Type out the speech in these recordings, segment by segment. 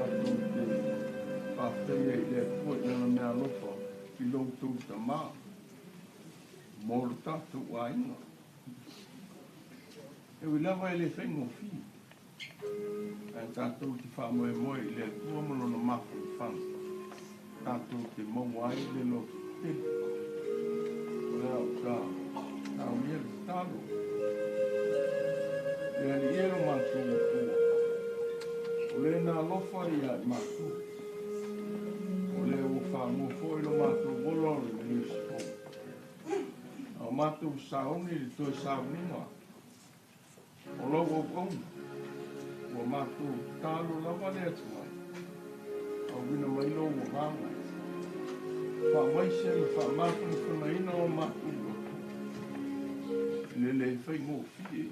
Tatou te faafetaia i le Atua i Lana meaalofa i lo outou tamā mo lo tatou aiga. E ui lava e le faigofie, ae tatou te faamoemoe i le Atua ma Lona mafanafana, tatou te maua ai le lototetele. O le a ou taulia le tatalo. Le Alii e lo matou Atua, o le na alofa ia i matou, o le ua faamua foi lo matou ola o lenei aso fou. A o matou sauni i le toe sauniga o lau auauna, ua matou tatalo lava le Atua, auina mai lou agaga, faamaise ma faamafanafanaina o matou loto, i le le faigofie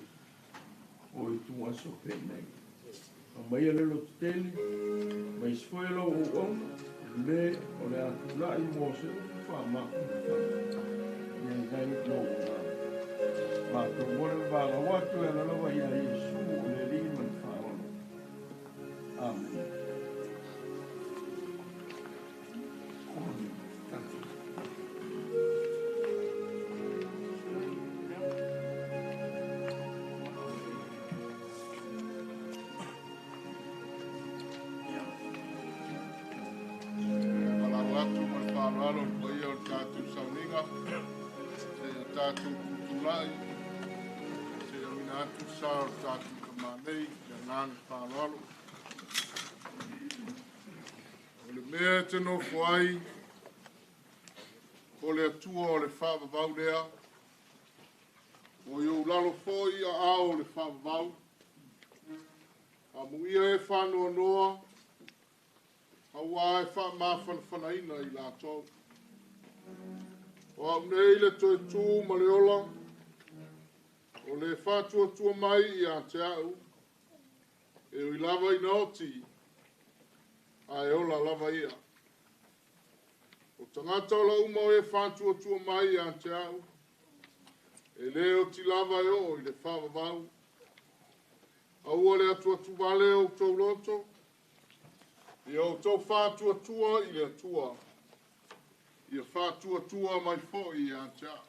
o ituaso penei. Aumaia le lototetele, maise foi o lau auauna, le o le a tulai mo se upu faamafanafana, ia i ai lou agaga. Matou o le vavau atu e ala lava ia Iesu o le Alii ma le Faaola. Amene. Valaau atu ma le faaaloalo i le paia o le tatou sauniga, seia tatou tutulai, seia auina atu le sa o le tatou tamā nei i le agaga faaaloalo. O le mea e te nofo ai, o le Atua o le faavavau lea, o i ou lalo foi a ao o le faavavau, amuia e faanoanoa, auā e faamafanafanaina i latou. O au nei le toe tu ma le ola, o le faatuatua mai ia te au, e ui lava ina oti, ae ola lava ia. O tagata ola uma o e faatuatua mai ia te au, e le oti lava e oo i le faavavau. Aua le atuatu vale o outou loto, ia outou faatuatua i le Atua, ia faatuatua mai foi ia te au.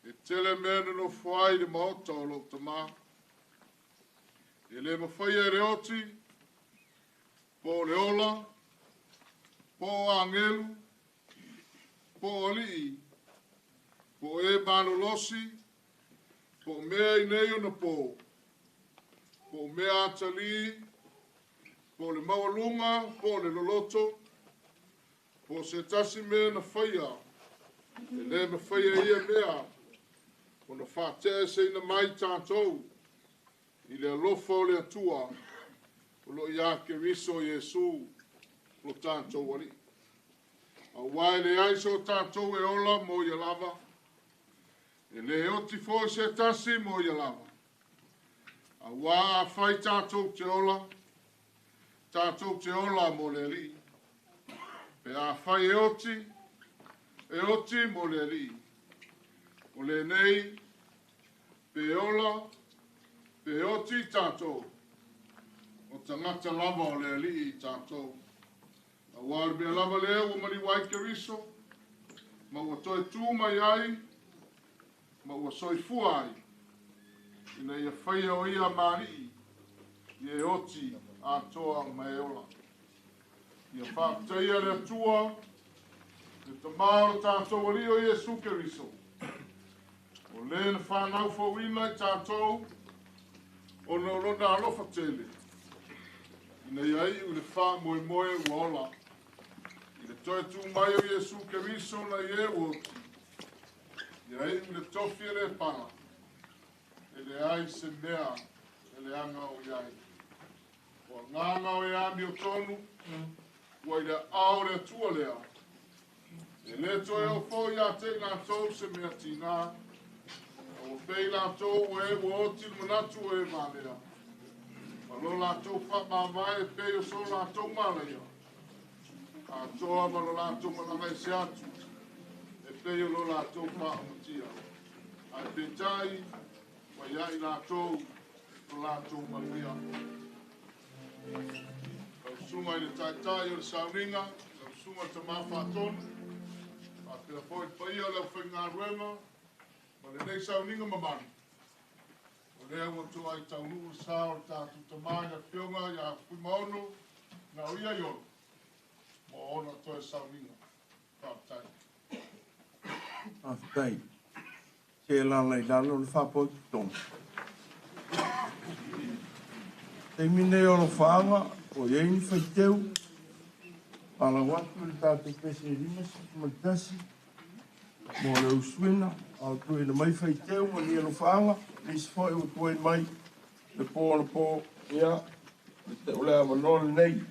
E tele mea nonofo ai le maota o lou tamā. E le mafaia e le oti, po o le ola, po o agelu, po o alii, po o e malolosi, po o mea i nei ona po, po o mea atalī, po o le maualuga, po o le loloto, po o se tasi mea na faia, e le mafaia ia mea, ona faate'eseina mai tatou i le alofa o le Atua, o lo o ia Keriso Iesu lo tatou Alii. Auā e leai so tatou e ola mo ia lava, e le oti foi se tasi mo ia lava. Auā afai tatou te ola, tatou te ola mo le Alii. Pe afai e oti, e oti mo le Alii. O lenei, pe ola, pe oti tatou, o tagata lava o le Alii i tatou. Auā o le mea lava lea ua maliu ai Keriso, ma ua toe tu mai ai, ma ua soifua ai, ina ia faia o ia ma Alii, i e oti atoa ma e ola. Ia faafetaia le Atua, le Tamā o le tatou Alii o Iesu Keriso, o le na whanau fauina i tatou, ona o lona alofa tele, ina ia iu i le faamoemoe ua ola, i le toe tu mai o Iesu Keriso na i e ua oti, ia iu i le tofi e le pala, e leai se mea e leaga o i ai. O agaga o e amiotonu, ua i le aao o le Atua lea, e le toe oo foi ia te i latou se mea tigā, a ua pei latou ua e ua oti le manatu o e valea, ma lo latou faamavae e pei o so latou malaia, atoa ma lo latou malaga ese atu, e pei o lo latou faaumatia. Ae peitai, ua ia i latou lo latou manuia. Susuga i le Taitai o le Sauniga, lau Susuga i le Tama Faatonu, faapea foi le paia o le aufaigaluega ma lenei sauniga mamalu, o lea ua toai taunuu le sa o le tatou tama i le Afioga ia Fuimaono Nauia Iolo mo ona toe sauniga. Faafetai. Faafetai. Se alaala i lalo le faapotopotoga. Taimi nei o alofaaga, o i ai ni faiteu, palau atu le tatou pese 51 mo le usuina, a o tuuina mai faiteu ma ni alofaaga, nisi foi ua tuai mai le po anapo, ia, o le avanoa lenei.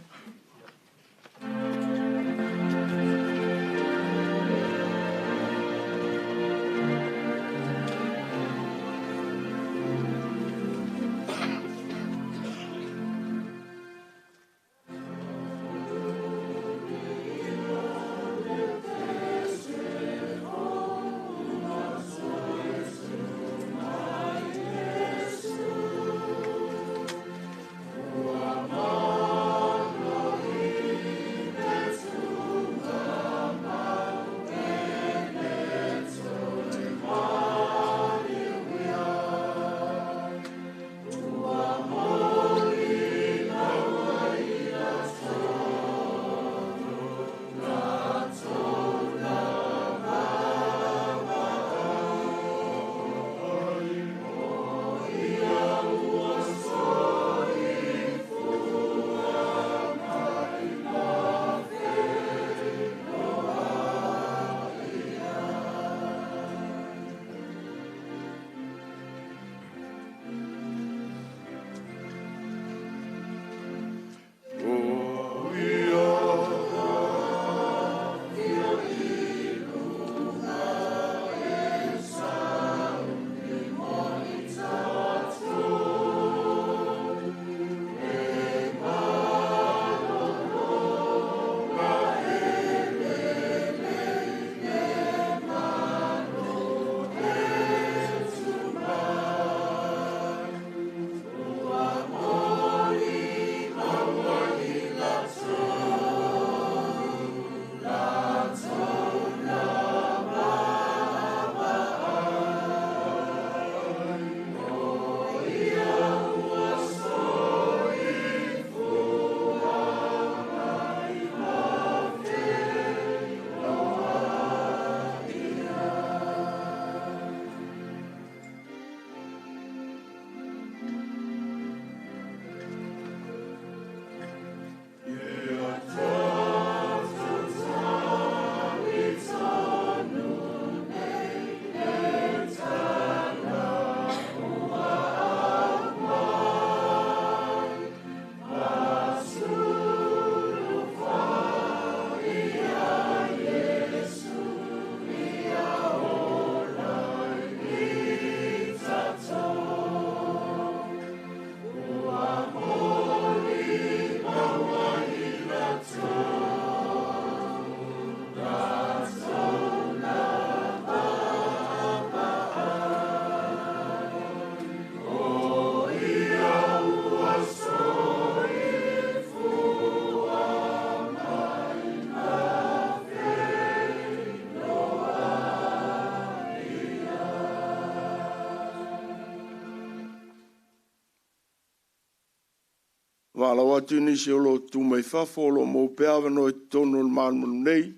Valaau atu nisi o lo o tutu mai fafo o lo o maua pea avanoa i totonu o le malumalu nei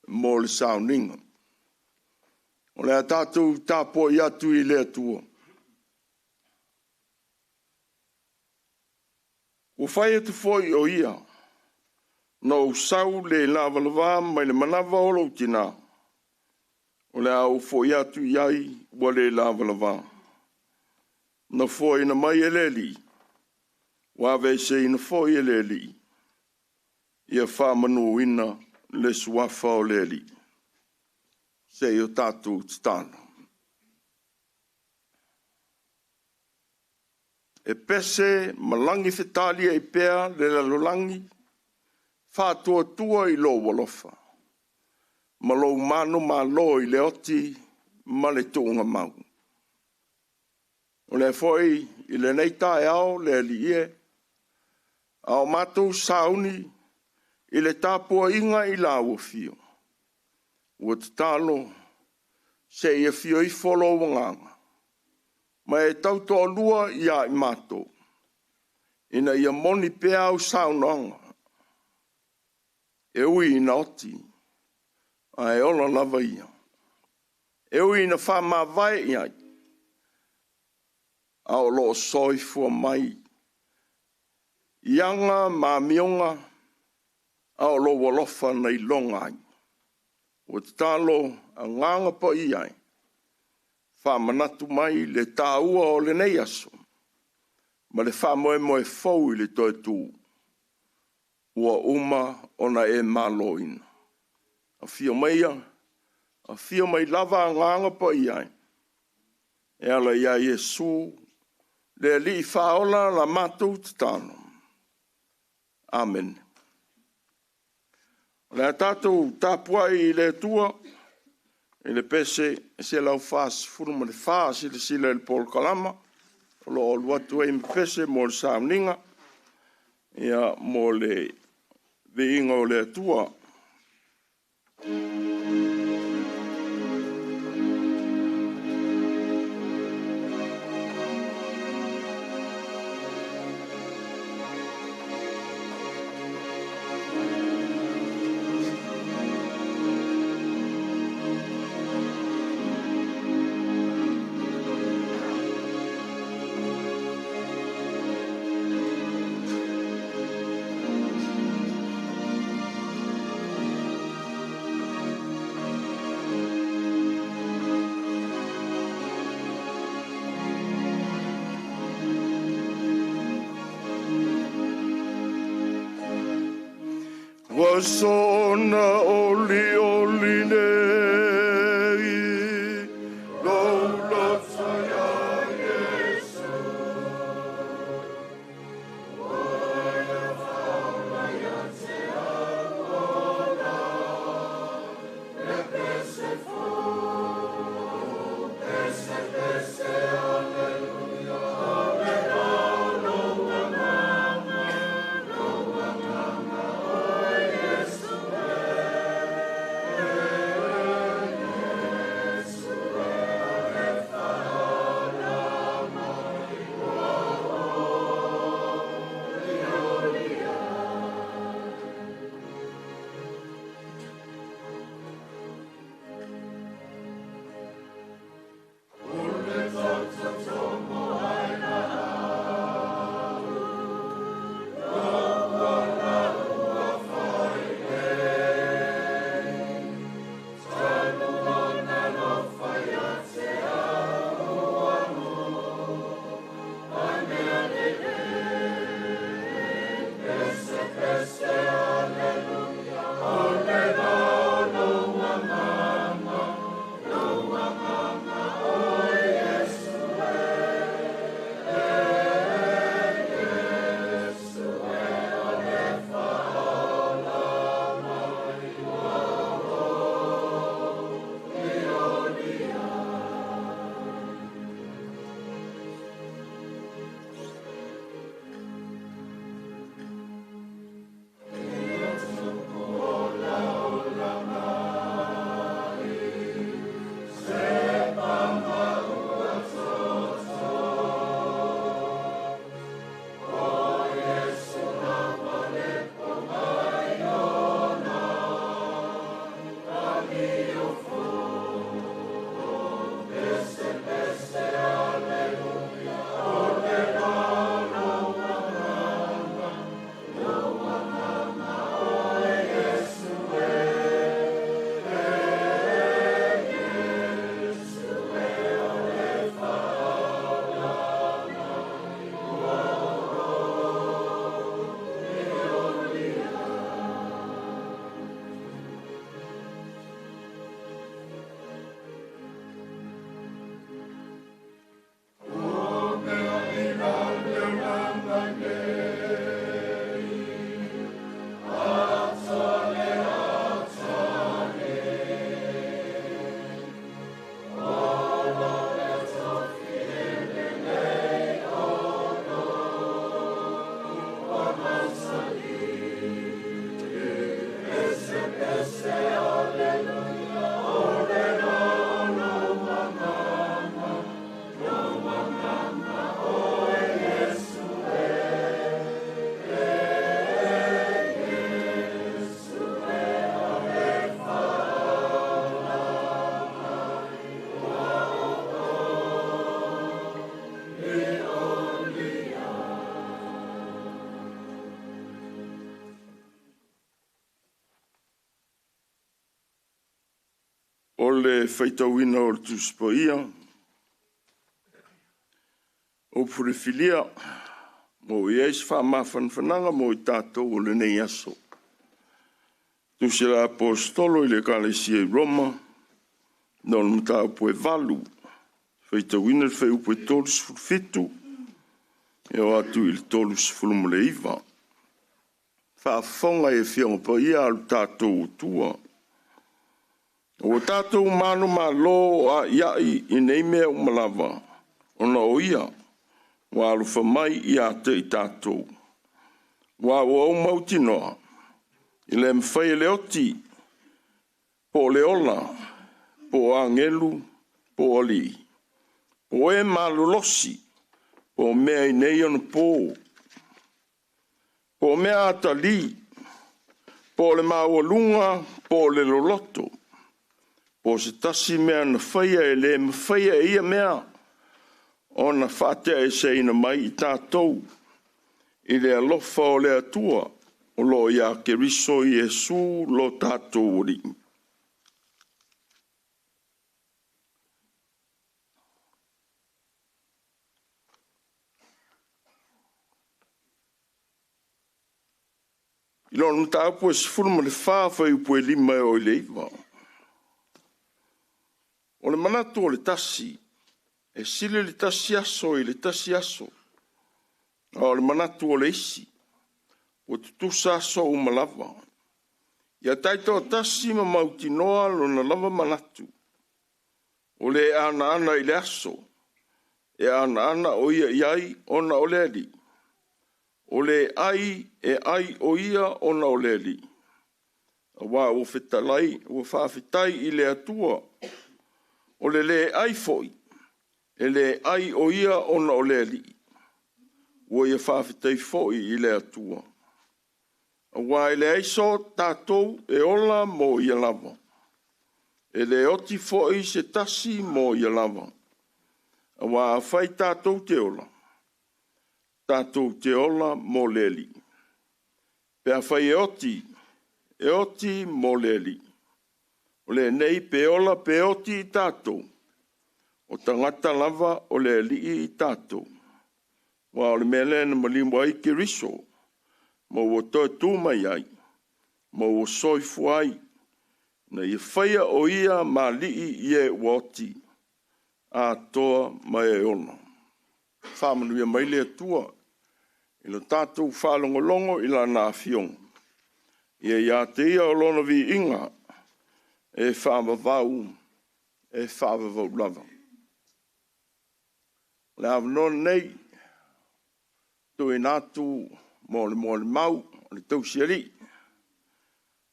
mo le sauniga. O le a tatou tapuai atu i le Atua. Ua fai atu foi o ia, na ou sau le lavalava mai le manava o lou tinā, o le a ou foi atu i ai ua le lavalava. Na foaina mai e le Alii, ua aveeseina foi e le Alii, ia faamanuina le suafa o le Alii. Se i o tatou tatalo. E pese ma lagi fetaliai pea le lalolagi, faatuatua i lou alofa, ma lou manumalo i le oti ma le tuugamau. O lea foi i lenei taeao le Alii e, A o matou sauni i le tapuaiga i lau afio, ua tatalo se i afio ifo lou agaga, ma e tautoalua ia i matou, ina ia moni pea au saunoaga, e ui ina oti, ae ola lava ia. E ui ina faamavae i ai, a o lo o soifua mai i aga ma amioga, a o lou alofa na iloga ai. Ua tatalo agaga paia ai, faamanatu mai le taua o lenei aso, ma le faamoemoe fou i le toe tu, ua uma ona e maloina. Afio maia, afio mai lava agaga paia ai, e ala ia Iesu, le Alii faaola la matou tatalo. Amene. O le a tatou tapuai i le Atua i le pese 144, silasila i le polokalama o lo o alu atu ai ma pese mo le sauniga, ia, mo le viiga o le Atua. Ua soona oli oli nei, lou loto ia Iesu. Ua ia faola ia te au ola, le pese fou, pese, pese, aleluia. O le lou agaga, lou agaga, o Iesu e. O le faitauina o le Tusi Paia, upu filifilia, mo i ai se faamafanafanaga mo i tatou o lenei aso. Tusi a le Aposetolo i le Ekalesia i Roma, lona mataupu e 8, faitauina le fuaiupu e 37 e oo atu i le 39. Faafofoga i Afioga Paia a lo tatou Atua. Ua tatou manumalo aiai i nei mea uma lava, ona o Ia ua alofa mai ia te i tatou. Ua ou mautinoa, e le mafai e le oti, po o le ola, po o agelu, po o alii, po o e malolosi, po o mea i nei onapo, po o mea atalii, po o le maualuga, po o le loloto, po o se tasi mea na faia, e le mafaia e ia mea ona faateaeseina mai i tatou i le alofa o le Atua o lo o ia Keriso Iesu lo tatou Alii. I lona mataupu e 14, fuaiupu e 5 e oo i le 9. O le manatu o le tasi, e sili le tasi aso i le tasi aso, a o le manatu o le isi, ua tutusa aso uma lava. Ia taitoatasi ma mautinoa lona lava manatu, o le anoano i le aso, e anoano o ia i ai ona o le Alii, o le ai e ai o ia ona o le Alii, aua ua fetalai, ua faafetai i le Atua. O le le ai foi, e le ai o ia ona o le Alii, ua ia faafetai foi i le Atua. Aua e leai so tatou e ola mo ia lava, e le oti foi se tasi mo ia lava. Aua afai tatou te ola, tatou te ola mo le Alii. Pe afai e oti, e oti mo le Alii. O lenei pe ola pe oti i tatou, o tagata lava o le Alii i tatou. Aua o le mea lea na maliu ai Keriso, ma ua toe tu mai ai, ma ua soifua ai, ina ia faia o ia ma alii i e ua oti, atoa ma e ola. Faamanuia mai le Atua i lo tatou faalogologo i Lana Afioga, ia ia te Ia o Lona viiga e faavavau, e faavavau lava. O le avanoa lenei, tuuina atu mo le molimau a le tausialii,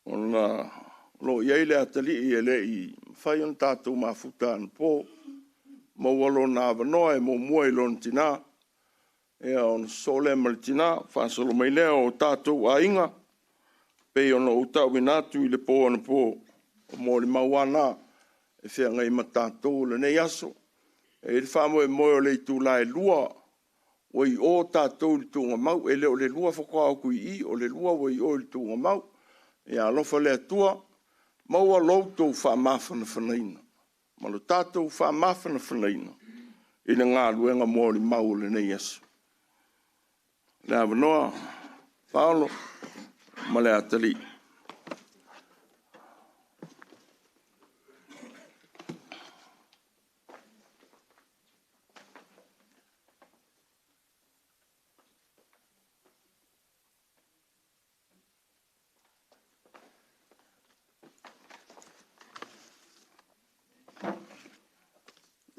ona o lo o i ai le atalii e le i mafai ona tatou mafuta anapo, maua lona avanoa e muamua i lona tina, ia ona sosoo lea ma le tina, faasolo mai lea o tatou aiga, pei ona ou tauina atu i le po anapo, o molimau lava na e feagai ma tatou i lenei aso. E i ai le faamoemoe o le itula e 2:00 ua i o tatou i le tuugamau, e le o le 2:00 faatoa o atu i i, o le 2:00 ua i o i le tuugamau. Ia alofa le Atua, maua lo outou faamafanafanaina ma lo tatou faamafanafanaina i le galuega molimau o lenei aso. Le avanoa, Paolo ma le atalii.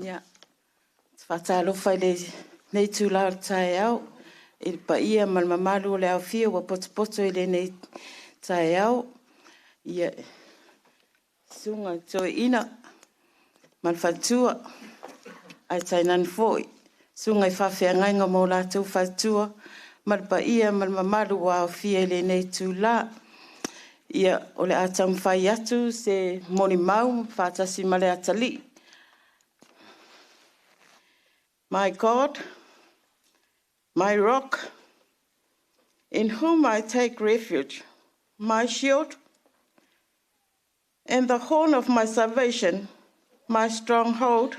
Ia, ou te faatalofa i lenei itula o le taeao i le paia ma le mamalu o le aofia ua potopoto i lenei taeao. Ia, susuga i le Toeaina ma le faletua, ae tainane foi susuga i faafeagaiga ma o latou faletua ma le paia ma le mamalu ua aofia i lenei itula. Ia, o le a taumafai atu se molimau faatasi ma le atalii. My God, my rock, in whom I take refuge, my shield and the horn of my salvation, my stronghold,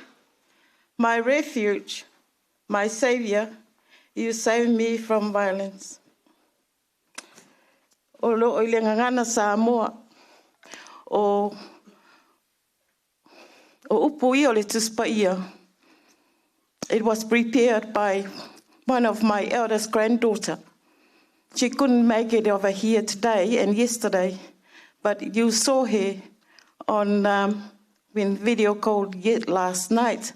my refuge, my Savior, you save me from violence. O loo i le gagana Samoa o upu ia o le Tusi Paia. It was prepared by one of my eldest granddaughter. She couldn't make it over here today and yesterday, but you saw her on when video called yet last night.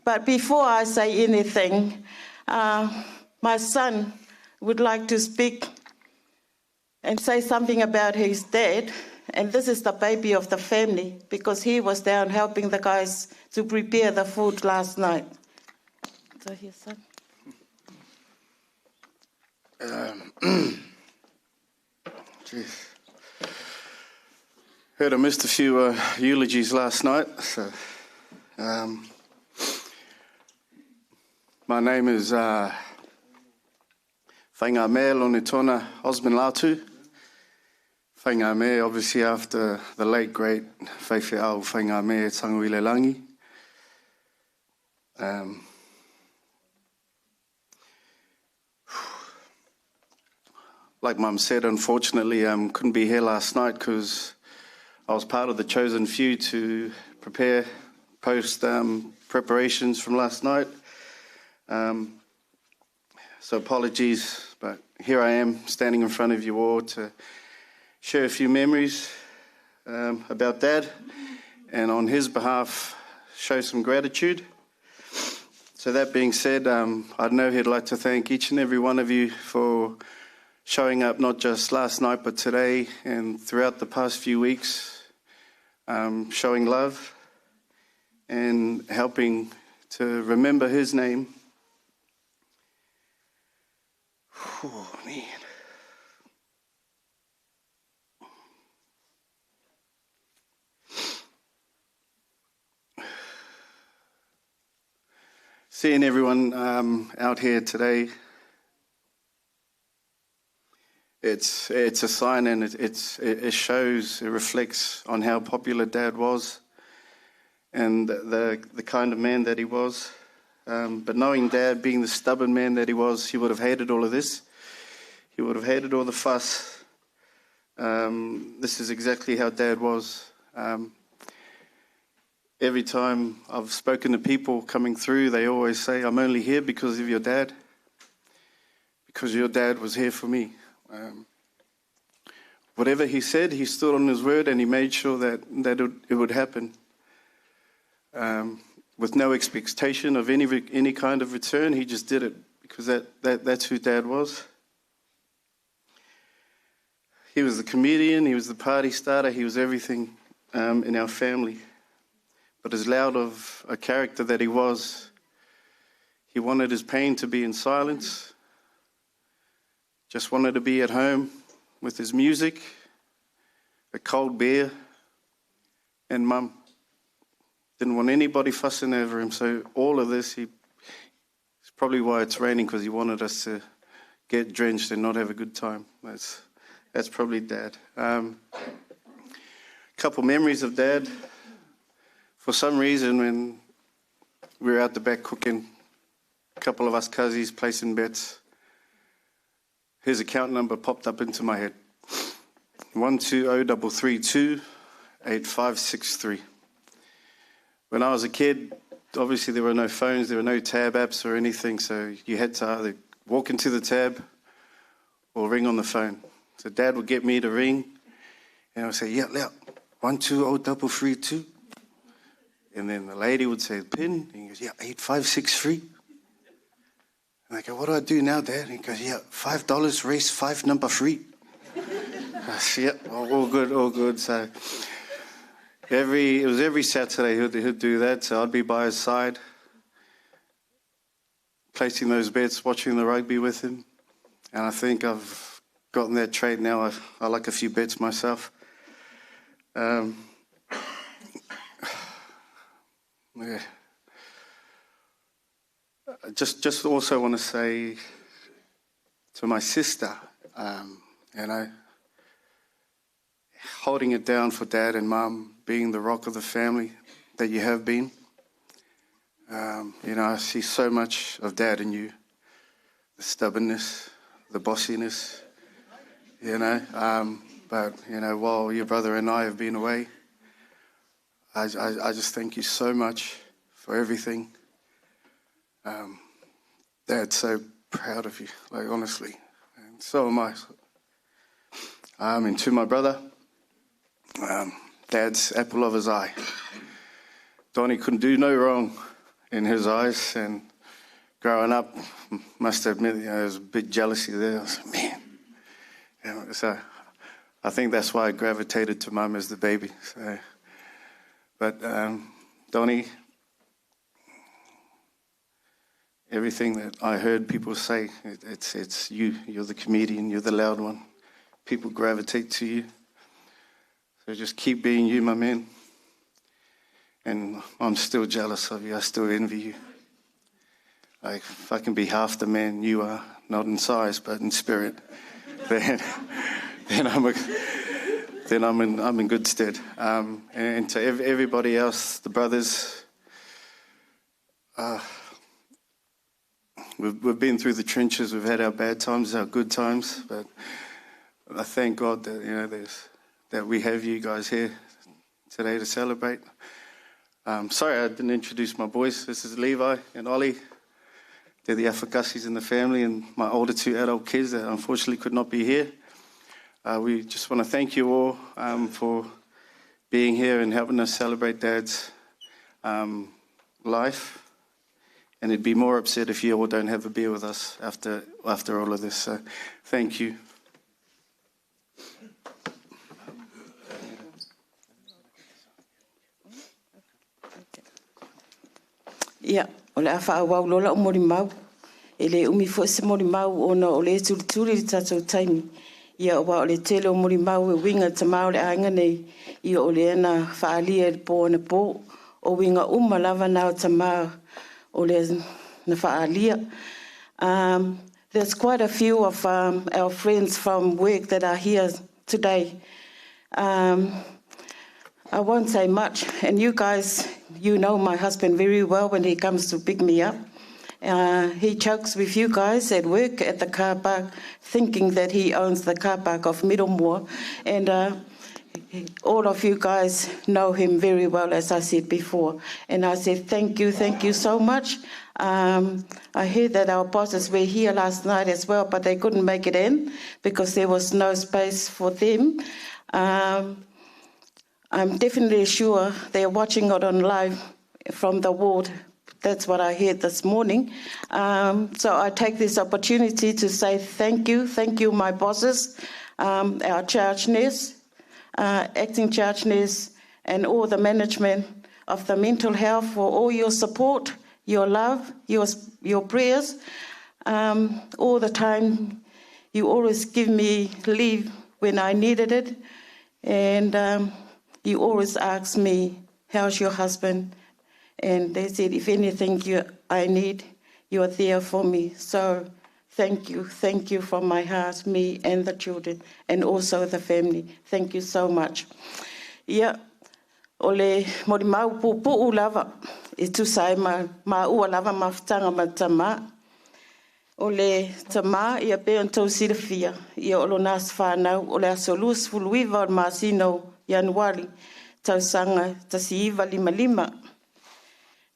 But before I say anything, my son would like to speak and say something about his dad. And this is the baby of the family because he was down helping the guys to prepare the food last night. So here, son. Jeez. Heard I missed a few eulogies last night. So, my name is Faigame Lonitona Osman Latu. Faigame, obviously, after the late great Faifeau Faigame Tanguilelangi. Like Mum said, unfortunately, couldn't be here last night because I was part of the chosen few to prepare post preparations from last night. So apologies, but here I am standing in front of you all to share a few memories about Dad, and on his behalf, show some gratitude. So that being said, I know he'd like to thank each and every one of you for showing up not just last night but today and throughout the past few weeks, showing love and helping to remember his name. Oh, man. Seeing everyone out here today, it's a sign, and it shows, it reflects on how popular Dad was and the kind of man that he was. But knowing Dad, being the stubborn man that he was, he would have hated all of this. He would have hated all the fuss. This is exactly how Dad was. Every time I've spoken to people coming through, they always say, I'm only here because of your dad, because your dad was here for me. Whatever he said, he stood on his word and he made sure that it would happen. With no expectation of any kind of return, he just did it because that's who Dad was. He was the comedian, he was the party starter, he was everything in our family. But as loud of a character that he was, he wanted his pain to be in silence, just wanted to be at home with his music, a cold beer, and Mum. Didn't want anybody fussing over him, so all of this, it's probably why it's raining, because he wanted us to get drenched and not have a good time. That's probably Dad. Couple memories of Dad. For some reason, when we were out the back cooking, a couple of us cousins placing bets, his account number popped up into my head. 120332 8563. When I was a kid, obviously there were no phones, there were no tab apps or anything, so you had to either walk into the tab or ring on the phone. So Dad would get me to ring, and I would say, yeah, yeah, 120332. And then the lady would say, pin, and he goes, yeah, 8563. And I go, what do I do now, Dad? And he goes, yeah, $5, race 5, number 3. I said, yeah, all good, all good. So it was every Saturday he'd do that, so I'd be by his side, placing those bets, watching the rugby with him. And I think I've gotten that trait now. I like a few bets myself. Yeah. I just also want to say to my sister, you know, holding it down for Dad and Mum, being the rock of the family that you have been. I see so much of Dad in you, the stubbornness, the bossiness, you know. But, while your brother and I have been away, I just thank you so much for everything. Dad's so proud of you, like, honestly. And so am I. And to my brother, Dad's apple of his eye. Donnie couldn't do no wrong in his eyes, and growing up, must admit, there was a bit jealousy there. I was like, man. So I think that's why I gravitated to Mum as the baby. So, but Donnie, everything that I heard people say, it's you. You're the comedian. You're the loud one. People gravitate to you. So just keep being you, my man. And I'm still jealous of you. I still envy you. Like, if I can be half the man you are, not in size, but in spirit, then I'm in good stead. And to everybody else, the brothers, we've been through the trenches. We've had our bad times, our good times, but I thank God that that we have you guys here today to celebrate. Sorry I didn't introduce my boys. This is Levi and Ollie. They're the Afakasis in the family, and my older two adult kids that unfortunately could not be here. We just want to thank you all for being here and helping us celebrate Dad's life. And it'd be more upset if you all don't have a beer with us after all of this. So thank you. Ia, o le a faaauau loa lau molimau. E le umi foi se molimau ona o lea e tulituli le tatou taimi. Ia, aua o le tele o molimau e uiga i le tama o le aiga nei, ia o lea na faaalia i le po anapo. O uiga uma lava na o tama o lea na faaalia. There's quite a few of our friends from work that are here today. I won't say much, and you guys, you know my husband very well when he comes to pick me up. He jokes with you guys at work at the car park, thinking that he owns the car park of Middlemore, and all of you guys know him very well, as I said before. And I said, thank you so much. I heard that our bosses were here last night as well, but they couldn't make it in because there was no space for them. I'm definitely sure they're watching it on live from the ward. That's what I heard this morning. So I take this opportunity to say thank you, my bosses, our charge nurse, acting charge nurse, and all the management of the mental health for all your support, your love, your prayers. All the time, you always give me leave when I needed it, and you always ask me, how's your husband? And they said, if anything I need, you are there for me. So thank you from my heart, me and the children, and also the family. Thank you so much. Ia, o le molimau puupuu lava, e tusa ai ma maua lava mafutaga ma le tamā. O le tamā, ia pei ona tou silafia, ia o lona aso fanau, o le aso 29 o le masina o Ianuari, tausaga 1955.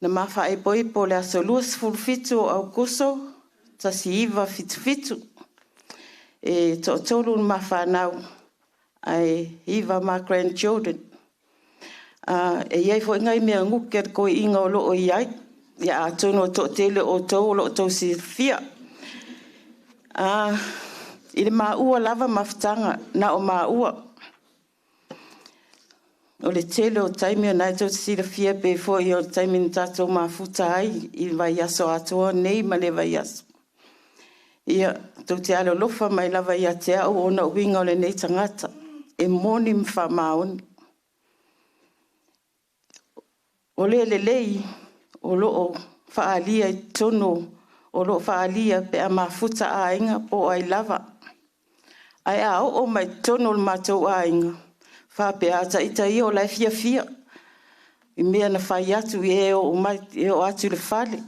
Na mafaaipoipo le aso 27 o Aukuso, 1977. E toatolu le mafanau, ae 9 ma grandchildren. E iai foi ngai mea guke a le koi'iga o loo i ai. Ia atonu o toatele o outou o loo tou silafia. I le maua lava mafutaga na o maua. O le tele o taimi o nai tou te silafia pe foi o le taimi na tatou mafuta ai i le vaiaso atoa nei ma le vaiaso. Ia, tou te alolofa mai lava ia te au ona uiga o lenei tagata, e moni ma faamaoni. O le lelei o loo faaalia i totonu o loo faaalia pe a mafuta aiga po o ai lava. Ae a oo mai totonu o le matou aiga, Faapea a ita ia o la e fiafia i mea na fai atu i e oo mai e oo atu i le fale.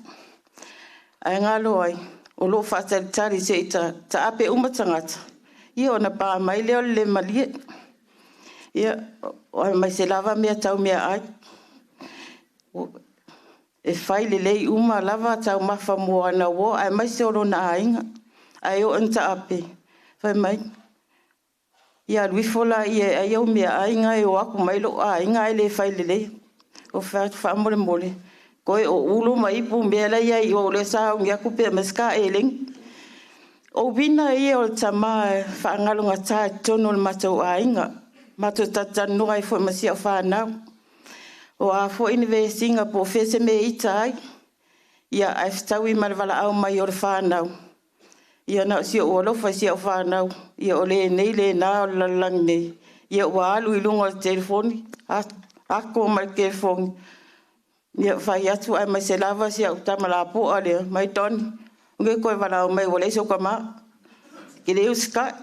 Ae galo ai o loo faatalitali se i taape uma tagata, ia ona pa mai lea o le le malie. Ia, aemaise lava mea tau meaai. E fai lelei uma lava taumafa mo ana uo aemaise o lona aiga. Ae oo ina taape, fai mai, ia alu ifo laia e ai au meaai na e o atu mai lou aiga ae le fai lelei. Ou fai atu, faamolemole, toe o ulo ma ipu mea la e i ai i o lea e sauni atu pe aumai se ta eleni. O uiga ia o le tama e faagalogata i totonu o le matou aiga. Matou te talatalanoa ai foi ma si au fanau. O a foi ni vesiga po o fea se mea e ita ai, ia ae fetaui ma le valaau mai o le fanau. Ia na o si ou alofa i si au fanau, ia o lenei lena o le lalolagi nei, ia ua alu i luga o le telefoni, ako mai le telefoni, ia fai atu aemaise lava si au tama lapoa lea, mai Tony, e toe valaau mai ua leai sou tama, e te le usitai.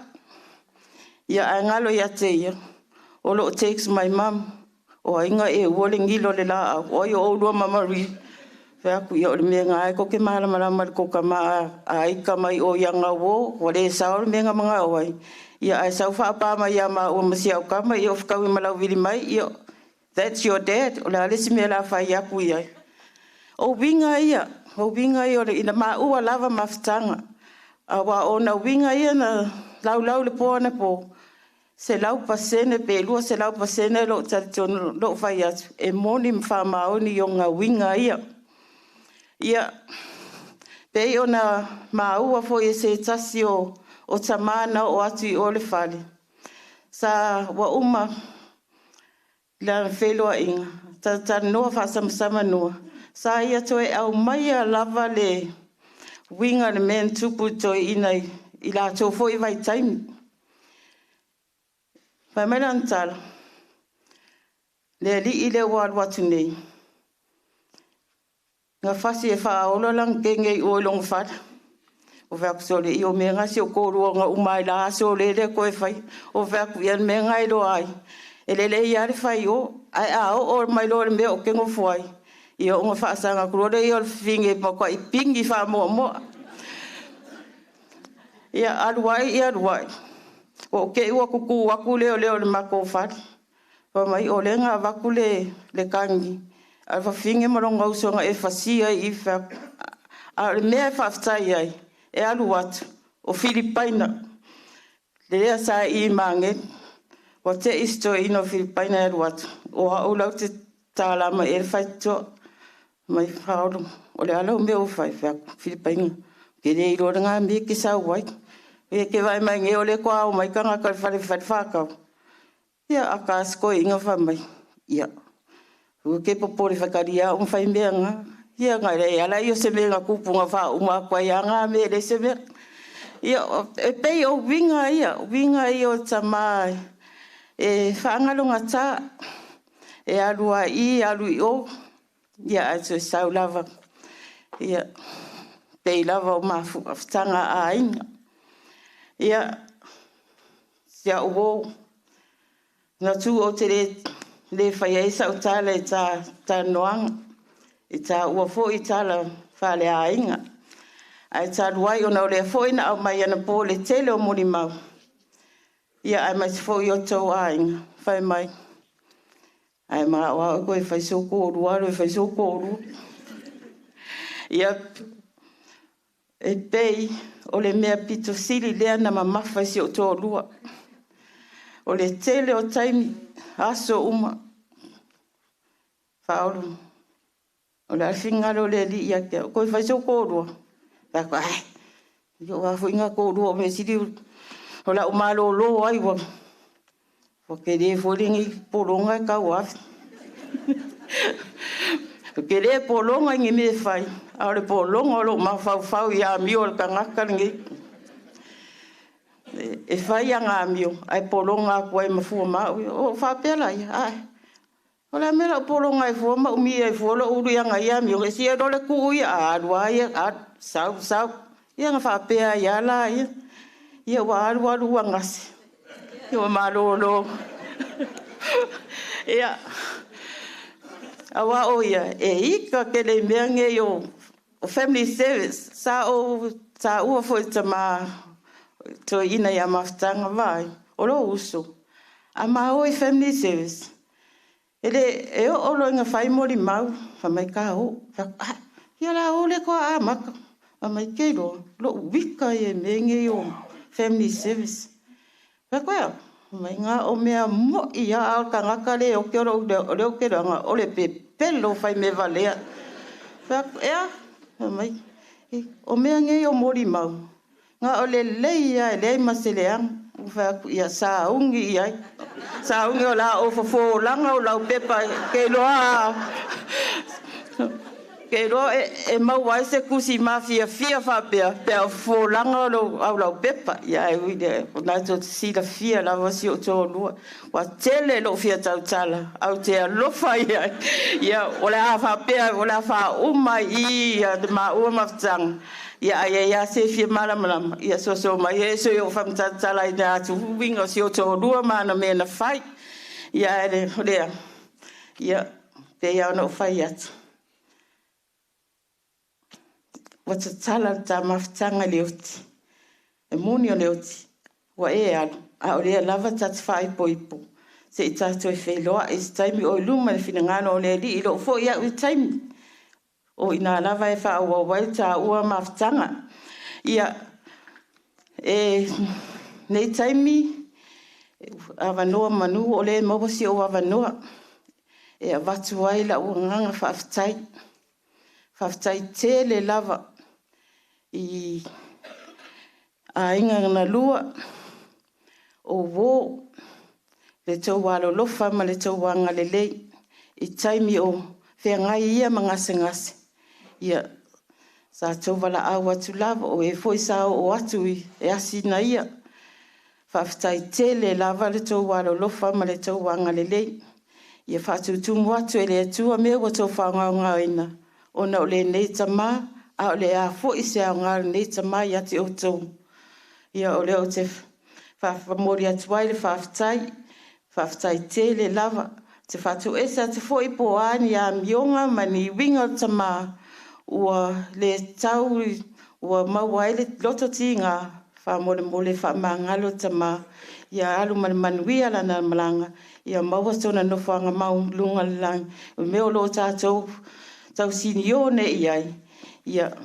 Ia ae galo ia te ia, o loo text mai, mum, o ai na e uua le nilo o le laau, o ai o oulua ma Marie? Fai atu, ia o le mea na e tou te malamalama i le tou tama a ita mai o i ana uo, ua le sao le mea na manao ai, ia ae sau faapa mai ia maua ma si au tama, ia o fetaui ma lauvili mai, ia that's your dad. O le a le isi mea o le a fai atu i ai? O uiga ia, o uiga ia ina maua lava mafutaga. Aua o ona uiga ia na laulau i le po anapo, 100% pe 200% lou talitonu, lou fai atu, e moni ma faamaoni i ona uiga ia. Ia, pei ona maua foi e se tasi o tama na oo atu i o le fale, sa ua uma lana feiloaiga, talatalanoa faasamasama noa, sa ia toe aumaia lava le uiga o le mea na tupu i toeaiina i latou foi vaitaimi. Fai mai lana tala, le alii lea ua alu atu nei, na fasi e faaola lana teine i o i lona fale. Ou fai atu, sole, ia o mea na si ou toalua na uma ai la aso lele toe fai. Ou fai atu, ia o le mea na e iloa ai, e lelei lava le fai o, ae a oo mai loa i le mea ou te nofo ai, ia ona faasaga atu loa lea o le fafine e matuai pigi faamoamoa. Ia alu ai, ia alu ai, ua ou te i ua tutu atu leoleo i le matou fale. Fai mai o lea na avatu le tagi a le fafine ma lona uso na e fasia i i. Fai atu, a o le mea e faafetai ai, e alu atu o Filipaina lea sa i i Magele. Ua te i si toeaina o Filipaina e alu atu, o au lau te tala mai e le faitotoa. Mai Faaolo, o le ala o mea ua fai, fai atu, Filipaina, ke le iloa le ngā mea ke sau ai. E ke vai mai nei o le toa ao mai tagata i le fale fai le whākau. Ia a ka se toeaina fai mai, ia, ua ke popole whakaria o whai mea ngā. Ia ngai le ala i o se mea ngā kupu ngā wha uma aku ai a ngā mea le se mea. Ia, e pei o uiga ia, uiga ia o tama e faangalogata, e alu ai i, alu i o, ia ae toe sau lava. Ia, pei lava o mafuafutaga a aiga. Ia, si au uo, na tu o te le fai ai sau tala i tā talanoaga, i tā ua foi tala faaleaiga. Ae talu ai ona o lea foi na aumai anapo le tele o molimau, ia aemaise foi o tou aiga, fai mai, ae manao lava oe toe fai sou toalua, alu e fai sou toalua. Ia, e pei o le mea pito sili lea na mamafa i si ou toalua. O le tele o taimi, aso uma, Faaolo, o le a le finagalo o le Alii ia te au, toe fai sou toalua. Fai atu, ai, ia o a foi ngā toalua o mea sili o lau malōlō ai ua tele foi lenei pologa e tau ave. O ke le pologa i ni mea e fai, a o le pologa o lou mafaufau i amio o le tagata lenei. E fai ana amio, ae pologa atu ai ma fua ma au. O faapea la ia, ai, o le a mea lau pologa ai fua ma umi ai fua lou ulu i ana ia amio. E sia loa le tuu ia, a alu a ia, alu, sau, sau. Ia na faapea ai a la ia. Ia ua alu alu ua gase. Ia ua malōlō. Ia, auā o ia e ika tele i mea nei o family service. Sa ou taua foi i tama toeaina ia Mafutaga vaai, o lou uso, a ma o i family service, e le e oo loa ina fai molimau, fai mai ta o. Fai atu, ah, ia o le a o lea toa amata. Fai mai, te iloa, lou ika ia i mea nei o family service. Fai atu, e a? Fai mai, na o mea moi lava, a o le tagata lea e ote o lea ou te iloaina, o le pepelo fai mea valea. Fai atu, e a? Fai mai, o mea nei o molimau, na o le lelei lava e leai ma se leaga. Ou fai atu, ia sauni i ai. Sauni o le a ou fofolaga ou laupepa ke iloa e maua ai se tusi mafiafia faapea pe a o fofolaga o lou au laupepa. Ia ae ui i lea, o lena tou te silafia lava si ou toalua. Ua tele lou fia tautala, ae ou te alofa i ai. Ia, o le a faapea, o le a faauma ai i i le maua mafutaga. Ia, a i ai lava se e fia malamalama, ia soso mai e se i ou faamatalatalaina atu uiga o si ou toalua ma ana mea na fai. Ia, ae o lea, ia, pei lava ona ou fai atu, ua tatala le ta mafutaga i le oti. E moni o le oti, ua e alu, a o lea lava ta te faaipoipo se i tatou feiloai i se taimi o i luma i le finagalo o le Alii i lou foi au i taimi. O i ina lava e faaauau ai le taua mafutaga. Ia, e nei taimi, avanoa manu o lea e maua si ou avanoa e avatu ai lau agaga faafetai. Faafetai tele lava i aiga na lua, o uō, le tou alolofa ma le tou agalelei i taimi o feagai ia ma gasegase. Ia, sa tou valaau atu lava, o e foi sa oo atu e asina ia. Faafetai tele lava le tou alolofa ma le tou agalelei. Ia faatutumu atu e le Atua mea ua outou faagaogaoina ona o lenei tama, a o le a foi se aoga o lenei tama ia te outou. Ia, o lea ou te faamomoli atu ai le faafetai, faafetai tele lava. Te faatoese atu foi po o a ni amioga ma ni uiga o le tama ua le tau ua maua ai le loto tiga, faamolemole faamagalo le tama, ia alu ma le manuia lana malaga, ia maua sona nofoaga mau i luga o le lagi, o mea o lo o tatou tausinio nei i ai, ia,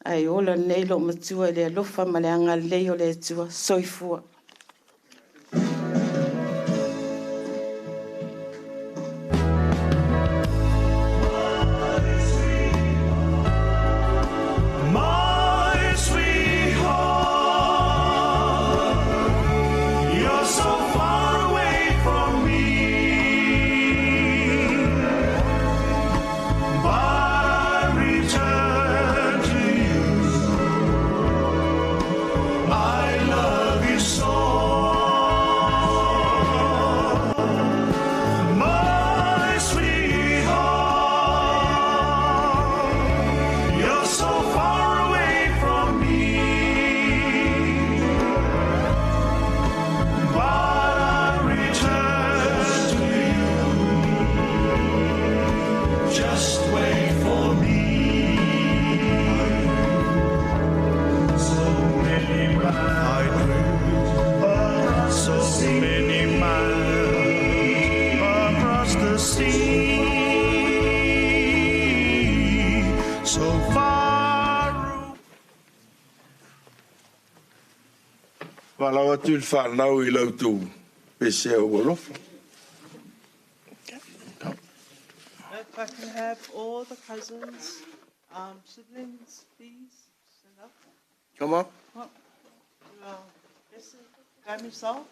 ae ola lenei loomatua i le alofa ma le agalelei o le Atua. Soifua. My sweetheart, you're so far away from me, but I return to you. I love you so. My sweetheart, you're so far away from me, but I return to you. Just wait for me. So many miles, so many miles across the sea, so far away. Faalaau atu i le fanau i la outou pese au alofa. If I can have all the cousins, siblings, please stand up. Come up. Oh, yes, grab yourself.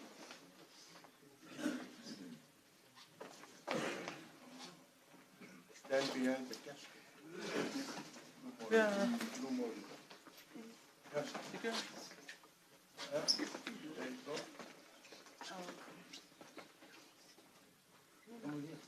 Stand behind the casket. Yeah. No more. Yes. The girls. There you go. Come here.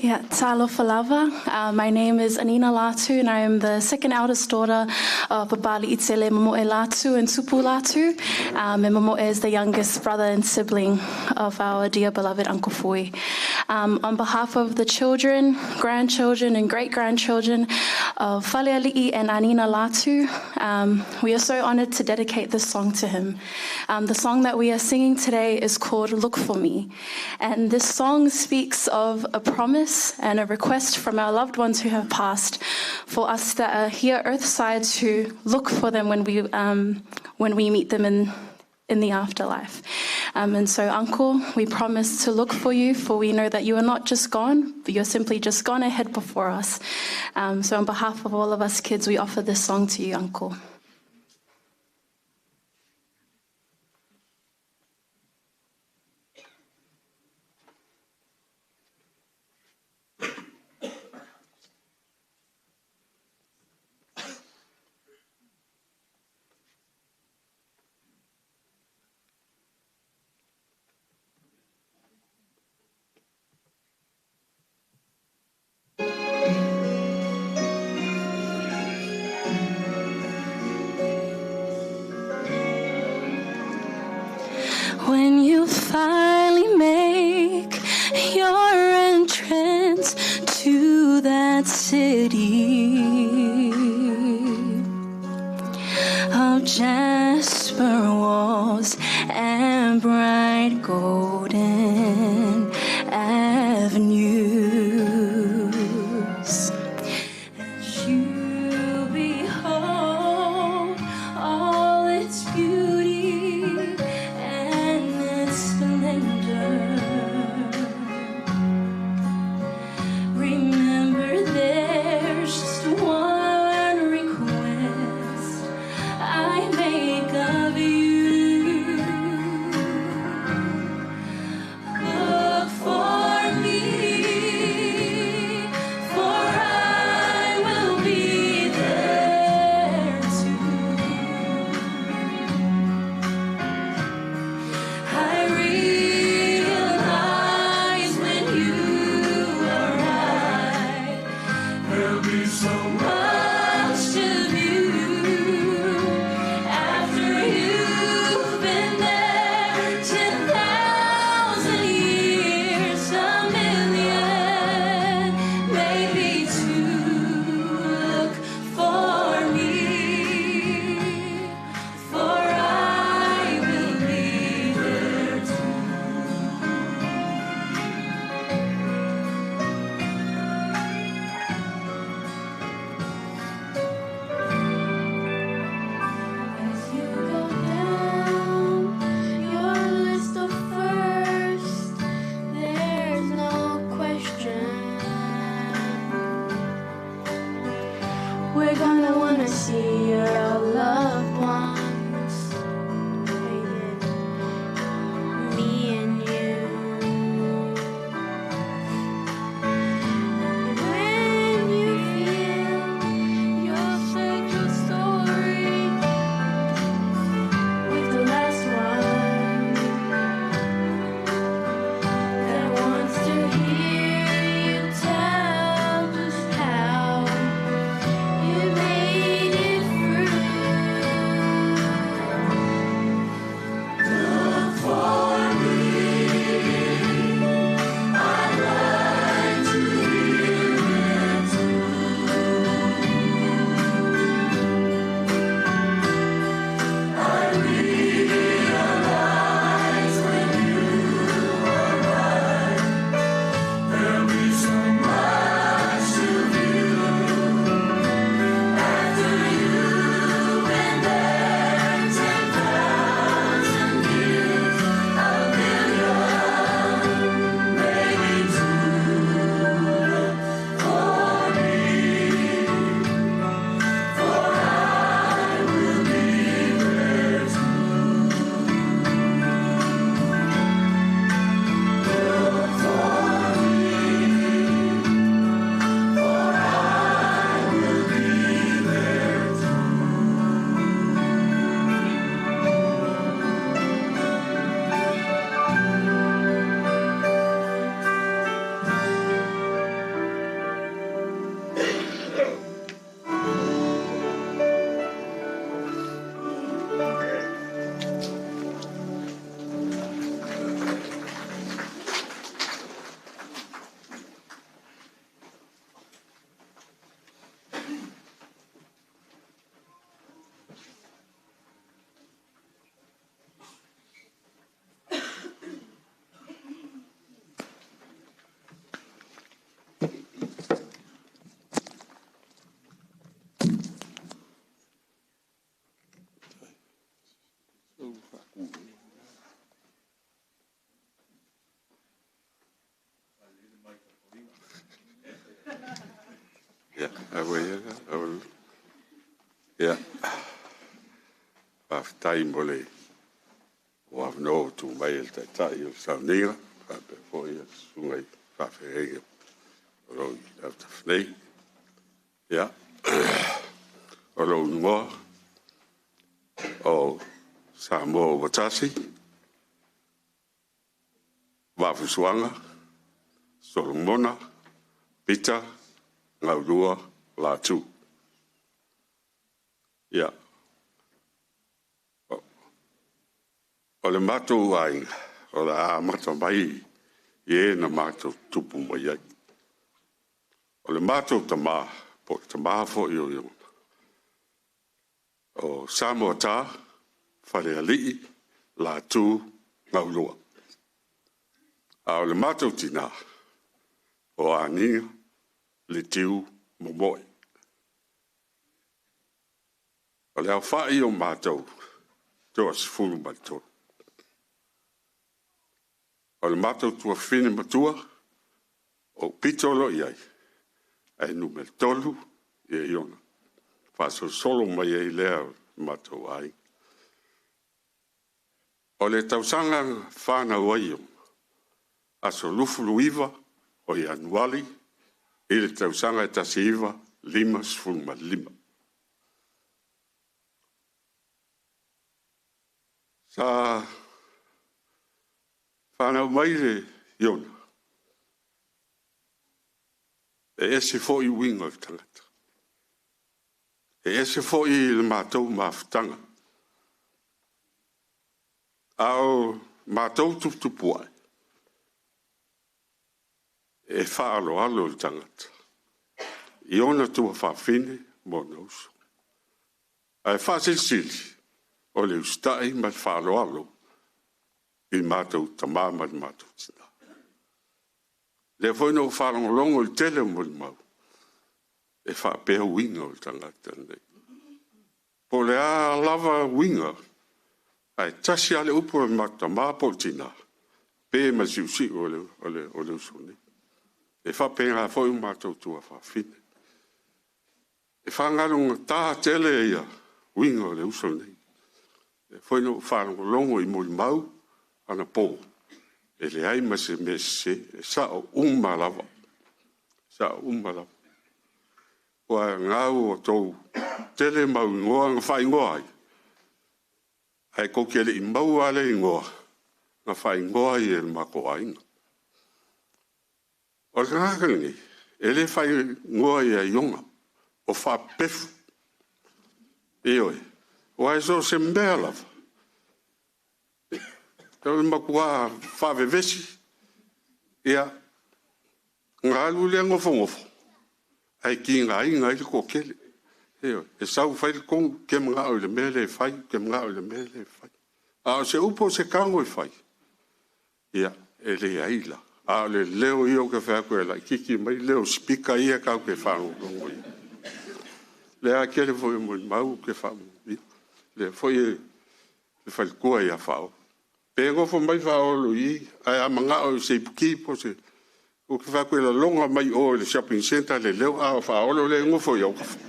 Yeah, talofa lava. My name is Anina Latu, and I am the second eldest daughter of Papali Itele Momoe Latu and Tupu Latu. And Momoe is the youngest brother and sibling of our dear beloved Uncle Fui. On behalf of the children, grandchildren, and great-grandchildren of Faleali'i and Anina Latu, we are so honored to dedicate this song to him. The song that we are singing today is called Look For Me. And this song speaks of a promise and a request from our loved ones who have passed for us that are here earthside to look for them when we, when we meet them in in the afterlife. And so, Uncle, we promise to look for you, for we know that you are not just gone, but you're simply just gone ahead before us. So on behalf of all of us kids, we offer this song to you, Uncle. When you finally make your entrance to that city of jasper walls and bright golden avenues, as you behold all its beauty and its splendor, remember there's just one request I make of you. Ia, faafetai mo le avanoa ua tuu mai e le Taitai o le sauniga faapea foi le susuga i le faafeagaiga o lo o i autafa nei. Ia, o lou igoa o Samoa ua tasi, Vaafusuaga Solomona Pita Gaulua Latu. Ia, o le matou aiga, o le a amata mai i e na matou tutupu mai ai. O le matou tama, po o le tama foi o Iona, o Samoata Falealii Latu Gaulua. A o le matou tina, o Ania Letiu Momoe. O le aofai o matou, e toa-13. O le matou tuafafine matua, o ou pito loa i ai, ae numera 3 Iona, faasolosolo mai ai lea o le matou aiga. O le tausaga na fanau ai Iona, aso 29 o Ianuari i le tausaga e 1955. Sa fanau mai Iona, e ese foi uiga o le tagata, e ese foi le matou mafutaga. A o matou tuputupuae, e faaaloalo le tagata i ona tuafafine ma ona uso. Ae faasilisili o le usitai ma le faaaloalo i matou tama ma le matou tina. O lea foi na ou faalogologo i le tele o molimau, e faapea uiga o le tagata lenei. Po o le a lava uiga, ae tasi lava le upu a le matou tama po o le tina, pe ma le siusiu o le uso nei. E faapena foi o matou tuafafine. E faagalugata tele uiga o le uso lenei. O lea foi na ou faalogologo i molimau anapo, e leai ma se mea sese, e sao uma lava, e sao uma lava. Aua o lena ua outou tele mau igoa na faaigoa ai, ae tou te le i maua lava le igoa na faaigoa ai e le matou aiga. O le tagata lenei, e le faaigoa ia Iona, o Faapepefu. Ioe. Aua so o se mea lava, o le matua faavevesi. Ia, ona alu lea nofonofo ae tigaina ai le toatele. Ioe. E sau fai le tonu, ou te manao i le mea lea e fai, ou te manao i le mea lea e fai. A o se upu a o se tago e fai, ia, e leai la. A o le leo ia ou te fai atu e laitiiti mai leo o speaker ia tatou te faalogologo i ai. O le tele foi o molimau ou te faamaonia. O lea foi e le faletua ia Faaolo. Pe nofo mai Faaolo i i, ae a manao i se iputi po o se… ou te fai atu e laloga mai o i le shopping centre le leo, a o Faaolo lea e nofo i autafa.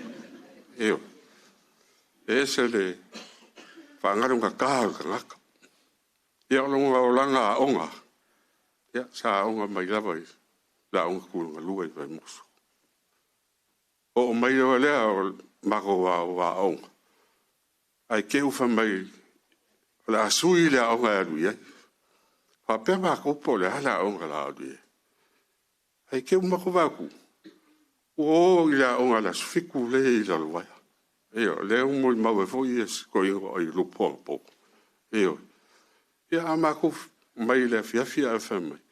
Ioe. E ese le faagalugata o le tagata. Ia, o lona olaga aoga, ia sa aoga mai lava i le Aoga Tulagalua i Vaimoso. Oo mai loa lea o le matou aoga, ae te i ua fai mai o le a sui le aoga e alu i ai. Faapea matou po o le a le aoga o le a alu i ai, ae te i ua matou vaai atu ua o i le aoga a le Aso Fitu lea e i Lalovaea. Ioe, lea ua molimau ai foi si toeaina o Aiulupo anapo. Ioe. Ia a matou omai i le afiafi ae fai mai,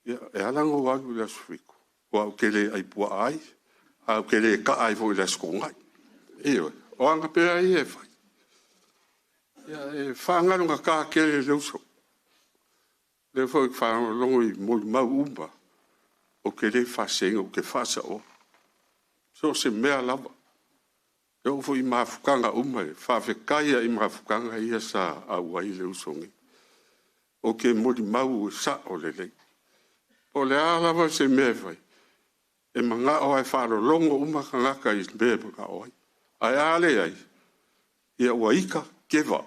ia, e ala ona ou alu i le Aso Fitu, aua ou te le ai puaa ai, ae ou te le taa ai foi i le Aso Toonai. Ioe. O aga pea ia e fai. Ia, e faagalugata tele le uso. O lea foi ou te faalogologo i molimau uma, ou te le faaseseina, ou te faasaoa. So o se mea lava. E oo foi i mafutaga uma, e faafetai lava i mafutaga ia sa auai le uso nei. Ou te molimau e sao lelei. Po o le a lava se mea e fai, E manao lava e faalologo uma tagata i le mea e manao ai. Ae a leai, ia ua ita keva.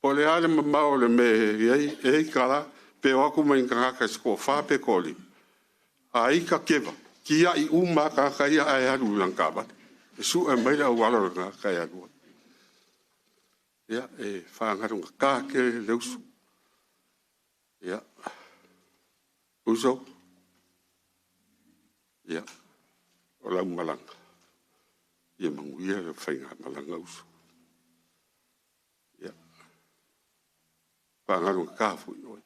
Po o le a le mamao o le mea e i ai, e ita la, pe o atu ma ni tagata se toafa pe toalima, a ita keva, tiai uma lava tagata ia ae alu i lana taavale e sue mai le auala o le tagata e alu ai. Ia, e faagalugata tele le uso. Ia, uso, ia, o lau malaga, ia manuia lau faigamalaga uso. Ia, faagalugata foi oe.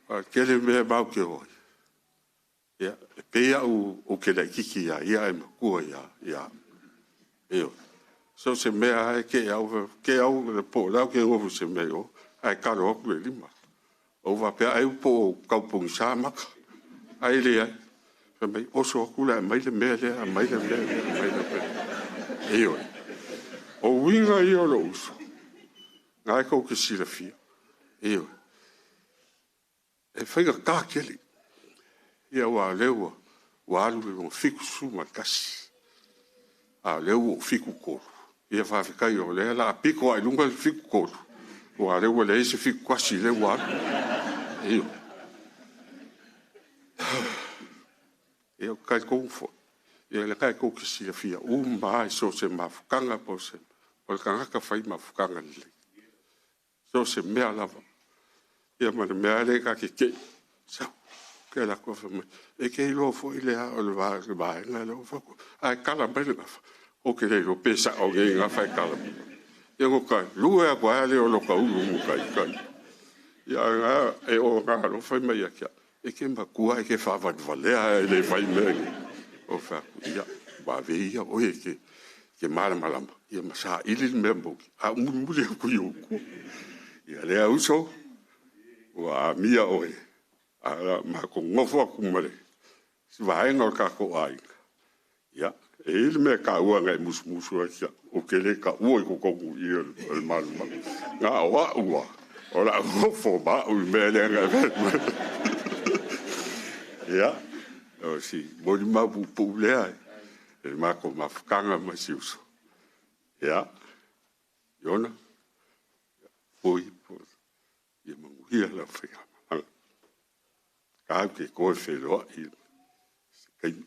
Aua e tele mea matou te o ai, ia, e pei au ou te laitiiti ia ia ae matua ia au. Ioe. So o se mea lava e te i lava au po o le a ou te nofo i se mea i o ae talo atu le lima. Ou faapea ai po o tau pogisa maka, ae leai. Fai mai, oso atu la e aumai le mea lea, aumai le mea lea, aumai le mea lea. Ioe. O uiga ia o lou uso, o lena tou te silafia. Ioe. E faigata tele, aua o lea ua alu i le lona 71, a o lea ua ou 73. Ia faafetai o lea o le a pito lava i luga le 73, aua o lea ua leai se 71 i lea ua alu. Ioe. Ia ou te talitonu foi, ia o lena tou te silafia uma lava i so o se mafutaga po o se… O le tagata fai mafutaga lelei, so o se mea lava. Ia ma le mea lava lea ta te tetee, sau, ou te alu atu ae fai mai, e te iloa foi le a o le vaega lea. Ou fai atu, a e tala mai le gafa, ou te le iloa pe sao nei gafa e tala mai. Ia ona ta lue atu ai lava lea o lota ulu mataitai. Ia a o lena e ogaga fai mai ia te au, e te matua ae e te faavalevalea lava e le fai mea nei. Ou fai atu, ia, ave ia oe e te malamalama ma saili le mea moni, ae ou mulimuli atu i ou tua. Ia lea uso, ua amia oe, ae o le a matou nonofo atu ma le vaega o le tatou aiga. Ia, e i ai le mea taua na e musumusu ai ia te au, ou te le taua i totonu i i o le manumanu. Na o au lava, o le a nofo ma au i le mea lea na e fai atu ai. Ia, o si molimau puupuu lea i le matou mafutaga ma si uso. Ia, Iona, Fui, ia manuia lau faigamalaga. Tatou te toe feiloai i se taimi.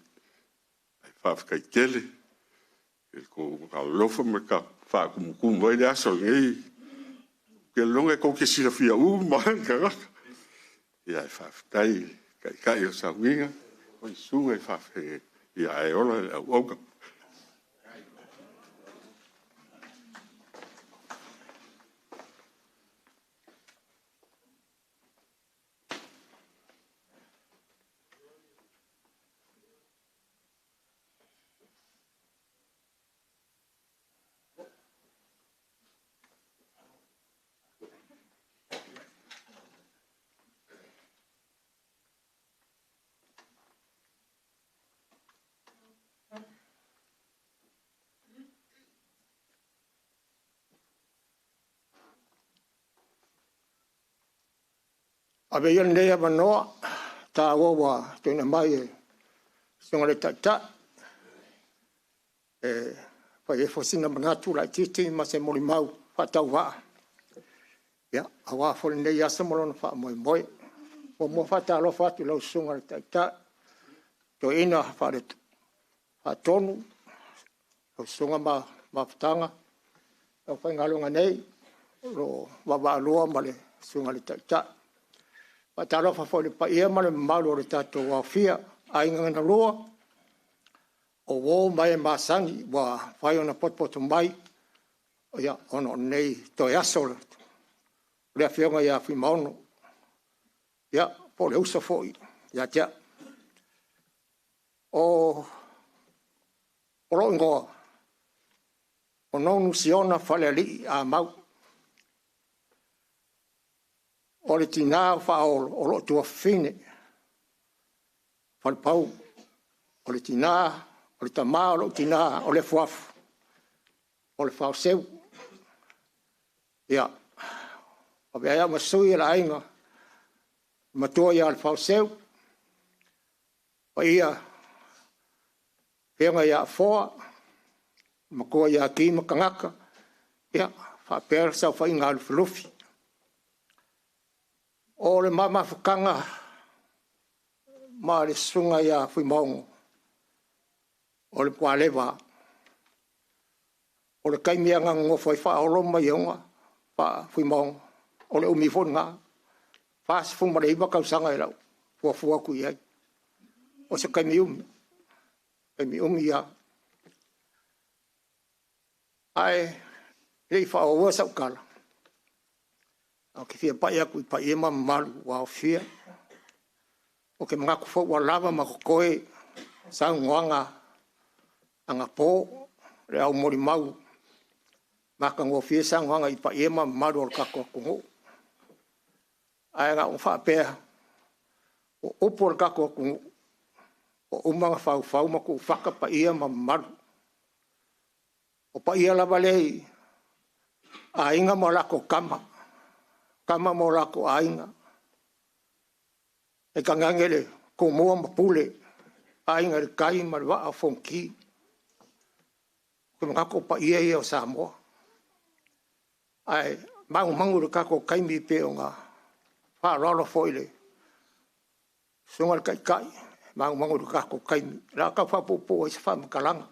Ae faafetai tele i le tou alolofa ma faatumutumu ai le aso i lenei… Ou te lagona tou te silafia uma lava le tagata. Ae faafetai i le taitai o le sauniga ma le susuga i le faafeagaiga, ae ola le auauna. Avea ia lenei avanoa taua ua tuuina mai e le Susuga i le Taitai e fai ai foi sina manatu laitiiti ma se molimau faatauvaa aua foi lenei aso ma lona faamoemoe. Muamua ona faatalofa atu i lau Susuga i le Taitai, Toeaina Faatonu, lau Susuga Mafutaga, le aufaigaluega nei o lo o vaavaalua ma le Susuga i le Taitai. Faatalofa foi i le paia ma le mamalu o le tatou aofia, aiga na lua, o uo ma e masani ua mafai ona potopoto mai ona o lenei toe aso o le Afioga ia Fuimaono, ia po o le uso foi ia te au. O lou igoa, o Nonu Siona Falealii Amau. O le tina o Faaolo, o lou tuafafine. Falepau. O le tama o lou tina o Lefuafu o le Faoseu. Ia, avea ai au ma sui o le aiga matua ia Lefaoseu. Paia Afioga ia Afoa, matua ia Ki ma Tagata, ia faapea le saofaiga a Lufilufi. O le ma mafutaga ma le susuga ia Fuimaono, o le tualeva. O le taimi lava na nonofo ai Faaolo ma Ioga Fuimaono, o le umi foi lena, 49 tausaga i lau fuafua atu i ai. O se taimi umi, taimi umi lava. Ae le i faaauaua sau tala, ou te fia pai atu i paia ma mamalu ua aofia. Ou te manatu foi ua lava ma totoe saunoaga anapo, le au molimau matagofie saunoaga i paia ma mamalu o le tatou atunuu. Ae na ona faapea, o upu a le tatou atunuu, ua uma ona faufau ma tuufata paia ma mamalu. O paia lava lea i Aiga ma latou Tama, Tama ma o latou Aiga, ae tainane le Tumua ma Pule, Aiga i le Tai ma le Vaa o Fonoti. Ou te manatu o paia ia o Samoa, ae manumanu i le tatou taimi pei ona faaaloalo foi i le Susuga i le Taitai, e manumanu i le tatou taimi. O le a tau faapuupuu ai se faamatalaga.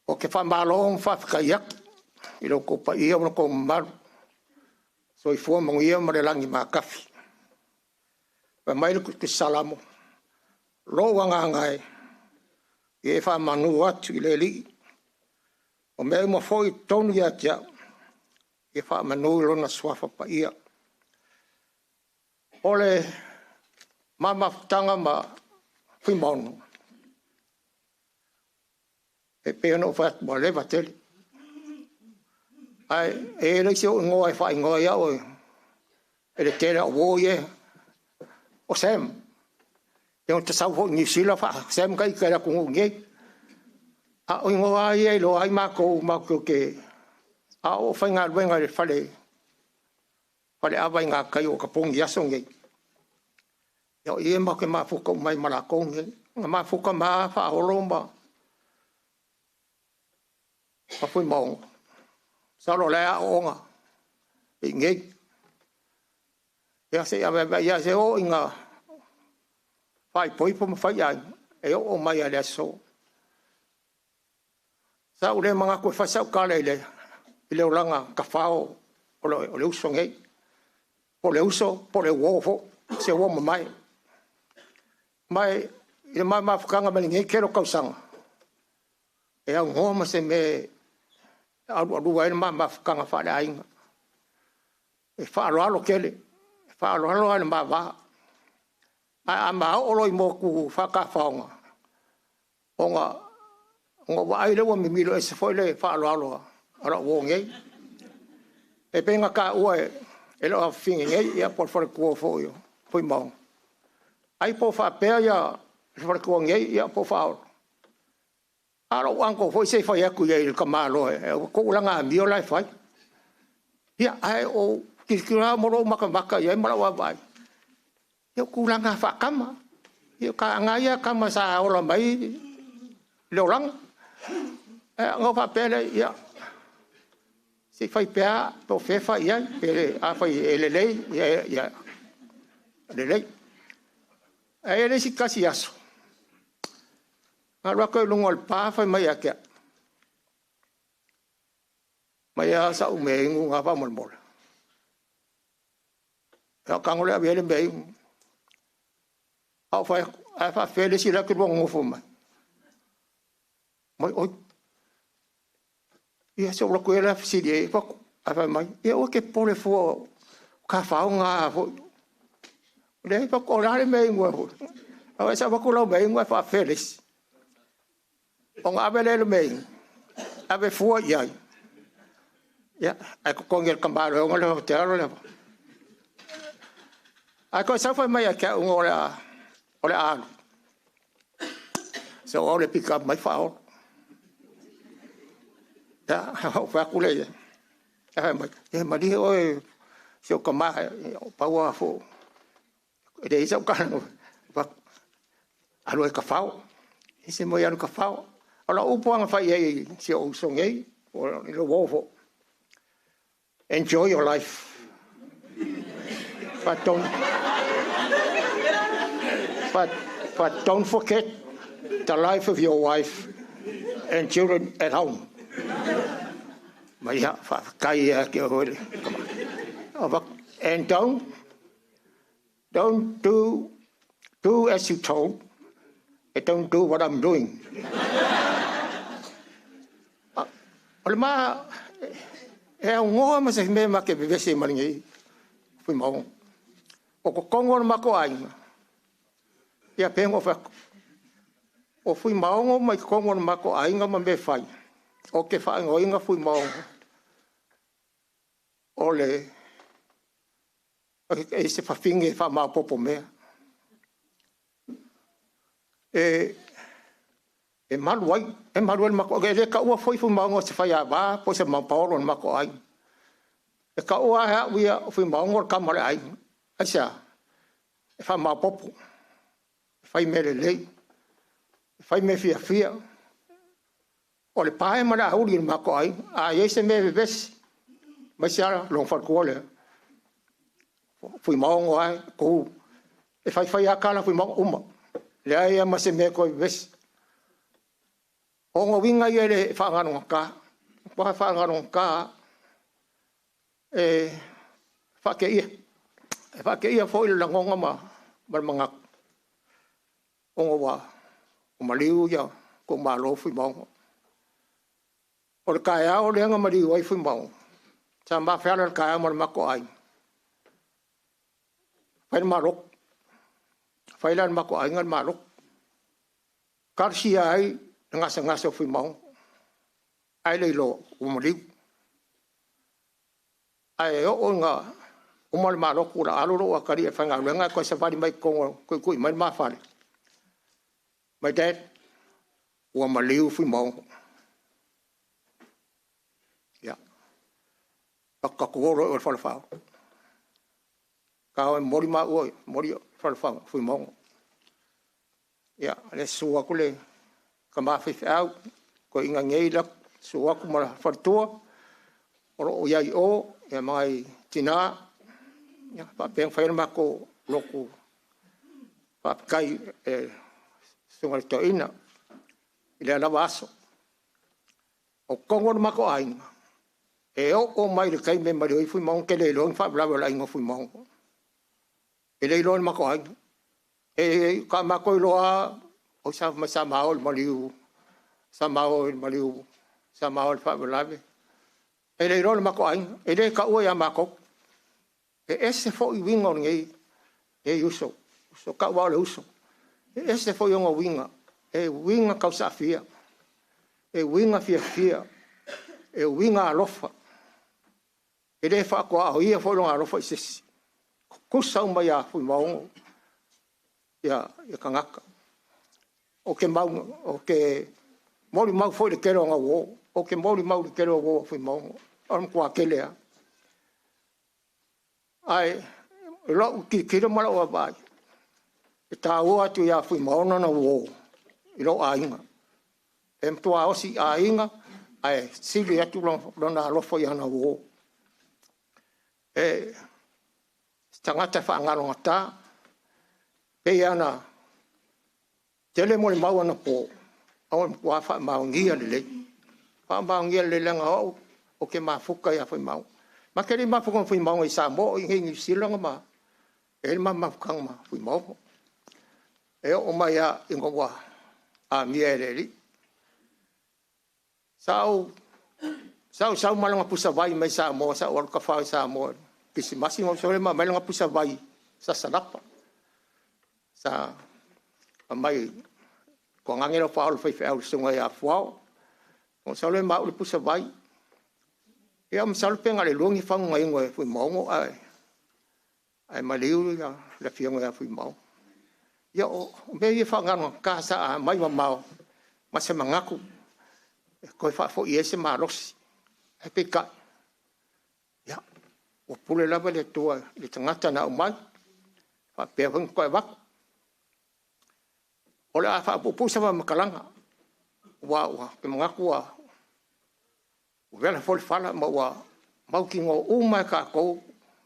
Ou te faamalo ma faafetai atu i lo outou paia ma lo outou mamalu, soifua manuia ma le lagi matafi. Fai mai le Tusi Salamo, “Lou agaga e, ia e faamanu atu i le Alii, o mea uma foi o totonu ia te au, ia faamanu i Lona Suafa Paia.” O le ma mafutaga ma Fuimaono, e pei ona ou fai atu ua leva tele, ae e le isi ou igoa e faaigoa ai au e le tele o au uo ia, o Sam. Ou te sau foi i Niu Sila, Sam ita i le atunuu i inei. A o igoa lava ia e iloa ai matou te… a o faigaluega i le faleava i gatai o Taponi i aso nei, o i matou te mafuta uma ai ma latou nei. Na mafuta ma a Faaolo ma Fuimaono, masalo o la e aooga i inei. Ia se i aveave ai, se i oo ina faaipoipo ma fai aiga, e oo mai lava i le aso. Sa ou le manatu e fai sau tala i le olaga tafao o le uso nei, po o le uso po o le uo foi, o se uo mamae. Ma i le ma mafutaga mai lenei tele o tausaga, e aunoa ma se mea e alualua ai le ma mafutaga faaleaiga. E faaaloalo tele, e faaaloalo lava i le ma va. Ae a ma oo loa i motu faatafaoga, ona ou vaai lea ua mimilo ese foi le faaaloalo a lou uo nei. E pei ona taua e lou afafine nei po o le faletua foi o Fuimaono, ai po o faapea le faletua nei po o Faaolo, a o lou uncle foi se i fai atu i ai i le tamaloa e tuu lana amio la e fai. Ia, ae ou tilotilo lava ma lou matamata i ai ma lau vaavaai, ia o tulaga lava faa-tama. Ia o tama ia a tama sa ola mai le olaga. Ona ou faapea lea, ia, se i fai pea po o fea e fai i ai. Afai e lelei, ia lelei. Ae i ai le isi tasi aso, na alu atu ai i luga o le pa fai mai ia te au, aumai lava sau meainu na faamolemole. Ia ou tago lea ave i ai le meainu. Ae ou fai atu, ae faapefea le isi la e te lua nonofo mai? Fai mai, oi, ia se i ou alu atu ia la e fesili i ai. Ae fai mai, ia aua e te popole fua o tafaao na foi. Leai, ou fai atu, o le a le meainu a? Se i avatu lau meainu ae faapefea le isi? Ona ave lea o le meainu ave fua i ai, ia, ae totogi e le tamaloa e ona le hotel. Ae toe sau fai mai ia te au ina o le a alu, se o au le pick up mai Faaolo. Ia, ona ou fai atu lea i ai. Ae fai mai, ia malie oe si ou tama, pau lava E leai sau tala alu ai kafao. E se mo alu kafao. O lau upu lava na fai i ai i si ou uso nei, i le uo foi. Enjoy your life. But don't but but don't forget the life of your wife and children at home. Ma ia, faafetai ia te oe le And don't do do as you told, and don't do what I'm doing. O le ma e augoa ma se mea ma ke vevesi ma lenei Fuimaono. O totonu o le matou aiga, ia pei ona ou fai atu, o Fuimaono mai totonu o le matou aiga ma mea e fai, ou te faaigoaina Fuimaono o le e se fafine e faamaopoopo mea. E malu ai, e malu ai le matou aiga. E le taua foi Fuimaono o se faiava po o se mapaolo o le matou aiga. E taua lava e au ia o Fuimaono o le tama a le aiga. Aisea? E faamaopoopo, e fai mea lelei, e fai mea fiafia. O le pae ma le auli i le matou aiga. A i ai se mea e vevesi, aemaise lava lona faletua lea, Fuimaono lava e tu. E fai fai lava tala a Fuimaono, uma. Leai lava ma se mea e toe vevesi. O ona uiga ia e le faagalogata. Matua faagalogata lava. E faateia. E faateia foi le lagona ma le manatu, ona ua maliu le itumalo o Fuimaono. O le taeao lea na maliu ai Fuimaono, sa ma feala i le taeao ma le matou aiga, fai le ma lotu. Fai la e le matou aiga le ma lotu. Talosia ai le gasegase o Fuimaono, ae le iloa ua maliu. Ae oo ina uma le ma lotu o le a alu lou atalii e faigaluega ae toe savali mai i totonu e tuitui mai le ma fale. My dad, ua maliu Fuimaono. Ia, tatou o loa i o i le fale faaola. Ta o e momoli maua, momoli i le fale Fuimaono. Ia, lea e susu atu le tama faifeau, toeaina nei la, susu atu ma le faletua, o lo o i ai i o, ia ma nai tina, ia faapea ona fai le matou lotu faafetai i le susuga i le toeaina i lea lava aso. O totonu o le matou aiga, e oo mai i le taimi e maliu ai Fuimaono, ou te le iloa ni faalavelave o le aiga o Fuimaono. E le iloa e le matou aiga. E faatoa matou iloa lava, oi sa fai mai sa ma o i le maliu, sa ma o i le maliu, sa ma o i le faalavelave. E le iloa e le matou aiga, e le taua ia matou. E ese foi uiga o lenei uso, uso tau lava o le uso. E ese foi ona uiga, e uiga tausaafia, e uiga fiafia, e uiga alofa. E le faatuaoia foi lona alofa i se isi. Tutusa uma ia Fuimaono ia tagata. Ou te molimau foi i le tele o ana uo. Ou te molimau i le tele o uo a Fuimaono. O le matua tele lava. Ae o lau tilotilo ma lau vaavaai, e taua atu ia Fuimaono ana uo i lou aiga. E matua osi aiga, ae sili atu lona alofa i ana uo. E tagata faagalogata, pei ona tele molimau anapo, ae ua matua faamaonia lelei. Faamaonia lelei leaga o au ou te mafuta ia Fuimaono. Ma te le i mafuta ma Fuimaono i Samoa, o i inei i Niu Sila na i ai le ma mafutaga ma Fuimaono. E oo mai lava ina ua amia e le Alii. Sa ou sau ma lana pusavai mai Samoa, sa ou alu tafao i Samoa i le Kerisimasi, ona ou sau lea ma aumai lana pusavai sasalapa. Sa aumai toagaga lau faaolo faifeau le susuga ia Fuao. Ona ou sau lea ma au le pusavai. Ia masalo pe na o le 2 ni fagu na inu e Fuimaono ae maliu le afioga ia Fuimaono. Ia o mea ia faagalogata sa aumai mamao ma se manatu e toe faafoi ai se malosi. Ae peitai, ia, ua pule lava le Atua i le tagata na aumai. Faapea foi ona toe avatu. O le a faapuupuu se faamatalaga, aua ou te manatu ua vela foi le fala ma ua mautinoa uma e tatou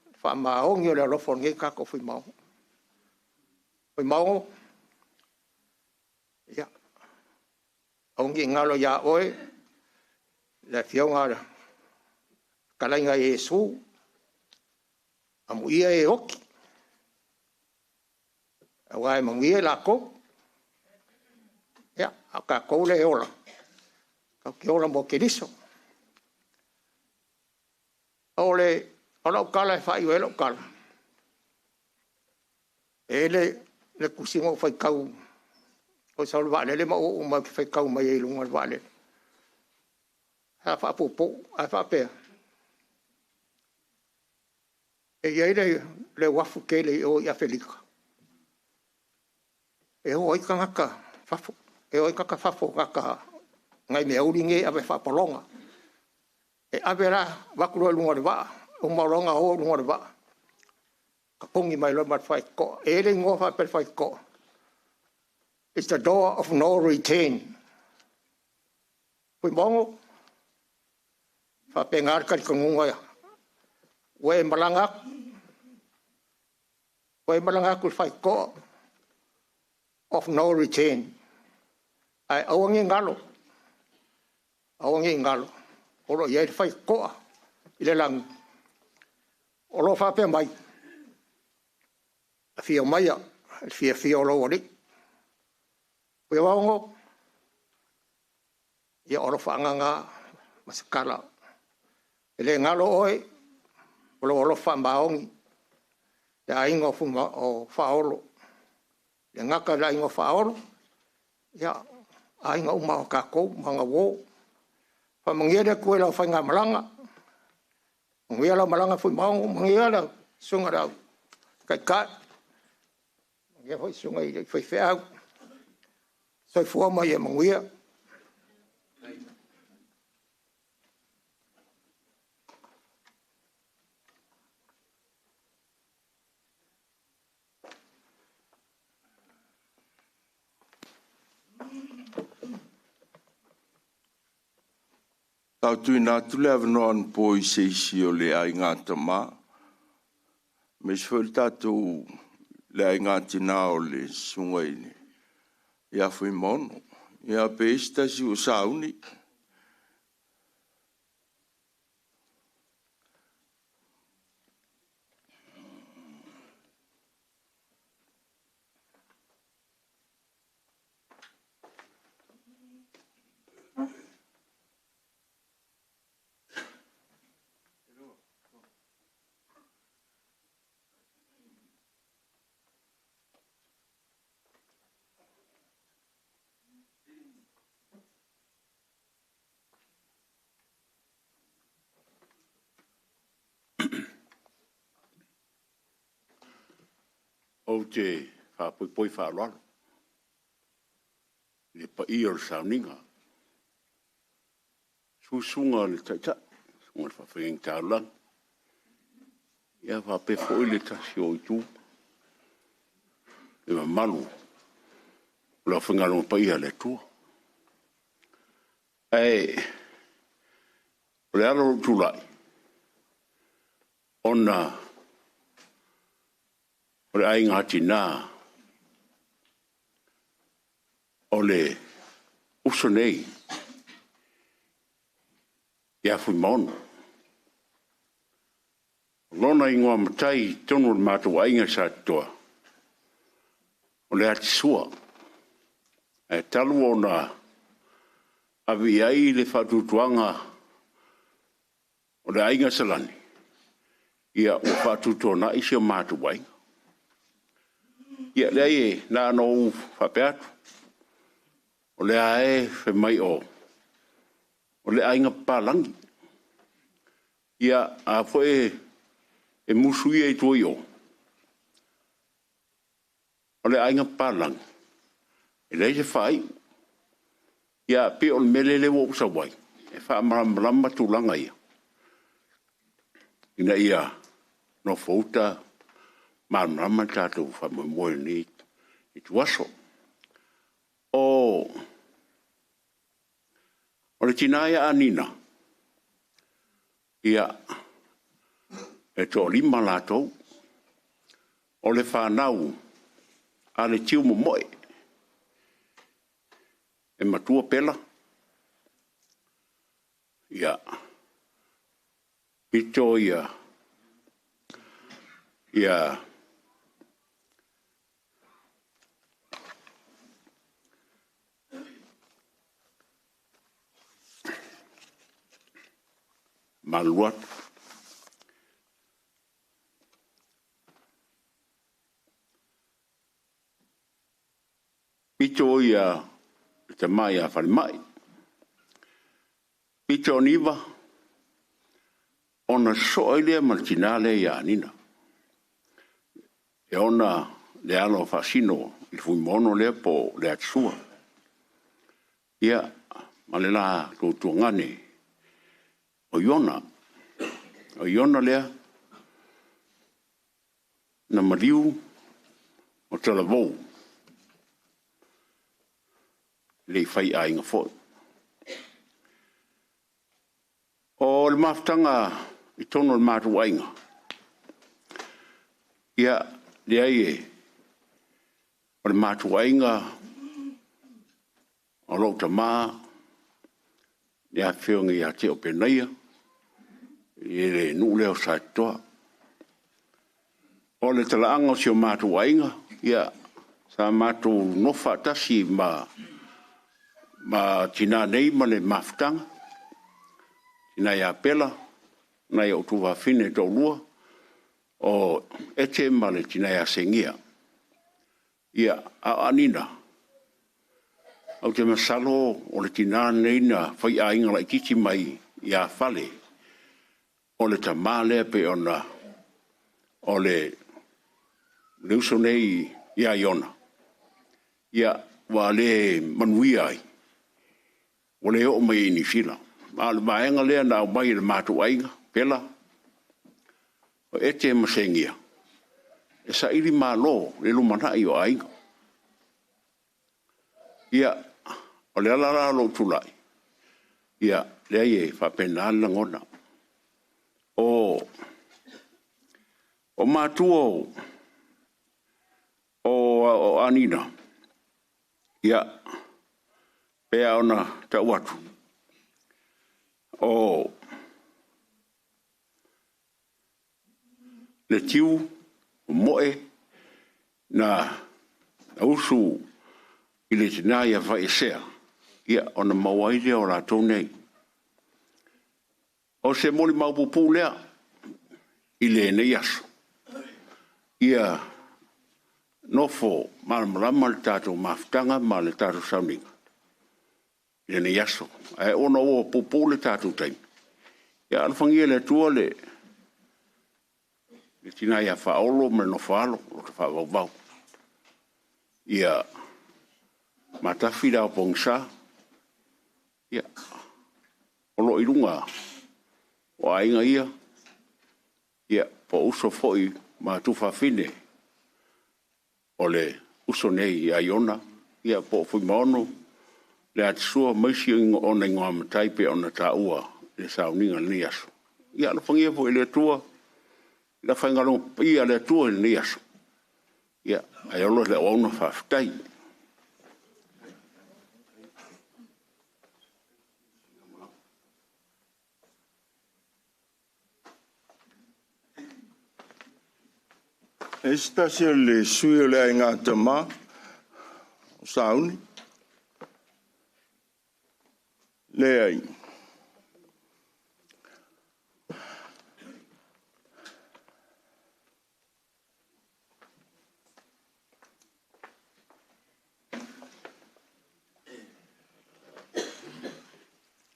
le faamaoni o le alofa o lenei tatou Fuimaono. Fuimaono, ia, aua ne i galo ia oe le Afioga le Fetalaiga ia Iesu, amuia e oti, aua e manuia i latou. Ia, a o tatou lea e ola, tatou te ola mo Keriso. O lau tala e faaiu ai lau tala, e i ai le tusi na ou faitau ou te sau i le vaalele ma ou oo mai ou te faitau mai ai i luga o le vaalele. Sa faapuupuu ae faapea, e i ai le uafu tele i o i Aferika e o ai tagata fafo, e o ai tagata fafo, tagata nai meauli nei e ave faapologa. E ave la, avatu loa i luga o le vaa, uma loa ona o i luga o le vaa, tapuni mai loa ma le faitotoa. E i ai le igoa faapea i le faitotoa, it's the door of no return. Fuimaono, e faapena le talitonuga, ua e malaga atu, ua e malaga atu i le faitotoa of no return. Ae aua ne i galo, aua ne i galo, o lo o i ai le faitotoa i le lagi o lo o faapea mai, afio maia i le fiafia o lou Alii. Fuimaono, ia o alofaaga na ma se tala, e le galo oe ma lou alofa faamaoni, le aiga o Faaolo. E le gata i le aiga o Faaolo, a o aiga uma lava o tatou ma ana uo. Faamanuia le Atua i lau faigamalaga, manuia lau malaga Fuimaono, manuia lau susuga i le Taitai, manuia foi susuga i faifeau. Soifua ma ia manuia. Sa ou tuuina atu le avanoa anapo i se isi o le Aiga Tama, aemaise foi le tatou le Aiga Tina o le Susuga ia Fuimaono. Ia pe i ai se tasi ua sauni. Ou te faapoipoi faaaloalo i le paia o le sauniga, susu susuga i le Taitai, susuga i le Faafeagaiga Taulagi, ia faapea foi le tasi o Itu, le mamalu o le aufaigaluega paia a le Atua. Ae o le ala o lou tulai, ona o le aiga tina o le uso nei ia Fuimaono. O lona igoa matai i totonu o le matou aiga Satitoa, o Leatisua. Ae talu ona ave i ai le faatuatuaga o le Aiga Salani, ia ua faatuatuanai si o matou aiga. Ia leai e na ona ou faapea atu, o lea lava e fai mai o le aiga papalagi. Ia, a foi e musu ia i tua i o, o le aiga papalagi, e leai se faaiu. Ia e pei o le mea lea ua ou sau ai, e faamalamalama tulaga ia, ina ia nofouta malamalama le tatou faamoemoe i lenei ituaso. O le tina ia Anina, ia, e toalima latou. O le fanau a le Tiumomoe, e matua Pela, ia, pito ia malulu atu. Pito ia le tama ia Falemai. Pito o Niva, ona sosoo ai lea ma le tina lea ia Anina, e ona le alo o Faasino i le Fuimaono lea po o Leatisua. Ia, ma le la tuatuagane o Iona. O Iona lea na maliu ma talavou, e le i faiaiga foi. O le mafutaga i totonu o le matou aiga, ia, leai o le matou aiga, o lou tama, le afioga ia Teo Penaia, i le nuu lea o Satitoa. O le talaaga o si o matou aiga, ia, sa matou nonofo faatasi ma tina nei ma le mafutaga, le tina ia Pela, nai ou tuafafine e toalua, o Ete ma le tina ia Segia. Ia, a o Anina, ou te masalo o le tina lenei na faiaiga laitiiti mai ia Fale, o le tama lea pei ona o le uso nei ia Iona, ia, ua le manuia ai, ua le oo mai ai i Niu Sila. A o le vaega lea na aumai e le matou aiga, Pela, o Ete ma Segia, e sailimalo le lumanai o aiga. Ia, o le ala la o lou tulai, ia, leai e faapena le lagona. O matua o Anina, ia, pei lava ona tau atu, o Letiu Momoe na usu i le tina ia Faiesea, ona maua ai lea o latou nei. O se molimau puupuu lea i lenei aso, ia nofo malamalama le tatou mafutaga ma le tatou sauniga i lenei aso. Ae ona ua puupuu le tatou taimi, ia alofagia e le Atua le tina ia Faaolo ma le nofo a alo o lo o faavauvau. Ia matafi le ao pogisa, ia, o lo o i luga o aiga ia, po o uso foi ma tuafafine o le uso nei ia Iona, po o Fuimaono Leatisua ma isi ona igoa matai e pei ona taua i le sauniga i lenei aso. Ia alofagia foi e le Atua le afaigaluega paia a le Atua i lenei aso, ae ola le auauna faafetai. E i ai se tasi o le sui o le Aiga Tama o sauni? Leai.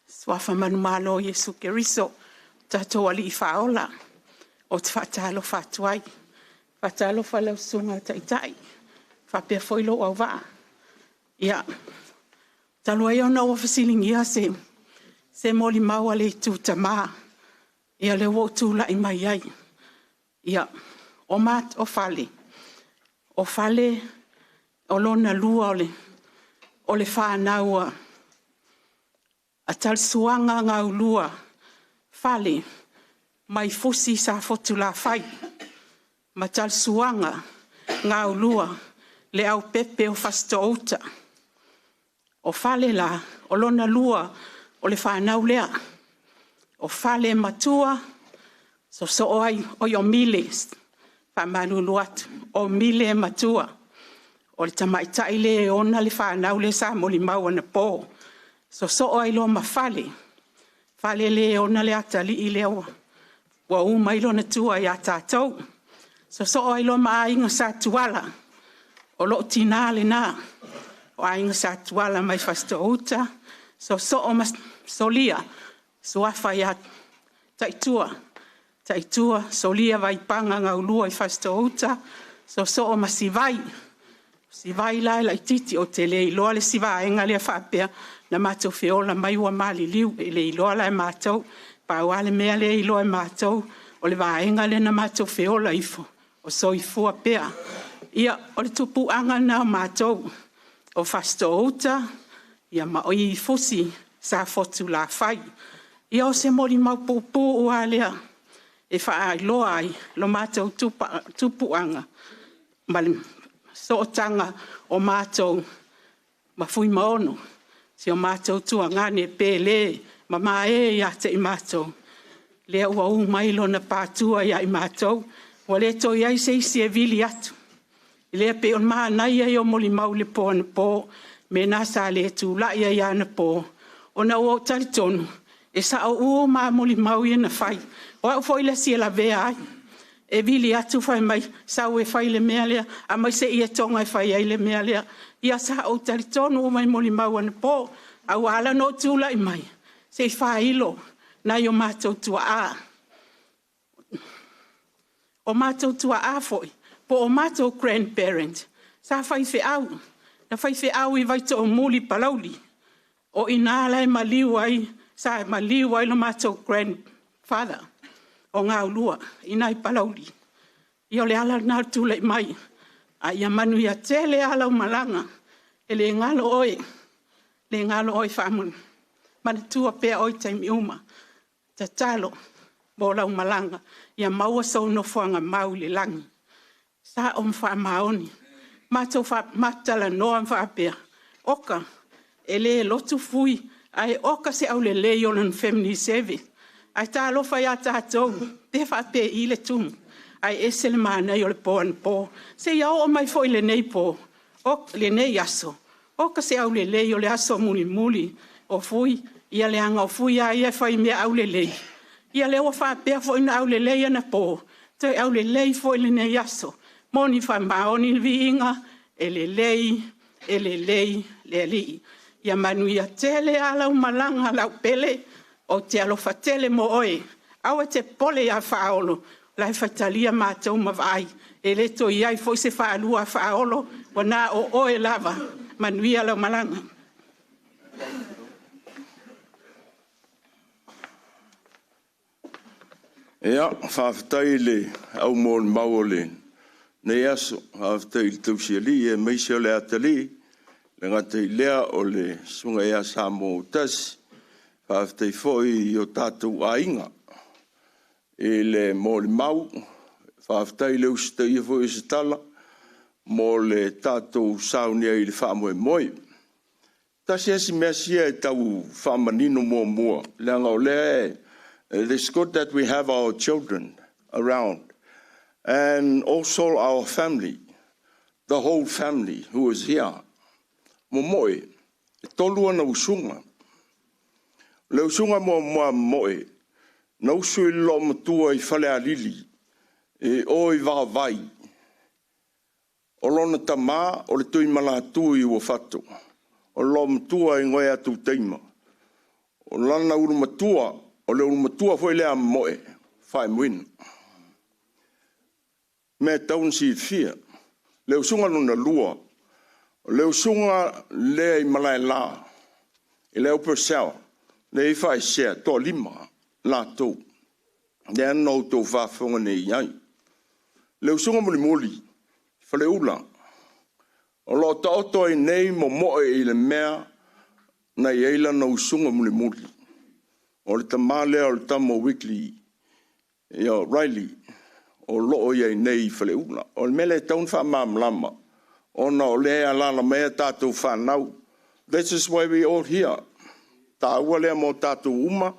Suafa manumalo o Iesu Keriso o tatou Alii Faaola, ou te faatalofa atu ai. E faatalofa i lau Susuga i le Taitai faapea foi lou auvaa. Ia, talu ai ona ua fesiligia se molimau a le itu tama, ia lea ua ou tulai mai ai. Ia, O Fale, o Fale o lona lua o le fanau a Talisuaga Gaulua Fale mai Fusi Safotulafai ma Talisuaga Gaulua Leaupepe o Fasitoo-uta. O Fale la, o lona lua o le fanau lea. O Fale e matua, sosoo ai, oi o Mile, faamalulu atu, o Mile e matua. O le tamaitai lea e ona le fanau lea sa molimau anapo. Sosoo ai loa ma Fale, Fale lea e ona le atalii lea ua u mai lona tua ia tatou. Sosoo ai loa ma aiga Sa Tuala, o lou tina lena, o aiga Sa Tuala mai Fasitoo-uta, sosoo ma Solia, suafa ia Taitua, Taitua Solia Vaifagaloa Gaulua i Fasitoo-uta, sosoo ma Sivai. O Sivai la e laitiiti, ou te le iloa le isi vaega lea faapea na matou feola mai ua maliliu, e le iloa la e matou. Pau lava le mea lea e iloa e matou, o le vaega lea na matou feola ifo o soifua pea. Ia, o le tupuaga lena o matou, o Fasitoo-uta ma i i Fusi Safotulafai. Ia o se molimau puupuu lava lea e faailoa ai lo matou tupuaga ma le sootaga o matou ma Fuimaono, si o matou tuagane pele mamae ia te i matou, lea ua u mai lona pātua ia i matou, ua le toe i ai se isi e vili atu. Lea e pei o le manaia ia o molimau i le po anapo, o le mea lena sa le tulai ai anapo, ona ua ou talitonu e sao uma lava molimau ia na fai. O au foi le isi e lavea ai, e vili atu fai mai, sau e fai le mea lea, aumai se ietoga e fai ai le mea lea. Ia sa ou talitonu uma i molimau anapo, ae ua ala ona ou tulai mai, se i faailo nai o matou tuaa. O matou tuaa foi po o matou grandparents sa faifeau, na faifeau i Vaitoomuli i Palauli. O i ina la e maliu ai, sa maliu ai lo matou grandfather o Gaulua, i ina i Palauli. Ia o le ala lena o le tulai mai, ae ia manuia tele lava lau malaga, e le galo oe, le galo oe, manatua pea oe i taimi uma. Tatalo mo lau malaga, ia maua sou nofoaga mau i le lagi. E sao ma faamaoni. Matou talanoa ma faapea, oka, e le lotu Fui, ae oka se aulelei o lona family seve. Ae talofa ia tatou, pe faapei le tumu, ae ese le manaia o le po anapo. Seia oo mai foi i lenei po, lenei aso, oka se aulelei o le aso mulimuli o Fui, ia leaga o Fui lava ia e fai mea aulelei, ia lea ua faapea foi ona aulelei anapo, toe aulelei foi lenei aso. Moni faamaoni le viiga, e lelei, e lelei le Alii. Ia manuia tele lava lau malaga lau pele, ou te alofa tele mo oe. Aua e te popole ia Faaolo, o la e faitalia matou ma vaai, e le toe i ai foi se faalua a Faaolo, ua na o oe lava. Manuia lau malaga. Ia, faafetai i le au molimau o lenei aso, faafetai i le tausialii aemaise o le atalii, e le gata i lea o le susuga ia Samoa-tasi, faafetai foi i o tatou aiga i le molimau, faafetai i le usitaia foi o se tala mo le tatou saunia i le faamoemoe. Tasi lava si mea sia e tau faamanino muamua, leaga o lea it is good that we have our children around and also our family, the whole family who is here. Momoe, e tolu ona usuga. O le usuga muamua a Momoe, na usu i le loomatua i Falealili, e o i Vaovai. O lona tama o le Tuimalatu i Uafato, o le loomatua i Goeatu-taima. O lana ulumatua, o le ulumatua foi lea a Momoe, Faemoena. Mea e tatau ona silafia. Le usuga lona lua, o le usuga lea i Malaela, i le Upper South, lea e i Faesea, toalima latou, lea na outou faafofoga nei i ai. Le usuga mulimuli, Faleula, o loo taoto ai nei momoe i le mea na i ai lana usuga mulimuli. O le tamā lea o le tama o Weekly, ia Riley, o loo i ai nei i Faleula. O le mea lea e tatau ona faamalamalama, ona o lea e alaala mai a tatou fanau. This is why we all here. Taua lea mo tatou uma.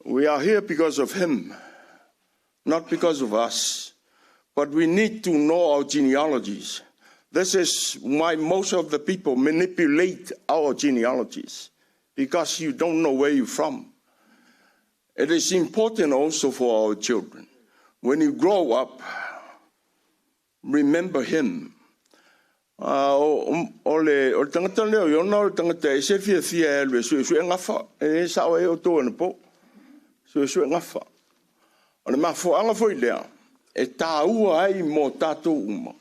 We are here because of him, not because of us. But we need to know our genealogies. This is why most of the people manipulate our genealogies, because you don't know where you're from. It is important also for our children. When you grow up, remember him. O le tagata lea o Iona o le tagata e se fiafia e alu e suesue gafa. E sao ai outou anapo. Suesue gafa. O le mafuaaga foi lea, e taua ai mo tatou uma.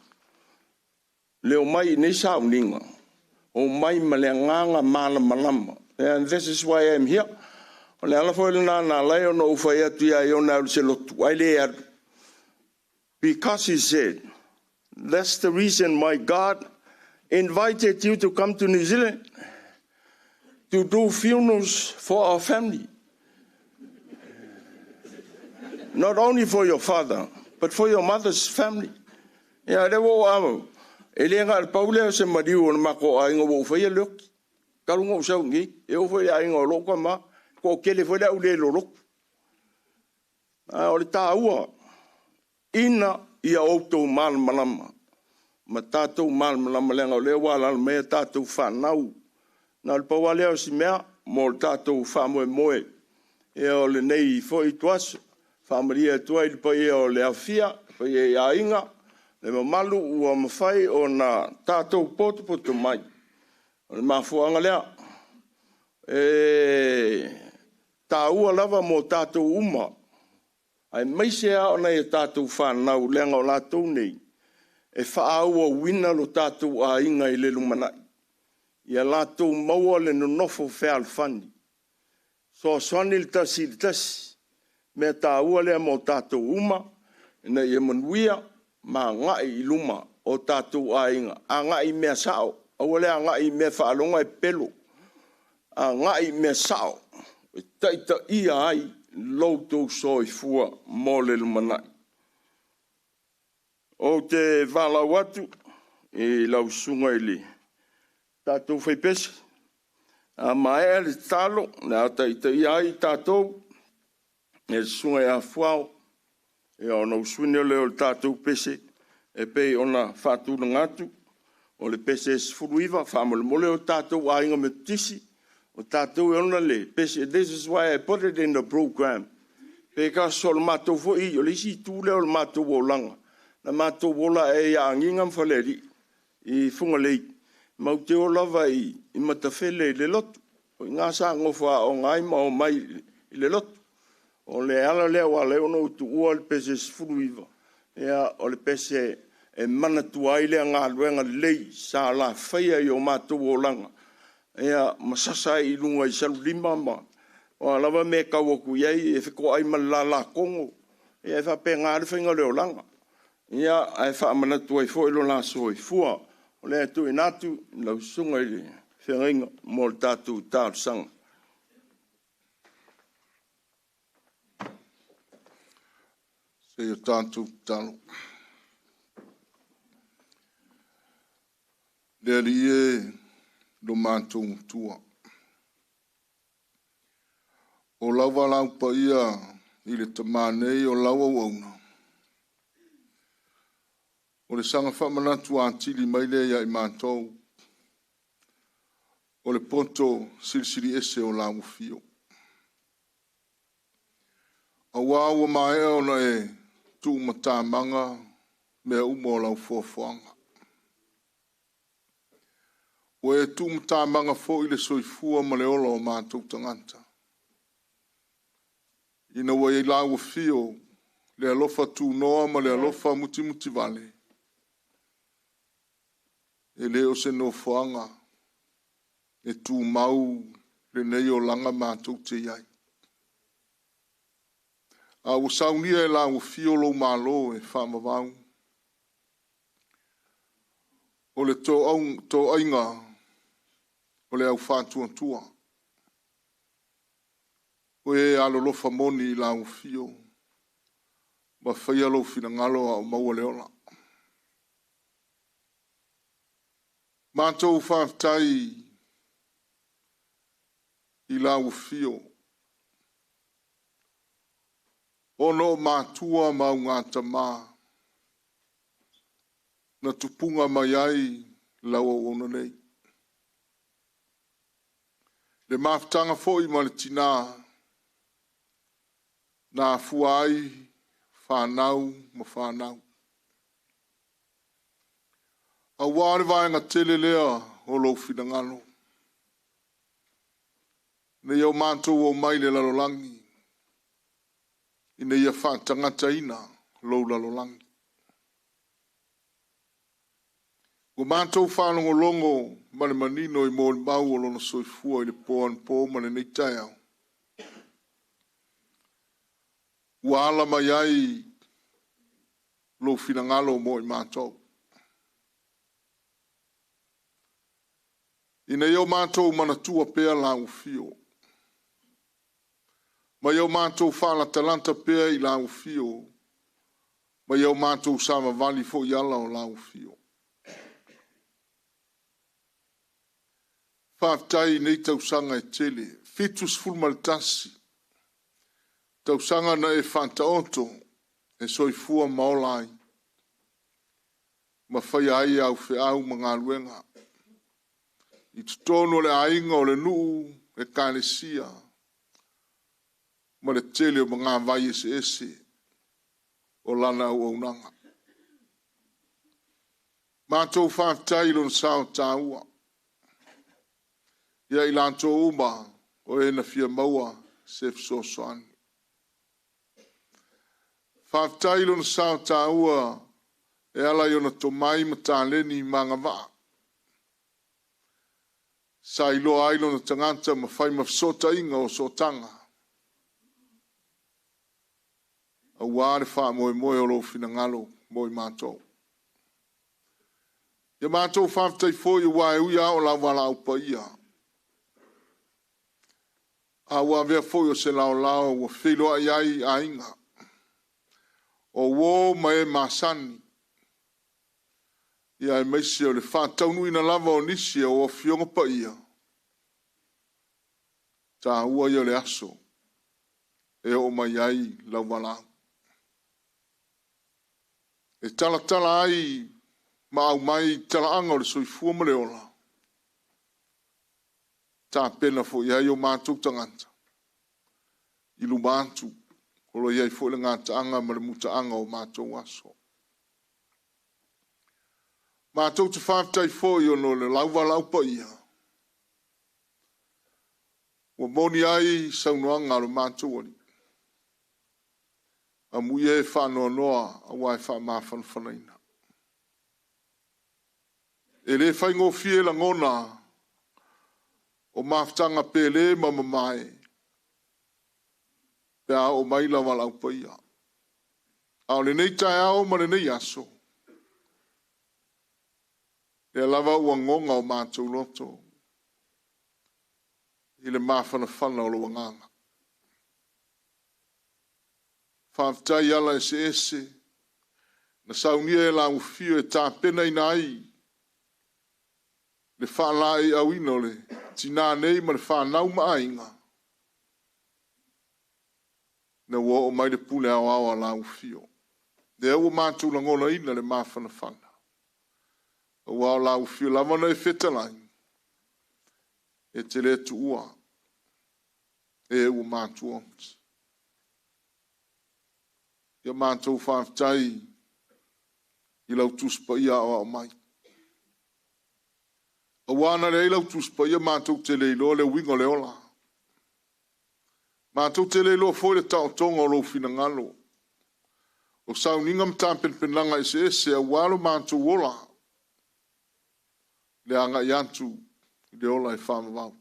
Le omai i nei sauniga, omai ma le agaga malamalama. And this is why I'm here. O le ala foi lena na ala ai ona ou fai atu ia Iona e alu i se lotu, ae le alu. Because he said, that's the reason my God invited you to come to New Zealand to do funerals for our family. Not only for your father, but for your mother's family. Ia, lea ua ou amo, e le na o le pau lea o se maliu o le matou aiga ua ou faia le oti. Talu ona ou sau i inei, e oo foi i le aiga o lou tama, toatele foi le au le lolotu. A o le taua, ina ia outou malamalama, ma tatou malamalama leaga o lea ua alaala mai a tatou fanau. Na o le pau lava lea o si mea mo le tatou faamoemoe ia o lenei foi ituaso. Faamalie atu ai i le paia o le aofia, le paia i aiga, le mamalu ua mafai ona tatou potopoto mai. O le mafuaaga lea, e taua lava mo tatou uma, aemaise lava o nai a tatou fanau, leaga o latou nei e faaauauina lo tatou aiga i le lumanai. Ia latou maua le nonofo fealofani, soasoani le tasi i le tasi, mea taua lea mo tatou uma, ina ia manuia ma agai i luma o tatou aiga, agai i mea sao, aua le agai i mea faalogo ae pepelo, agai i mea sao e taitaia ai lo outou soifua mo le lumanai. Ou te valaau atu i lau susuga i le tatou faipese, a maea le tatalo, o le a taitaia ai tatou e le susuga ia Fuao, ia ona usuina lea o le tatou pese e pei ona faatulaga atu, o le pese 19, faamolemole o tatou aiga Metotisi, o tatou e ona le pese. This is why I put it in the program, because o le matou foi, o le isi itu lea o le matou olaga, na matou ola e ia Agiga ma Falealii i Fugalei, matou te o lava i Matafele i le lotu. O i ina sa nofo aoga ai ma omai i le lotu. O le ala lea ua ala ai ona ou tuua le pese 19, ia, o le pese e manatua ai lea galuega lelei sa lafaia i o matou olaga, ia, ma sasa ai i luga i Salulima ma o a lava mea e tau atu i ai, e fetoai ma le lala togo, ia, e faapena le faiga o le olaga. Ia, ae faamanatu ai foi lo la soifua. O lea e tuuina atu i lau susuga i le feagaiga mo le tatou talosaga. Se i o tatou tatalo. Le Alii e, lo matou Matua, o lau valaau paia i le tamā nei o lau auauna, o le saga faamanatu atili mai lea ia i matou, o le poto silisili ese o lau afio. Auā ua maea ona e tuumatamaga mea uma o lau foafoaga. Ua e tuumatamaga foi le soifua ma le ola o matou tagata. Ina ua i lau afio le alofa tunoa ma le alofa mutimutivale, e le o se nofoaga e tumau lenei olaga matou te i ai. A ua saunia e lau afio lou malo e faamavau. O le toaiga o le au faatuatua. O e alolofa moni i lau afio, ma faia lou finagalo a o maua le ola. Matou faafetai i lau afio, ona o matua ma augatama na tupuga mai ai lau auauna nei. Le mafutaga foi ma le tinā na afua ai fanau ma fanau. Aua le vaega tele lea o lou finagalo. Ina ia o matou omai i le lalolagi, ina ia faatagataina lou lalolagi. Ua matou faalogologo ma le manino i molimau o lona soifua i le po anapo ma lenei taeao. Ua ala mai ai lou finagalo mo i matou. Ina ia o matou manatua pea lau afio, ma ia o matou faalatalata pea i lau afio, ma ia o matou savavali foi i ala o lau afio. Faafetai i nei tausaga e tele, 71 tausaga na e faataoto e soifua ma ola ai, ma faia ai au feau ma galuega i totonu o le aiga, o le nuu, ekalesia, ma le tele o magavai eseese o lana auaunaga. Matou faafetai i lona sao taua, ia i latou uma o e na fia maua se fesoasoani. Faafetai i lona sao taua e ala i ona tomai ma taleni ma agavaa. Sa iloa ai lona tagata ma fai ma fesootaiga o sootaga. Aua le faamoemoe o lou finagalo mo i matou. Ia matou faafetai foi aua e ui lava o lau valaau paia, a ua avea foi o se laolao ua feiloai ai aiga, o uo ma e masani, ia aemaise o le faataunuuina lava o nisi o afioga paia, taua ia o le aso e oo mai ai lau valaau. E talatala ai ma aumai talaaga o le soifua ma le ola, tapena foi ai o matou tagata i luma atu, o lo o i ai foi le gataaga ma le mutaaga o matou aso. Matou te faafetai foi ona o le lauvalaau paia, ua moni ai saunoaga a lo matou alii. Amuia e faanoanoa aua e faamafanafanaina. E le faigofie lagona o mafutaga pele ma mamae pe a oo mai la valaau paia. A o lenei taeao ma lenei aso, lea lava ua goga o matou loto i le mafanafana o lou agaga. Faafetai ala eseese na saunia e lau afio e tapenaina ai le faalaeiauina o le tinā nei ma le fanau ma aiga, ina ua oo mai le pule aoao a lau afio. Lea ua matou lagonaina le mafanafana, aua o lau afio lava na e fetalai, e te le tuua e ua matua. Ia matou faafetai i lau Tusi Paia aoao mai. Aua na leai lau Tusi Paia matou te le iloa le uiga o le ola. Matou te le iloa foi le taotoga o lou finagalo, o sauniga ma tapenapenaga eseese aua lo matou ola, le agai atu i le ola e faavavau.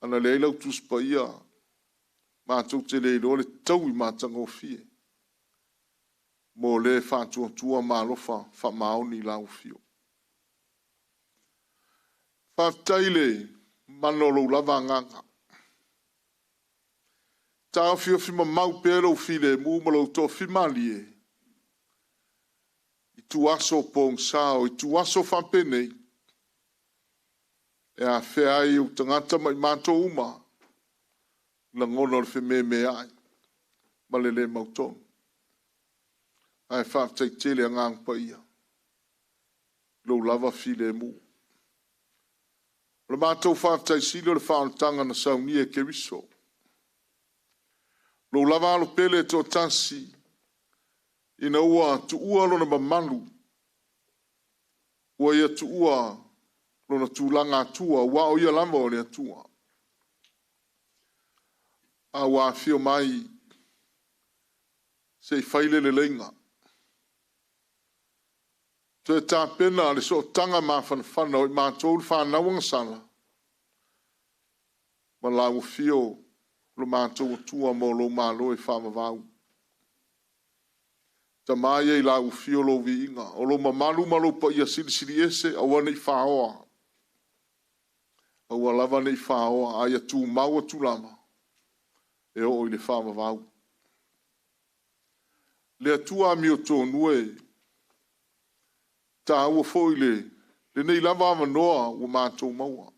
Ana leai lau Tusi Paia, Matou te le iloa le taui matagofie mo le faatuatua ma alofa faamaoni i lau afio. Faafetai le mana o lou lava agaga. Taofiofi mamau pea lou filemu ma lou toafimalie i tuaso pogisa o ituaso faapenei e afea ai ou tagata ma i matou uma lagona o le fememeai ma le le mautonu. Ae faafetai tele Agaga Paia lou lava filemu. O le matou faafetai sili o le faaolataga na saunia e Keriso. Lou lava alo pele e toatasi ina ua tuua lona mamalu, ua ia tuua lona tulaga Atua, ua o ia lava o le Atua. A ua afio mai se i fai le leleiga. Toe tapena le sootaga mafanafana o i matou le fanau agasala ma lau afio lo matou Atua mo lou malo e faavavau. Tama ia i lau afio lou viiga, o lou mamalu ma lou paia silisili ese aua ne i faoa. Aua lava ne i faoa, ae ia tumau atu lava e oo i le faavavau. Le Atua amiotonu e, taua foi lenei lava avanoa ua matou maua.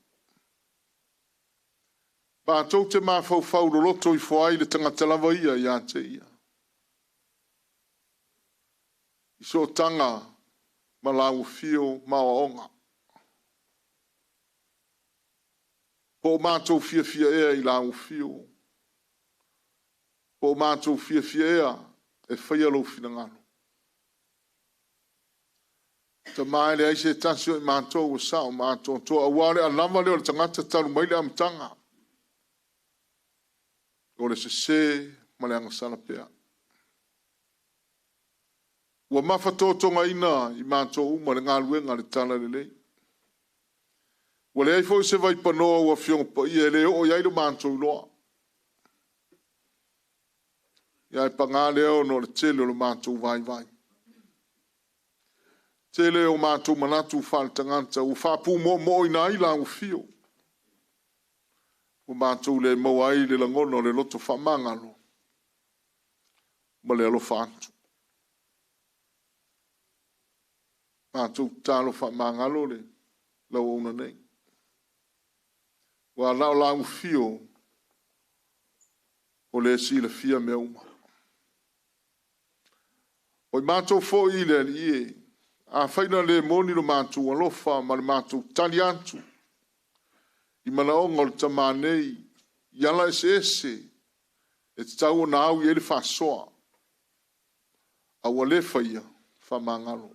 Matou te mafaufau loloto ifo ai le tagata lava ia ia te ia. I sootaga ma lau afio ma aoaoga. Po o matou fiafia ea i lau afio, po o matou fiafia ea e faia lou finagalo. Tama e leai se tasi o i matou ua sao ma atoatoa, aua o le anava lea o le tagata talu mai le amataga. O le sese ma le agasala pea. Ua mafatotogaina i matou uma le galuega le tala lelei. Ua leai foi se vaipanoa ua afioga paia e le oo i ai lo matou iloa. Ia ae paga lea ona o le tele o lo matou vaivai. Tele o matou manatu faaletagata ua faapumoomooina ai lau afio. Ua matou le maua ai le lagona o le loto faamagalo ma le alofa atu. Matou tatalo faamagalo le lauauna nei. Ua na o lau afio o le silafia mea uma. O i matou foi i le Alii e, afai na le moni lo matou alofa ma le matou tali atu i manaoga o le tamā nei, i ala eseese e tatau ona au i ai le faasoa, a ua le faia, faamagalo.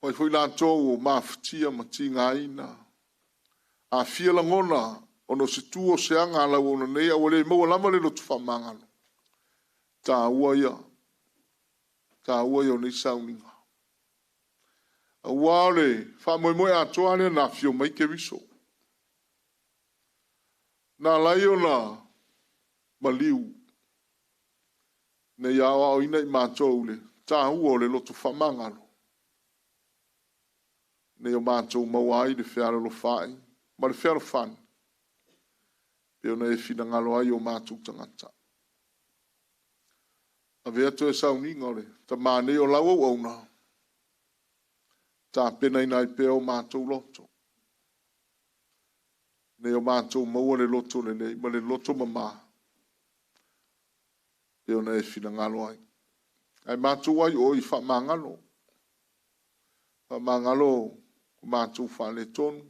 O ai foi latou o mafatia ma tigaina, afia lagona ona o se tu o se aga a lau auauna nei, a ua le maua lava le loto faamagalo. Taua ia, taua ia o nei sauniga. Aua o le faamoemoe atoa lea na afio mai Keriso. Na alai ona maliu, nei aoaoina i matou le taua o le loto faamagalo, nei o matou maua ai le fealolofaai ma le fealofani, pe ona e finagalo ai o matou tagata. Avea toe sauniga o le tamā nei o lau auauna, tapenaina ai pea o matou loto. Nei o matou maua le loto lelei ma le loto mamā, pe ona e finagalo ai. Ae matou ai o i faamagalo. Faamagalo o matou faaletonu,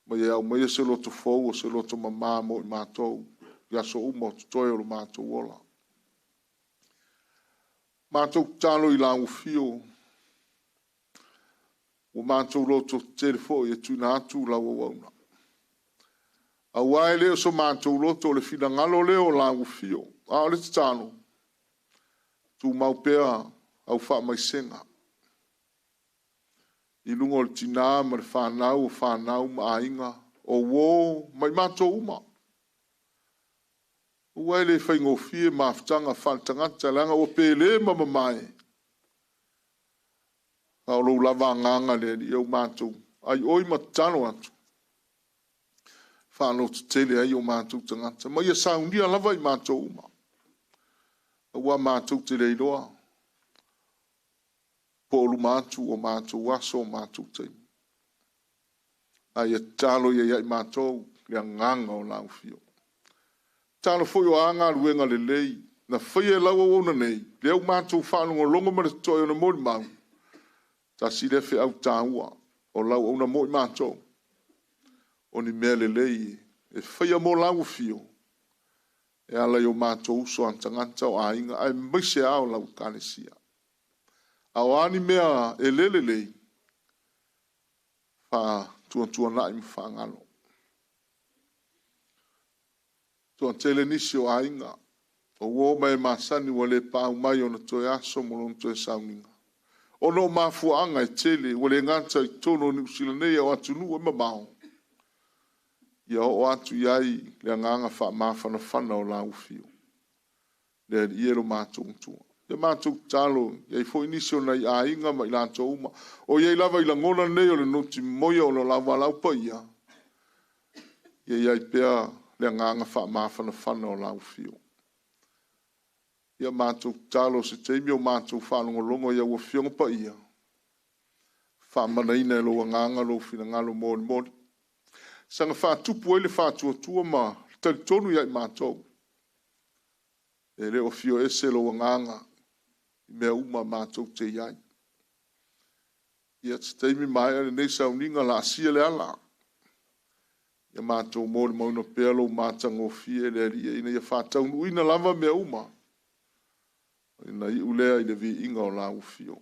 ma ia aumaia se loto fou o se loto mamā mo i matou, i aso uma o totoe o lo matou ola. Matou tatalo i lau afio, ua matou loto tetele foi e tuuina atu lau auauna. Aua e le o so matou loto o le finagalo lea o lau afio, a o le tatalo, tumau pea au faamaisega i luga o le tina ma le fanau o fanau ma aiga o uō ma i matou uma. Ua e le faigofie mafutaga faaletagata leaga ua pele ma mamae, a o lou lava agaga le Alii ua matou aioi ma tatalo atu, faalototele ai o matou tagata, ma ia saunia lava i matou uma, aua matou te le iloa po o luma atu o matou aso o matou taimi. A ia tatalo ia ia i matou le agaga o lau afio. Tatalo foi o a galuega lelei, na faia e lau auauna nei, lea ua matou faalogologo ma le totoe ona molimau, tasi lea feau taua o lau auauna mo i matou, o ni mea lelei e faia mo lau afio, e ala i o matou uso a tagata o aiga, aemaise lava o lau ekalesia. A o a ni mea e le lelei, faatuatuanai ma faagalo. Toatele nisi o aiga, o uo ma e masani ua le paau mai ona toe aso ma lona toe sauniga. Ona o mafuaaga e tele, ua le gata i totonu o Niu Sila nei, a o atunuu e mamao, ia oo atu i ai le agaga faamafanafana o lau afio. Le Alii e lo matou Matua. Ia matou tatalo, e i ai foi nisi o nai aiga ma i latou uma, o i ai lava i lagona nei o le nutimoia o lo lau valaau paia, ia i ai pea le agaga faamafanafana o lau afio. Ia matou tatalo se taimi o matou faalogologo i au afioga paia, faamanaina e lou agaga lou finagalo molimoli. Saga faatupu ai le faatuatua ma talitonu ia i matou. E le o fio ese lou agaga i mea uma matou te i ai. Ia se taimi maea lenei sauniga laasia le ala. Ia matou molimauina pea lou matagofie le Alii ina ia faataunuuina lava mea uma. Ina iu lea i le viiga o lau afio.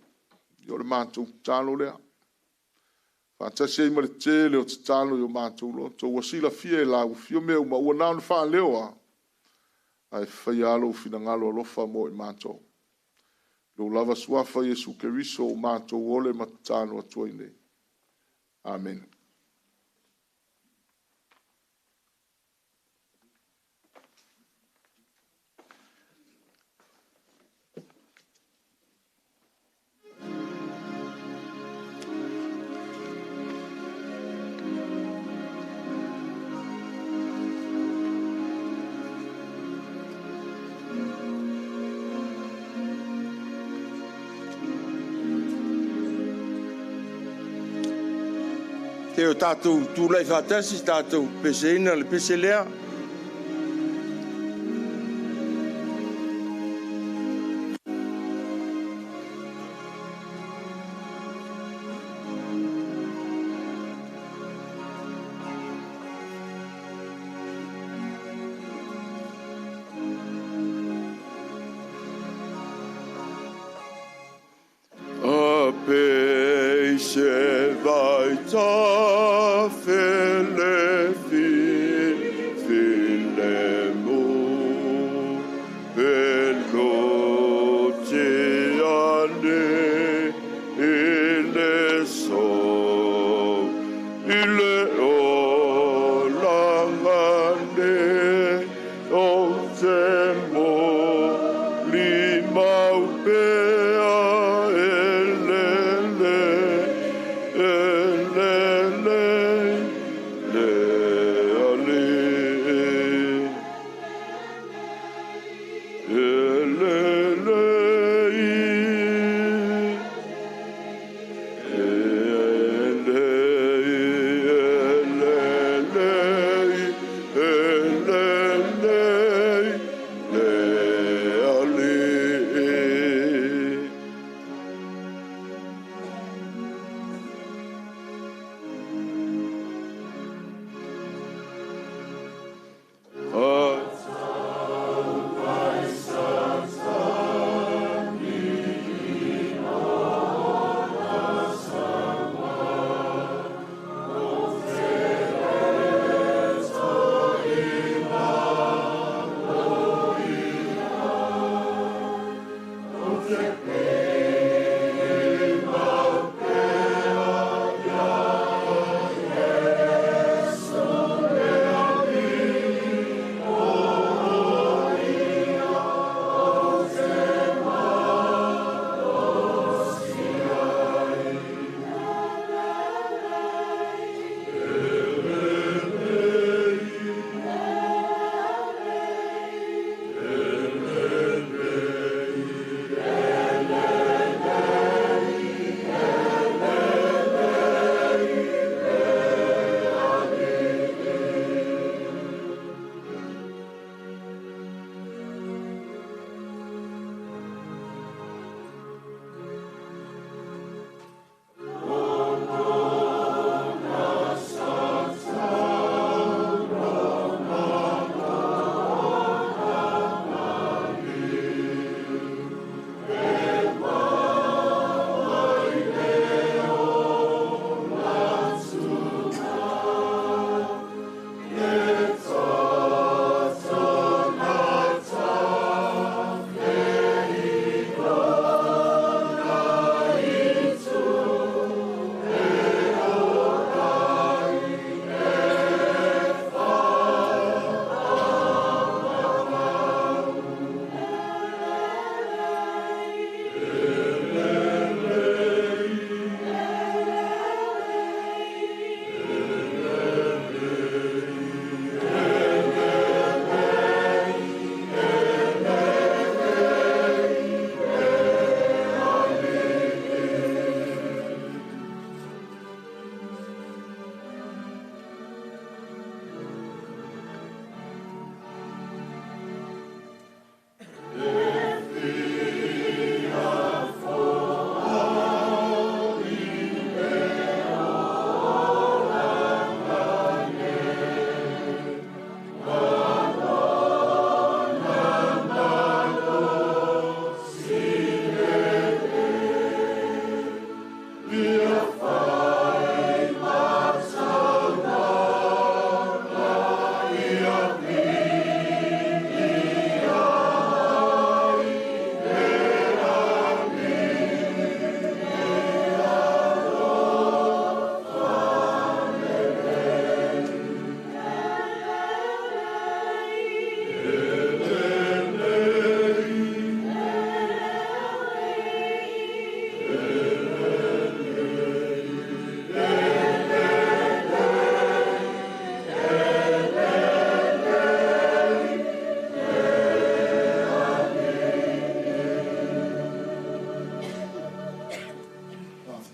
Ia o le matou tatalo lea. Faatasi ai ma le tele o tatalo i o matou loto, ua silafia e lau afio mea uma, ua na ona faaleo lava, ae faia lava lou finagalo alofa mo i matou. Lou lava suafa Iesu Keriso o matou ole ma tatalo atu ai nei. Amen. Se o tatou tulai faatasi, tatou peseina le pese lea. A pace vai ta fele fi.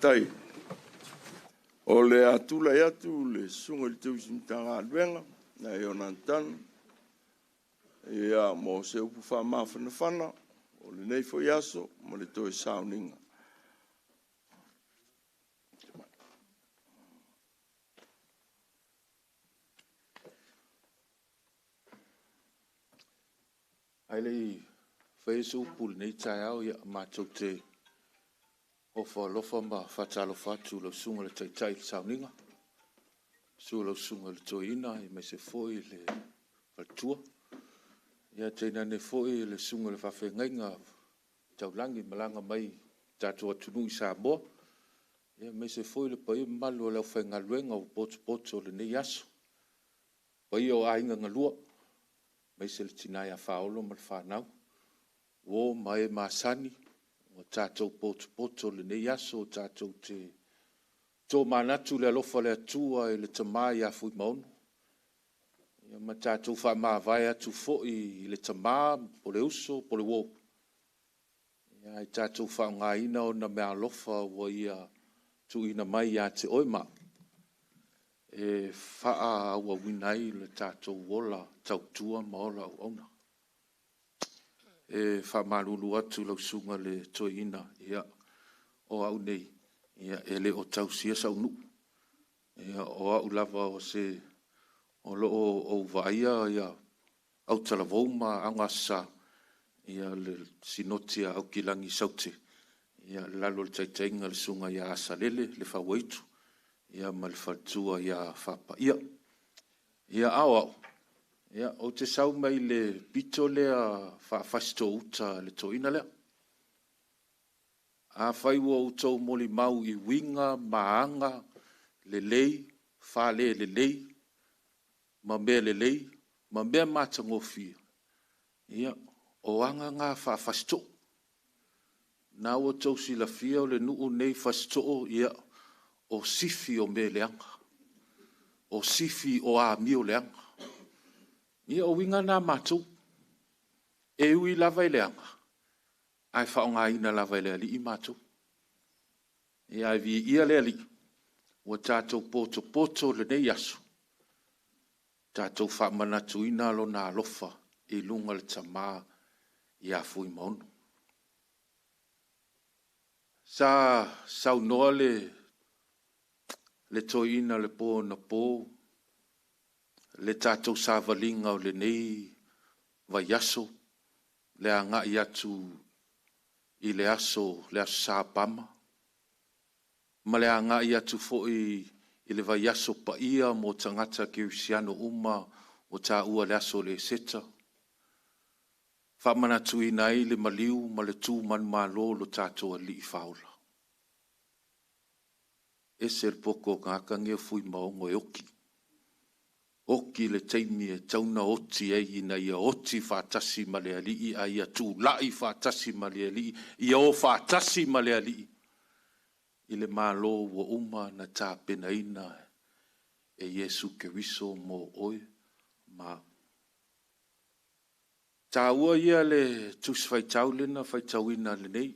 Faafetai. O le a tulai atu le susuga i le Teusi Matagaluega na Ionatana, ia, mo se upu faamafanafana o lenei foi aso ma le toe sauniga. Ae le i faia se upu i lenei taeao, ia, matou te ofo alofa ma faatalofa atu i lau Susuga i le Taitai i le Sauniga, susu lau Susuga i le Toeaina aemaise foi le faletua, ia tainane foi le Susuga i le Faafeagaiga Taulagi malaga mai i le tatou atunuu i Samoa, aemaise foi le paia ma le mamalu o le aufaigaluega ua potopoto i lenei aso. Le paia o aiga na lua, aemaise le tina ia Faaolo ma le fanau, uo ma e masani ua tatou potopoto i lenei aso tatou te tomanatu i le alofa o le Atua i le tama ia Fuimaono, ma tatou faamavae atu foi i le tama po o le uso po o le uo, ae tatou faaaogaina ona meaalofa ua ia tuuina mai ia te oe ma au e faaauauina ai le tatou ola tautua ma ola auauna. E faamalulu atu i lau susuga i le Toeaina, ia, o au nei, e le o tausia sau nuu. O au lava o se o lo o ou vaaia autalavou ma Aoga Aso Sa, le Sinoti a Aukilani Saute i lalo o le taitaiga a le Susuga ia Asalele Lefauaitu ma le faletua ia Fapaia. Ia, a o au, ou te sau mai le pito lea faa-Fasitoo-uta i le toeaina lea. Afai ua outou molimau i uiga ma aga lelei, faale-lelei ma mea lelei ma mea matagofie, ia, o aga na faa-Fasitoo. O lena ua outou silafia o le nuu lenei o Fasitoo, ia, o sifi o mea leaga, o sifi o amio leaga. Ia, o uiga na o matou. E ui lava e leaga, ae faaaogaina lava e le Alii matou. Ae viia le Alii ua tatou potopoto i lenei aso, tatou faamanatuina Lona alofa i luga o le tama ia Fuimaono. Sa saunoa le toeaina i le po anapo le tatou savaliga o lenei vaiaso, le agai atu i le Aso Sa Pama, ma le agai atu foi i le vaiaso paia mo tagata kerisiano uma ua taua le aso o le Eseta, faamanatuina ai le maliu ma le tu manumalo o lo tatou Alii Faaola. E ese le poto o le tagata lenei o Fuimaono e oti. Oti i le taimi e tatau ona oti ai ina ia oti faatasi ma le Alii, a ia tulai faatasi ma le Alii, ia o faatasi ma le Alii i le Malo ua uma ona tapenaina e Iesu Keriso mo oe ma au. Taua ia le Tusi Faitau lea na faitauina nei,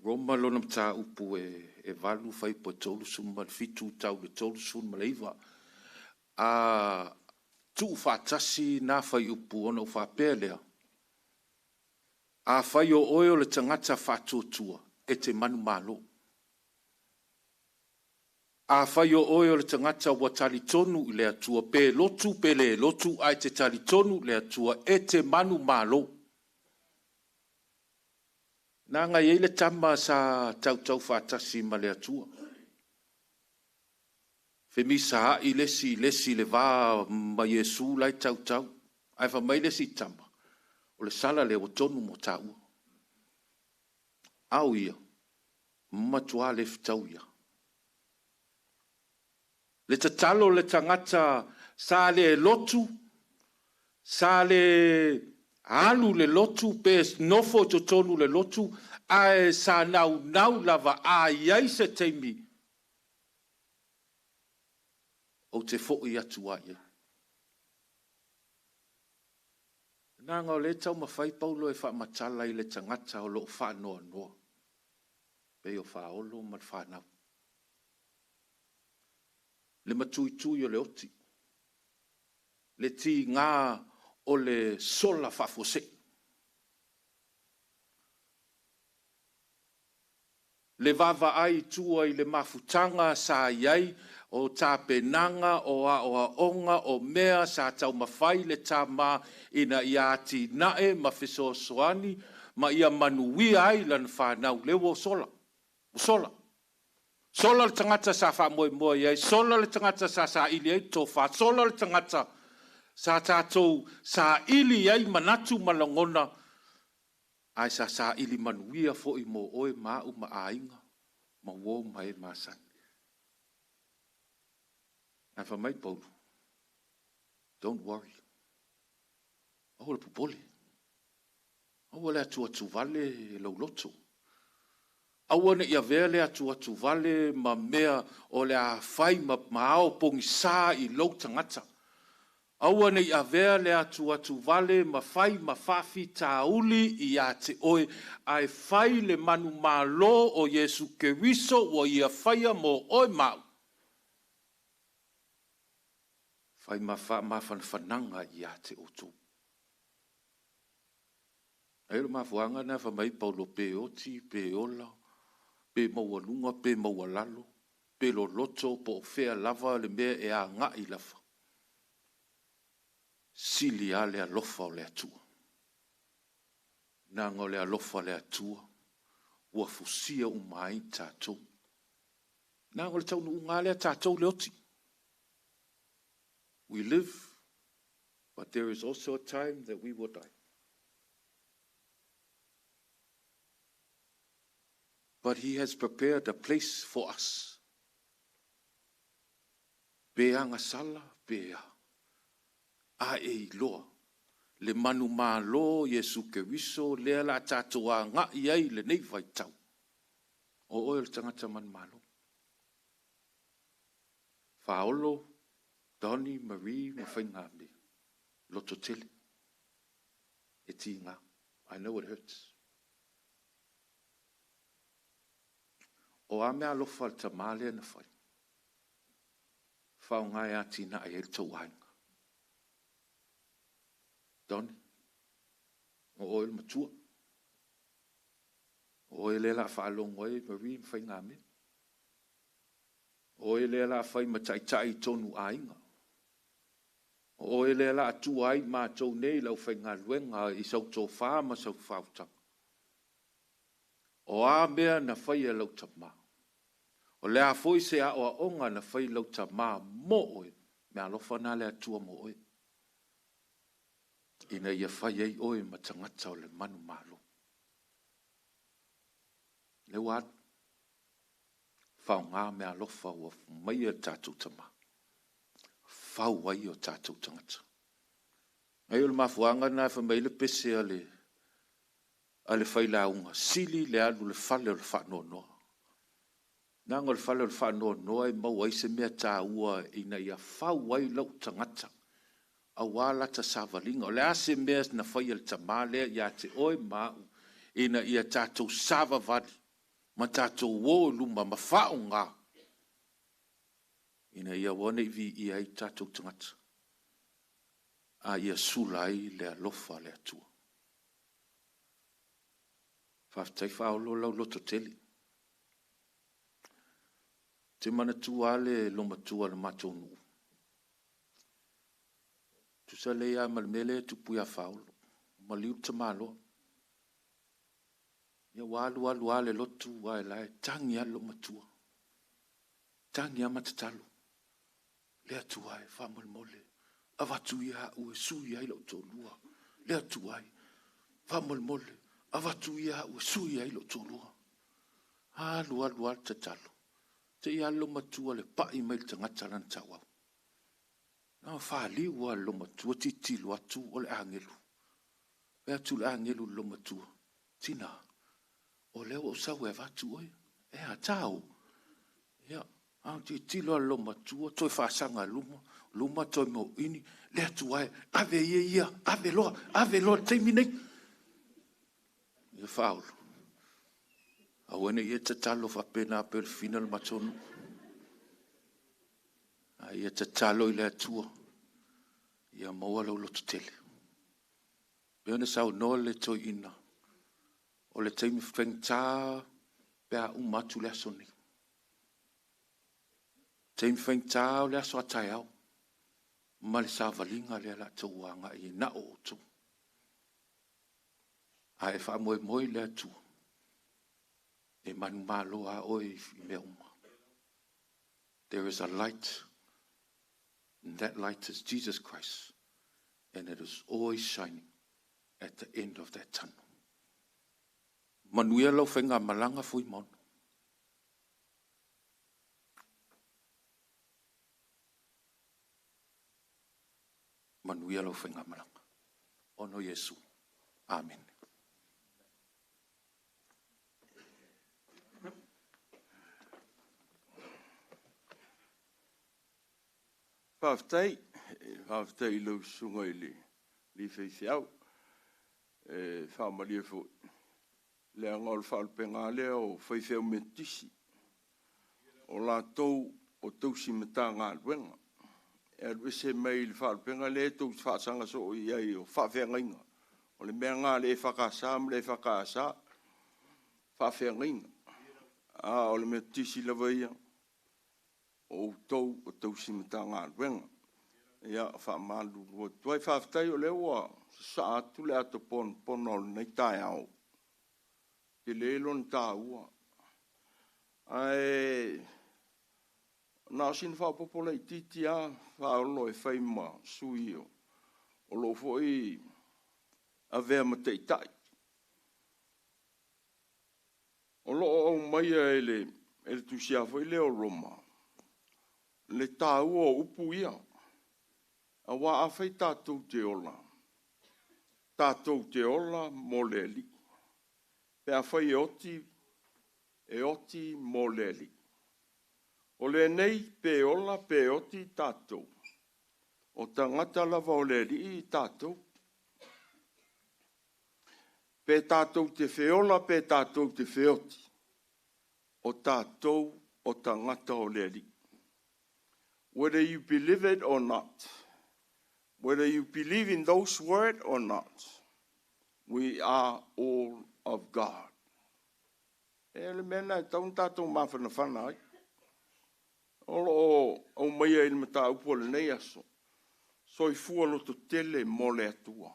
Roma lona mataupu e 8 fuaiupu e 37 tau i le 39. A tuufaatasi na fuaiupu ona ou faapea lea, afai o oe o le tagata faatuatua, e te manumalo. Afai o oe o le tagata ua talitonu i le Atua, pe lotu pe le lotu, ae te talitonu i le Atua, e te manumalo. Leaga e i ai le tama sa tautau faatasi ma le Atua. Femisaai le isi i le isi i le va ma Iesu la e tautau. Ae fai mai le isi tama, o le sala lea ua tonu mo taua. A o ia, matua le fetaui lava. Le tatalo a le tagata sa le lotu, sa le alu i le lotu pe nofo i totonu o le lotu, ae sa naunau lava a i ai se taimi, ou te foi atu lava i ai. Leaga o lea e taumafai Paulo e faamatala i le tagata o lo o faanoanoa. Pei o Faaolo ma le fanau. Le matuitui o le oti, le tiga o le sola faafuasei. Le vaavaai i tua i le mafutaga sa i ai, o tapenaga, o aoaoga, o mea sa taumafai le tama ina ia atinae ma fesoasoani ma ia manuia ai lana fanau, lea ua sola. Ua sola. Sola le tagata sa faamoemoe i ai, sola le tagata sa saili ai le tofa, sola le tagata sa tatou saili i ai manatu ma lagona, ae sa saili manuia foi mo oe ma au ma aiga ma uo ma e masani. Ae fai mai Paulo, don't worry. Aua le popole. Aua le atuatuvale lou loto. Aua ne i avea le atuatuvale ma mea o le a fai ma ao pogisa i lou tagata. Aua ne i avea le atuatuvale ma fai ma faafitauli ia te oe, ae fai le manumalo o Iesu Keriso ua ia faia mo oe ma au. Fai ma faamafanafanaga ia te outou. Ai o le mafuaaga lena fai mai Paulo, pe oti, pe ola, pe maualuga, pe maualalo, pe loloto, po o fea lava le mea e agai lava. Sili lava le alofa o le Atua. Leaga o le alofa o le Atua ua fusia uma ai tatou. Leaga o le taunuuga lava lea tatou le oti. We live, but there is also a time that we will die. But he has prepared a place for us. Pe agasala, pe a. A e iloa le manumalo Iesu Keriso lea la tatou agai ai lenei vaitau. O oe o le tagata manumalo. Faaolo, Donny, Marie ma Faigame. Loto tele. E tiga. I know it hurts. O a mea alofa le tamā lea na fai. Faaaoga e atinae ai le tou aiga. Donny, o oe le matua. O oe lea la faalogo ai Marie ma Faigame. O oe lea la fai ma taitai i tonu aiga. O oe lea la atua ai matou nei lau faigaluega i sau tofa ma sau faautaga. O a mea na fai e lau tama. O le a foi se aoaoga na fai lau tama mo oe, mea alofa na le Atua mo oe. Ina ia fai ai oe ma tagata o le manumalo. Le ua alu. Faaaoga mea alofa ua maia le tatou tama. Fau ai o tatou tagata. Ai o le mafuaaga na fai mai le pese a le failauga, sili le alu le fale o le faanoanoa. Leaga o le fale o le faanoanoa e maua ai se mea taua ina ia fau ai lau tagata. Aua lata savaliga. O le a se mea na fai e le tama lea ia te oe ma au, ina ia tatou savavali ma tatou o i luma ma faaaoga, ina ia aua ne i viia ai tatou tagata, a ia sula ai le alofa o le Atua. Faafetai Faaolo lau loto tele. Te manatua lava le lomatua o le matou nuu. Tusa lea ia ma le mea lea e tupu ia Faaolo. Maliu le tamaloa. Ia ua alu alu lava le lotu ae la e tagi lava le lomatua. Tagi lava ma tatalo. Le Atua e faamolemole. Avatu ia au e sui ai lou toalua. Le Atua e faamolemole. Avatu ia au e sui ai lou toalua. Alu alu lava le tatalo. Te i lava le lomatua le pai mai le tagata lana tauau. Na faliu lava le lomatua titilo atu o le agelu. Fai atu le agelu le lomatua. Tina, o lea ua sau e avatu oe. E a tau. Ia, a titilo le lomatua, toe faasaga luma, luma toe moini, le Atua e, ave ia ia, ave loa le taimi nei. Ia Faaolo. Aua ne i e tatalo faapena pei o le fina o le matou nuu. A ia tatalo i le Atua, ia maua lou lototele. Pei ona saunoa le toeaina, o le taimi faigata pe a uma atu le aso lenei. Taimi faigata o le aso a taeao ma le savaliga lea o le a outou agai ai na o outou. Ae faamoemoe i le Atua e manumalo lava oe i mea uma. There is a light, and that light is Jesus Christ, and it is always shining at the end of that tunnel. Manuia lau faigamalaga Fuimaono. Manuia lau faigamalaga. Ona o Iesu. Amene. Faafetai, faafetai i lau susuga i le alii faifeau. E faamalie foi, leaga o le faalupega lava lea o faifeau Metotisi, o latou o tausi Matagaluega. E alu ese mai le faalupega lea tou te faasaga soo i ai o faafeagaiga. O le mea lena a le EFKS ma le EFKS, faafeagaiga. A o le Metotisi lava ia, o outou o tausi Matagaluega. Ia, faamalulu atu ai. Faafetai o lea ua sasaa atu le ato ponapona o lenei taeao. Tele lona taua. Ae na o sina faaopoopo laitiiti lava faaolo e fai ma sui o lou foi avea ma taitai. O lo o aumaia e le tusia foi lea o Roma le taua o upu ia. Aua afai tatou te ola, tatou te ola mo le Alii. Pe afai e oti, e oti mo le Alii. O lenei pe ola pe oti tatou, o tagata lava o le Alii tatou. Pe tatou te feola pe tatou te feoti, o tatou o tagata o le Alii. Whether you believe it or not, whether you believe in those words or not, we are all of God. E le mea lena e tatau ona tatou mafanafana ai. O lo o aumaia i le mataupu o lenei aso, soifua lototele mo le Atua.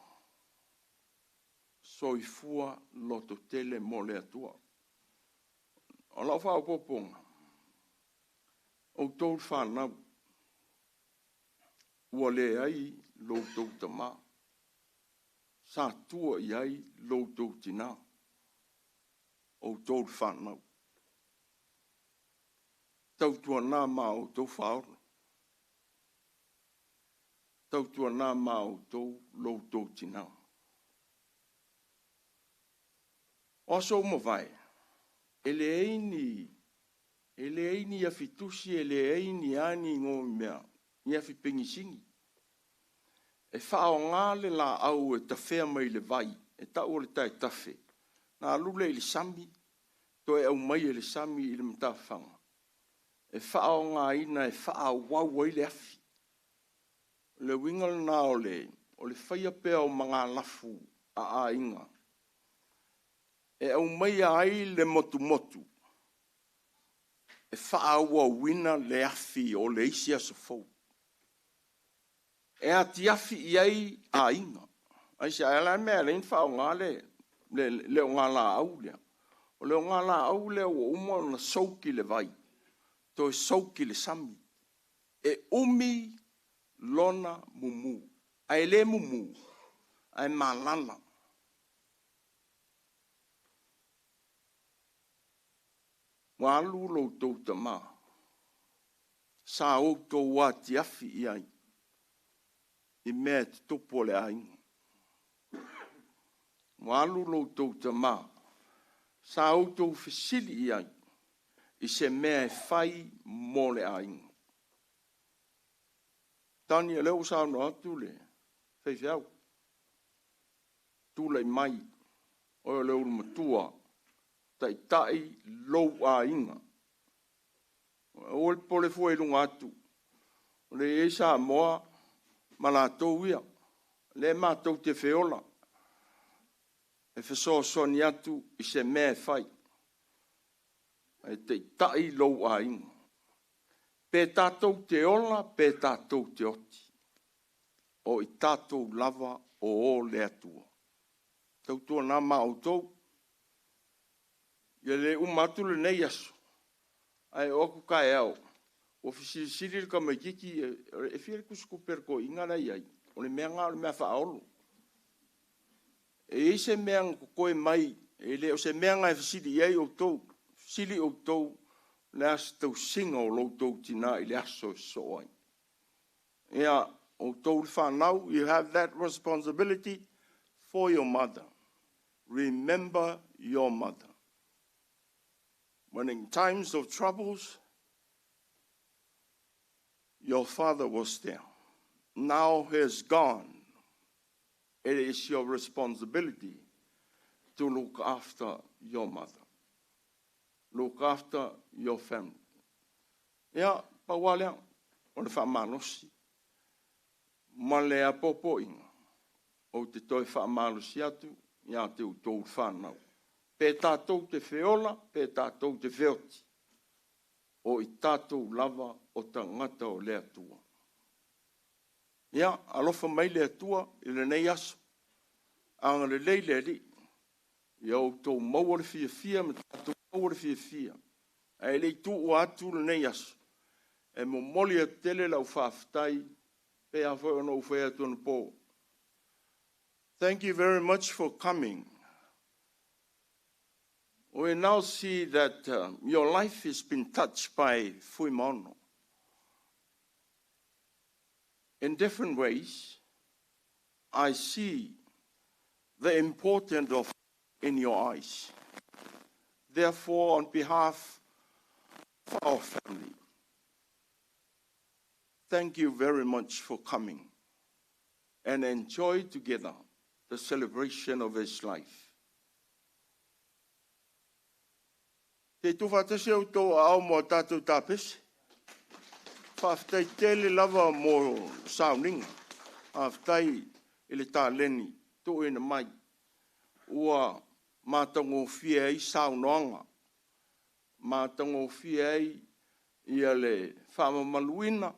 Soifua lototele mo le Atua. O lau faaopoopoga, outou le fanau, ua leai lo outou tama, sa tua i ai lo outou tinā, outou le fanau. Tautuana ma outou faaolo, tautuana ma outou lo outou tinā. O aso ua mavae, e leai ni afitusi, e leai ni a ni igoa mea, ni afi pegisini. E faaaoga le laau e tafea mai le vai, e tau o le taetafe, na alu lea i le sami, toe aumai e le sami i le matafaga, e faaaogaina e faaauau ai le afi. O le uiga lena o le faia pea o magalafu a aiga, e aumaia ai le motumotu, e faaauauina le afi o le isi aso fou. E atiafi i ai aiga. Aisea, e ala mea e ala ai ona faaaoga le ogalaau lea. O le ogalaau lea ua uma ona soak i le vai, toe soak i le sami. E umi lona mumu. Ae le mumu, ae malala. Ua alu lo outou tama, sa outou atiafi i ai, i mea e tutupu o le aiga. Ua alu lo outou tama, sa outou fesili i ai, i se mea e fai mo le aiga. Tani, o lea ua saunoa atu le faifeau, tulai mai, oe o le ulumatua Taitai lou aiga. Aua le popole fua i luga atu, o lea e i ai Samoa ma latou ia, lea matou te feola e fesoasoani atu i se mea e fai, ae taitai lou aiga. Pe tatou te ola pe tatou te oti, o i tatou lava o o le Atua. Tautuana ma outou, ia le uma atu lenei aso, ae oo atu taeao, ua fesilisili le tamaitiiti e fia le tusitupe a le toeaina la e i ai, o le mea lena o le mea faaolo. E i ai se mea na totoe mai, e le o se mea na e fesili i ai outou, fesili outou o le a se tausiga o lo outou tinā i le aso e sosoo ai. Ia, outou le fanau, you have that responsibility for your mother. Remember your mother. When in times of troubles, your father was there. Now he is gone. It is your responsibility to look after your mother. Look after your family. Ia, pau lava lea, o le faamalosi ma le apoapoaiga, ou te toe faamalosi atu ia te outou le fanau. Pe tatou te feola, pe tatou te feoti, o i tatou lava o tagata o le Atua. Ia, alofa mai le Atua i lenei aso, agalelei le Alii, ia outou maua le fiafia ma tatou maua le fiafia, ae le i tuua atu lenei aso, e momoli atu tele lau faafetai, pei lava foi ona ou fai atu anapo. Thank you very much for coming. We now see that your life has been touched by Fuimaono. In different ways, I see the importance of in your eyes. Therefore, on behalf of our family, thank you very much for coming and enjoy together the celebration of his life. Te tuufaatasi outou aao mo a tatou tapese. Faafetai tele lava mo sauniga. Faafetai i le taleni tuuina mai. Ua matagofie ai saunoaga, matagofie ai ia le faamamaluina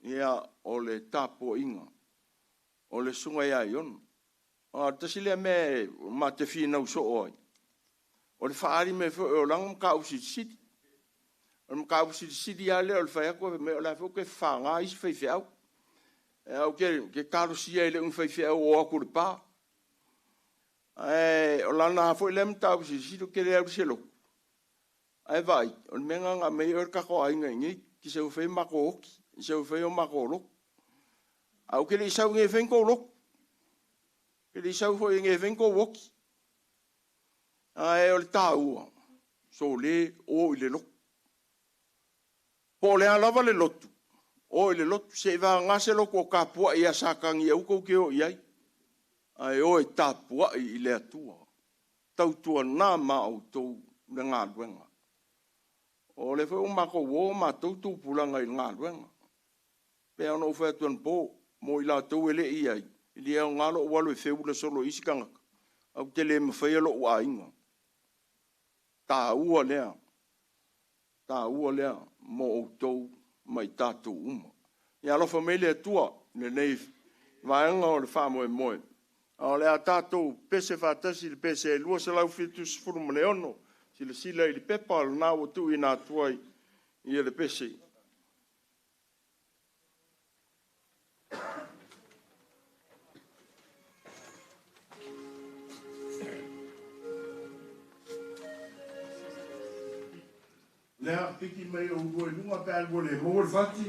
ia o le tapuaiga o le susuga ia Iono. O le tasi lea mea ma te finau soo ai, o le faaali mai foi o lana mataupu silisili. O le mataupu silisili lava lea o le fai atu o le a foi ou te fafaga isi faifeau. Ou te talosia e le umi faifeau o atu i le pa. Ae o lana foi lea mataupu silisili, ou te le alu i se lotu. Ae vaai, o le mea lena na aumai ai oe le tatou aiga i inei, e te sau e fai o matou oti, e sau e fai o matou lotu. Ae ou te le i sau i inei e fai ni tou lotu. Ou te le i sau foi i inei e fai ni tou oti. Ae o le taua, sole o i le lotu. Po o le a lava le lotu, o i le lotu, se i vagana se lotu o tapuai ia Satani aua tou te o i ai, ae o e tapuai i le Atua. Tautuana ma outou le galuega. O lea foi ua matou o matou tupulaga i le galuega. Pei ona ou fai atu anapo, mo i latou e le i ai, e le aoga lou alu e feula solo i isi tagata, ae ou te le mafaia lou aiga. Taua lea, taua lea mo outou ma i tatou uma. Ia alofa mai le Atua i lenei vaega o le faamoemoe. A o le a tatou pese faatasi i le pese e 276, silasila i le pepa o lena ua tuuina atu ai ia le pese. Lea, piki mai oulua i luga pe a lua le maua le fati.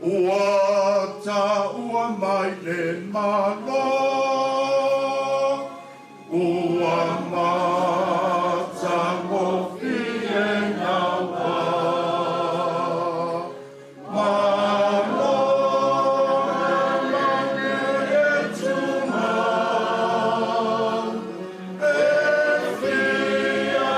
Ua taua mai le Malo, ua matagofie naua. Malo lagi e tumau, e fia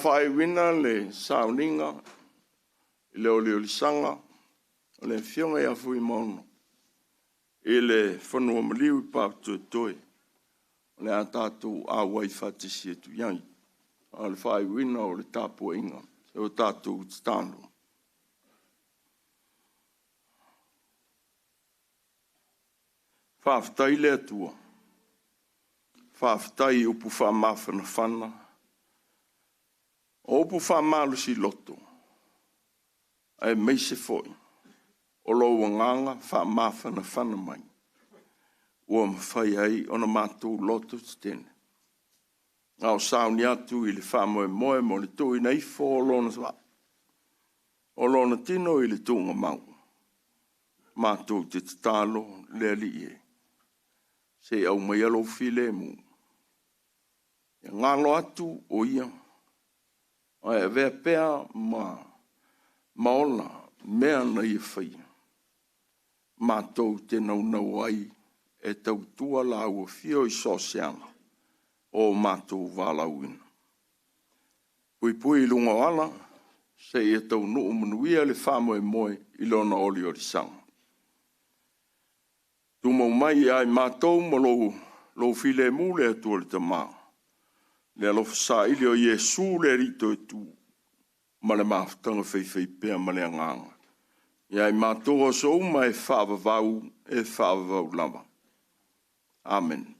Faaiuina le sauniga i le oliolisaga o le afioga ia Fuimaono i le fanua maliu i Papatoetoe. O le a tatou auai faatasi atu i ai. O le faaiuina o le tapuaiga o tatou tatalo. Faafetai le Atua. Faafetai i upu faamafanafana. O upu faamalosi loto, aemaise foi o lou agaga faamafanafana mai, ua mafai ai ona matou loto tetele. A o sauni atu i le faamoemoe mo le tuuina ifo o lona vaa, o lona tino i le tuugamau, matou te tatalo le Alii e, se i aumaia lou filemu. E galo atu o ia, ae avea pea ma ola mea na ia faia. Matou te naunau ai e tautua laua fio i so o se ala o matou valaauina. Puipui i luga o ala, se ia taunuu manuia le faamoemoe i lona oliolisaga. Tumau mai ia i matou ma lou filemu le Atua le Tama, le alofa saili o Iesu le Alii Toetu, ma le mafutaga faifaipea ma le agaga. Ia i matou aso uma e faavavau, e faavavau lava. Amen.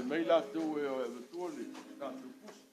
Mai latou e o e avatua le tatou pusi.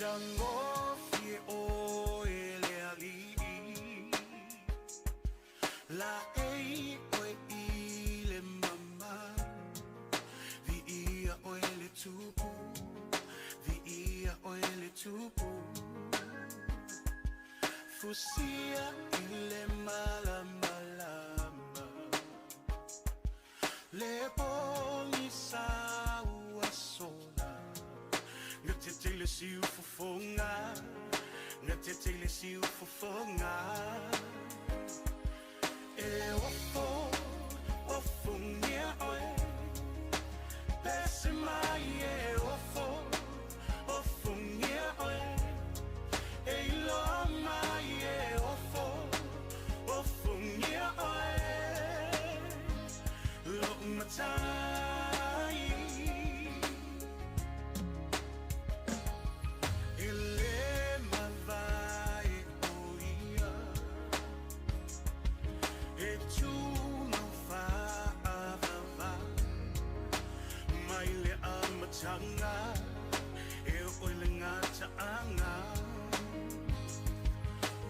Matagofie oe le Alii, Laei oe i le mama, Viia oe le Tupu, Viia oe le Tupu. Fusia i le malamalama, Le pogisa ua sola, Gatete le siufofoga, Gatete le siufofoga. E ofo, ofogia oe, Pese mai e ofo, ofogia oe, E iloa mai e ofo, ofogia oe, Lo'u matai. E le mavae o ia, E tumau faavavau, Mai le amataga, E oo i le gataaga,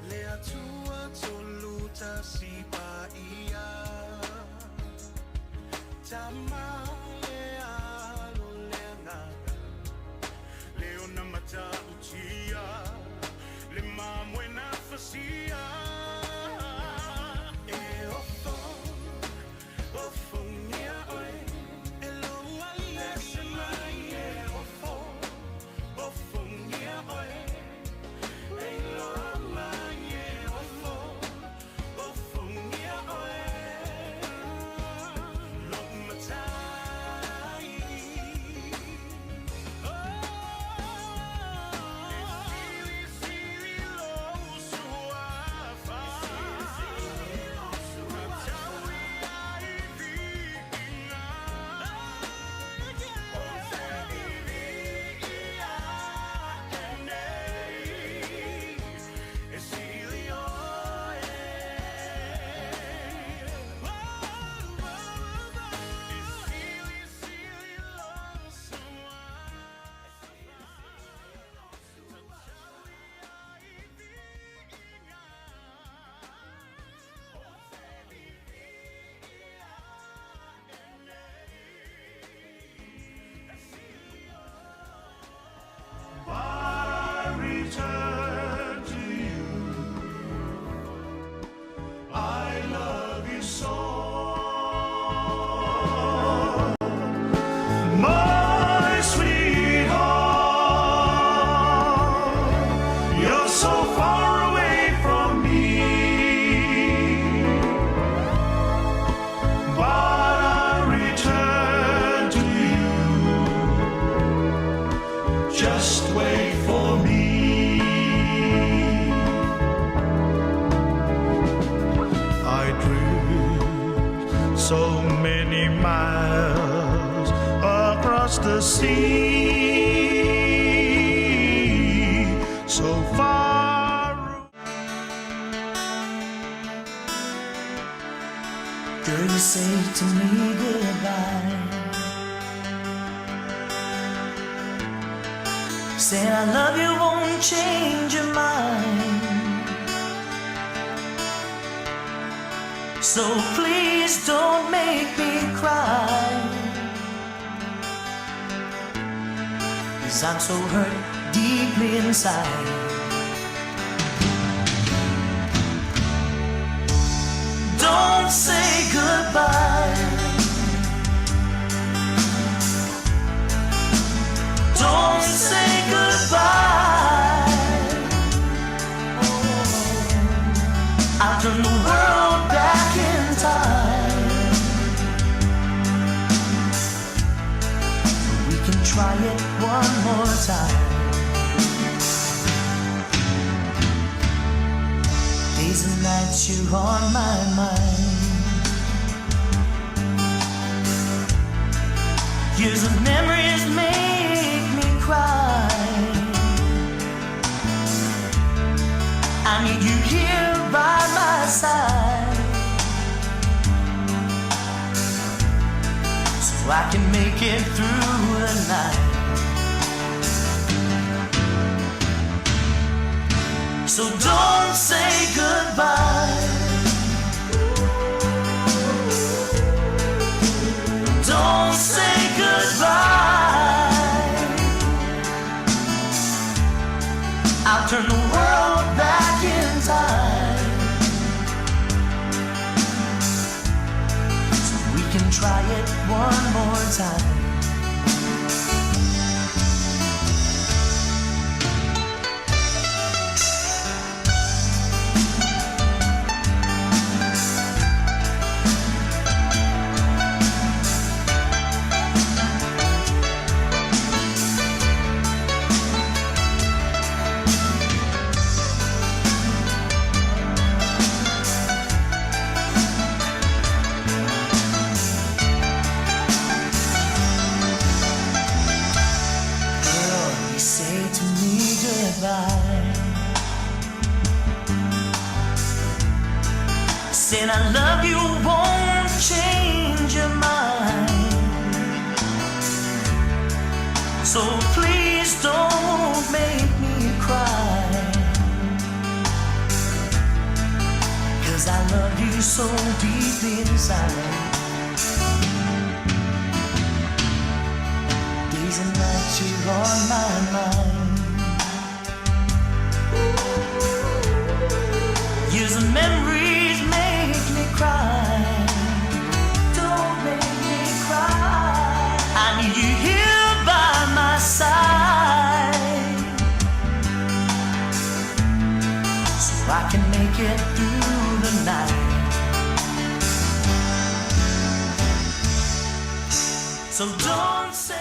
Le Atua Tolutasi Paia, Tama le Alo le Agaga, Le ona matautia, Le mamoe na fasia. E ofo, ofogia oe, E lou Alii. Pese mai e ofo, ofogia oe, E iloa mai e ofo, ofogia oe, Lo'u matai. E silisili lou suafa, Tataui ai viiga, O se viia e nei, E sili oe. E silisili lou suafa, Tataui ai viiga, O se viia e nei, E sili I return to you. I love you so. My sweetheart, you're so far away from me. But I return to you. Just wait for me. I drift so many miles across the sea, so far. Girl, you say to me goodbye. Said I love you won't change your mind. So please don't make me cry. 'Cause I'm so hurt deeply inside. Don't say goodbye. Don't say goodbye. I'll turn the world back in time. We can try it one more time. Days and nights you're on my mind. Years of memories make me cry. I need you here by my side, so I can make it through the night. So don't say goodbye. Don't say goodbye. I'll turn the world back in time. So we can try it one more time. Girl, you say to me goodbye. Said I love you, won't change your mind. So please don't make me cry. Cause I love you so deep inside. Days and nights you're on my mind. Years and memories make me cry. Don't make me cry. I need you here by my side. So I can make it through the night. So don't say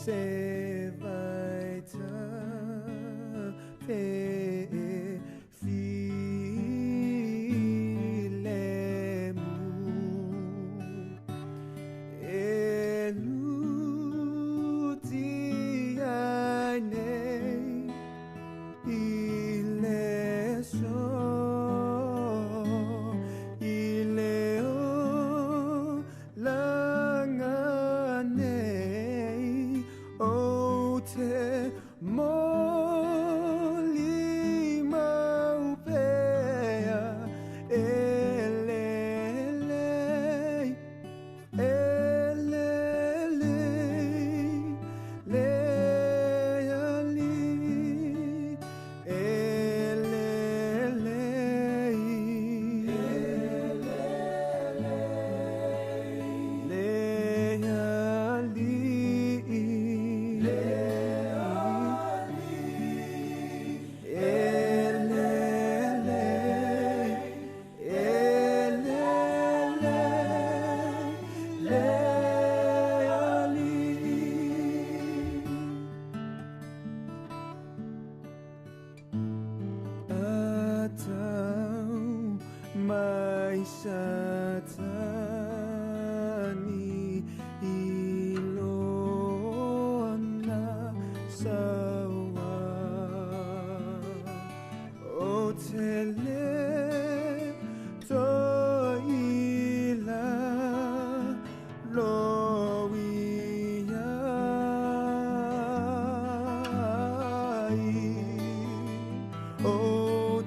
Se vai te filemu. ai Satani i lona saua. O te le toila lo ia ai. O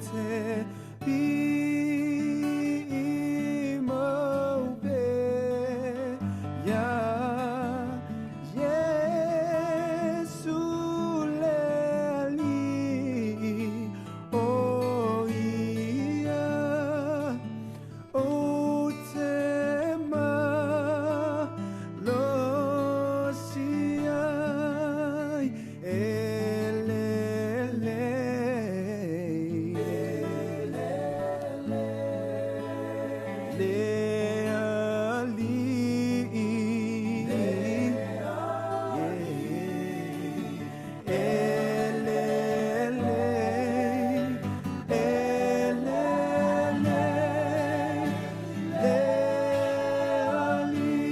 te pi mau pe ia Iesu le Alii o ia o te malosi ai e lelei. Le Alii, e lelei, e lelei, le Alii.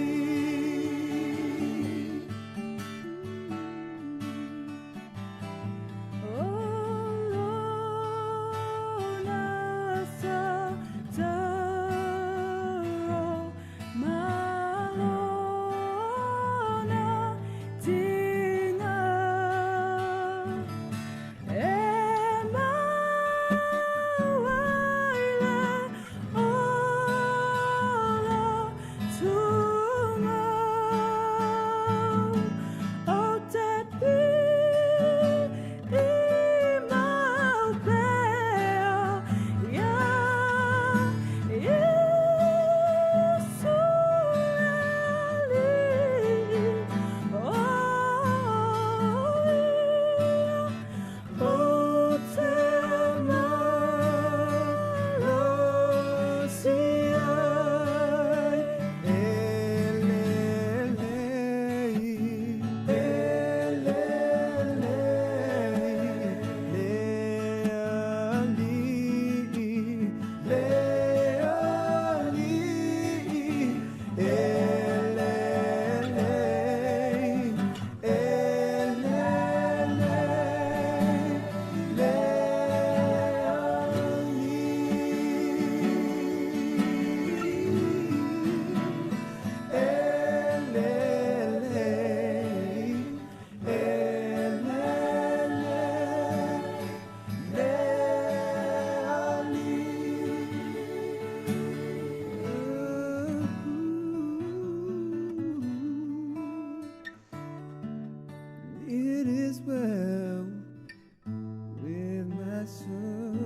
O te malosi ai e lelei, e lelei, le Alii, le Alii, e lelei, e lelei, le Alii, e lelei, e lelei, le Alii. It is well with my soul,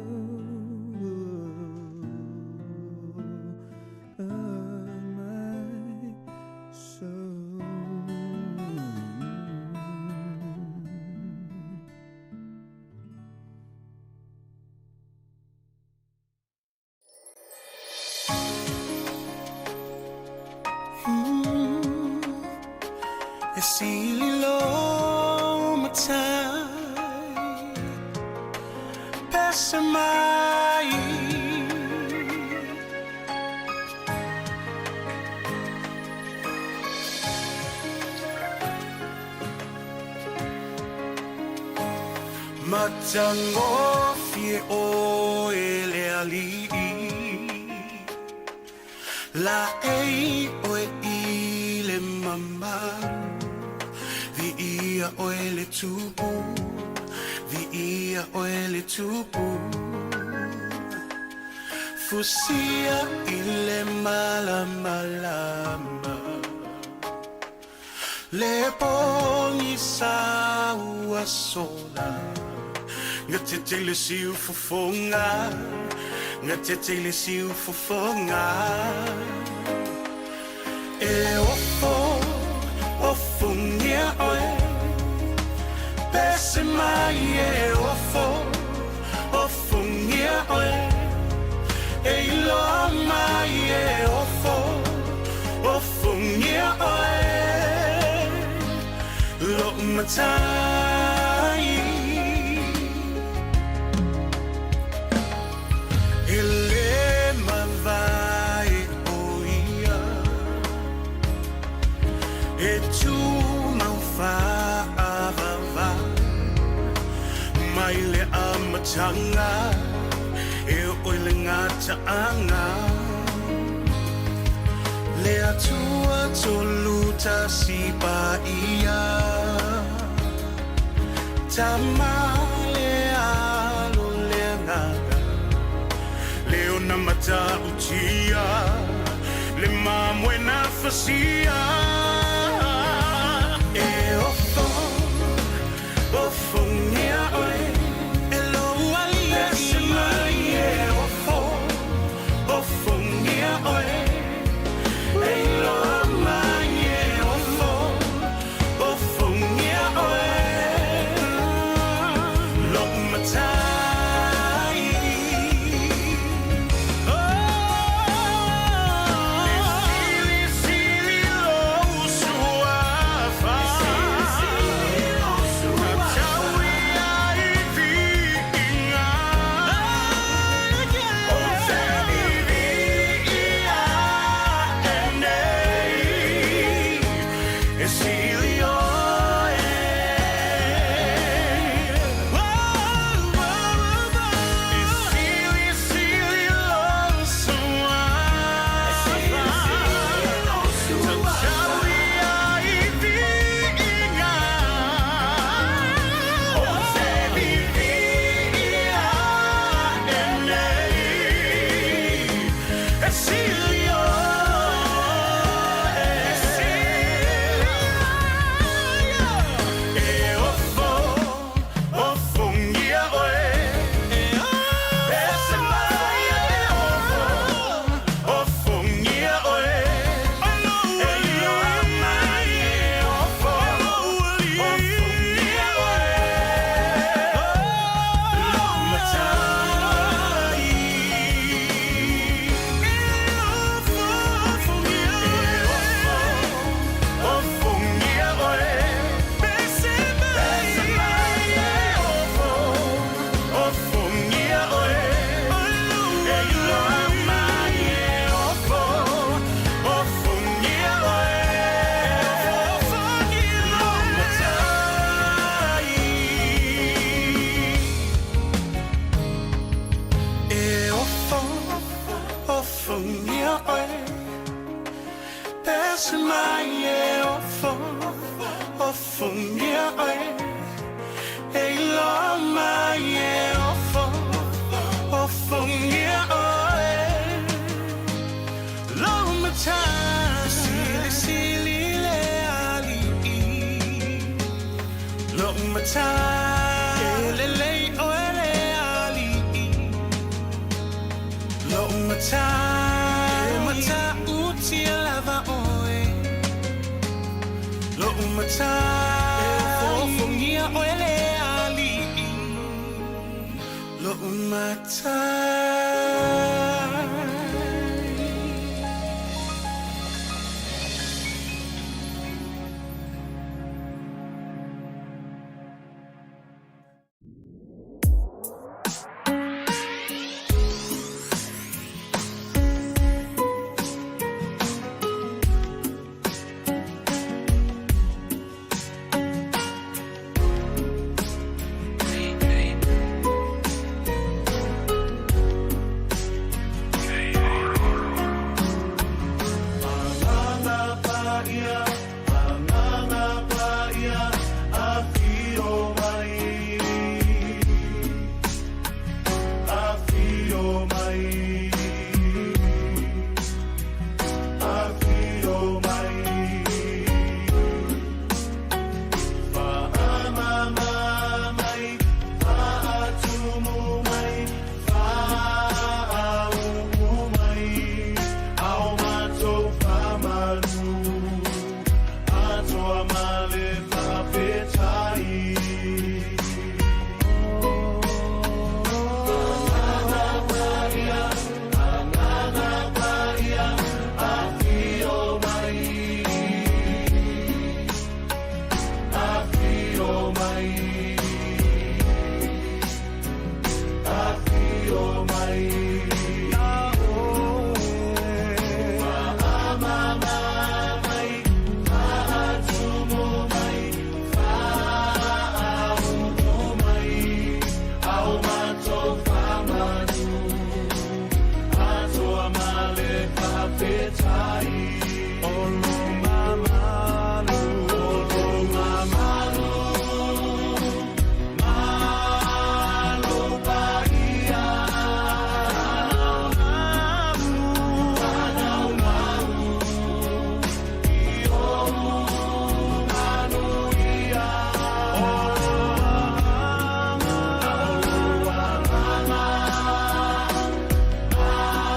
my soul. E sili lo matai pese mai. Matagofie oe le Alii, laei oe i le mamalu, viia oe le Tupu, viia oe le Tupu. Fusia i le malamalama, le pogisa ua sola. Gatete le siufofoga, gatete le siufofoga. E ofo, ofogia oe, pese mai e ofo, ofogia oe. E iloa mai e ofo, ofogia oe, lou Matai. E le mavae. amataga e oo i le gataaga le Atua tolu tasi paia Tama le Alo le Agaga le ona matautia le mamoe na fasia e ofo ofogia oe e lou ali'i mai e ofo ofogia oe e iloa mai e ofo ofogia oe lou Matai. Le silisili lou Suafa tatau ia i viiga ou te viviia ae nei e sili oe. E silisili lou Suafa tatau ia i viiga ou te viviia ae nei e sili oe. E ofo ofogia oe pese mai e ofo ofogia oe e iloa mai e ofo ofogia oe lou Matai. E ofo ofogia oe pese mai e ofo ofogia oe e iloa mai e ofo ofogia oe lou Matai. E ofo ofogia oe pese mai e ofo ofogia oe e iloa mai e ofo ofogia oe lou Matai. Silisili le Alii lou Matai e lelei oe le Alii lou Matai e matautia lava oe lou Matai e ofofogia oe le Alii lou Matai.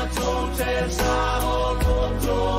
Matou te saoloto.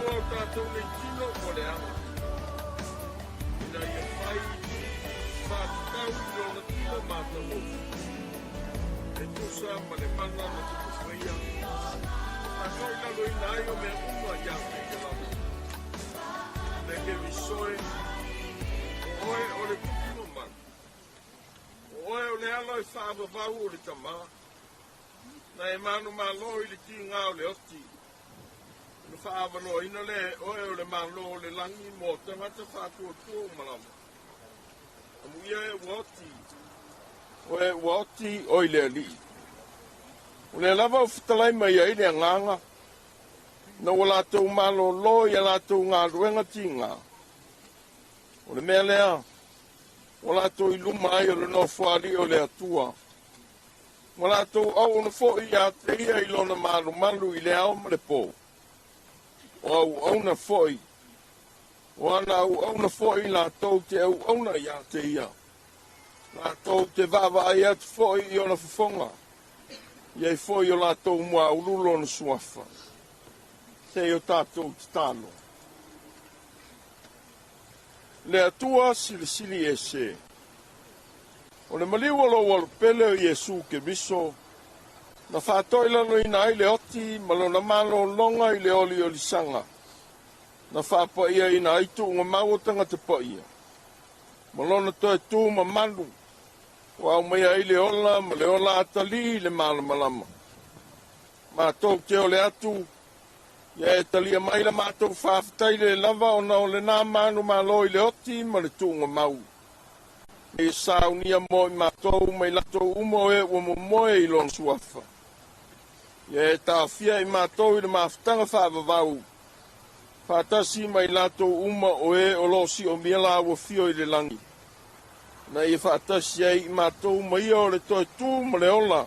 O tatou nei tino o le aga. matagofie e tusa ma le mana na tupufaia na faatoilaloina ai o mea uma ia te ia lava. Le Keriso e, o oe o le Tupu mamalu, o oe o le alo e faavavau o le Tama, na e manumalo i le tiga o le oti, ona faaavanoaina lea e oe o le Malo o le lagi mo tagata faatuatua uma lava. Amuia e ua oti, oe ua oti oi le Alii. O lea lava ua fetalai mai ai le Agaga, ina ua latou malōlō i a latou galuega tiga, o le mea lea ua latou i luma ai o le Nofoalii o le Atua, ua latou auauna foi ia te ia i lona malumalu i le ao ma le pō. O auauna foi, o ana auauna foi latou te auauna ia te ia, latou te vaavaai atu foi i ona fofoga, e i ai foi o latou muaulu lona suafa. Se i o tatou tatalo. Le Atua silisili ese, o le maliu o lou Alopele o Iesu Keriso, na faatoilaloina ai le oti ma lona malologa i le oliolisaga, na faapaiaina ai tuugamau o tagata paia, ma lona toe tu mamalu, ua aumaia ai le ola ma le ola atalii i le malamalama. Matou te ole atu, ia e talia mai la matou faafetai le lava ona o lena manumalo i le oti ma le tuugamau. E saunia mo i matou mai latou uma o e ua momoe i lona suafa. Ia e taofia i matou i le mafutaga faavavau, faatasi mai latou uma o e o lo o siomia laua fio i le lagi. Na ia faatasi ai i matou ma ia o le toe tu ma le ola,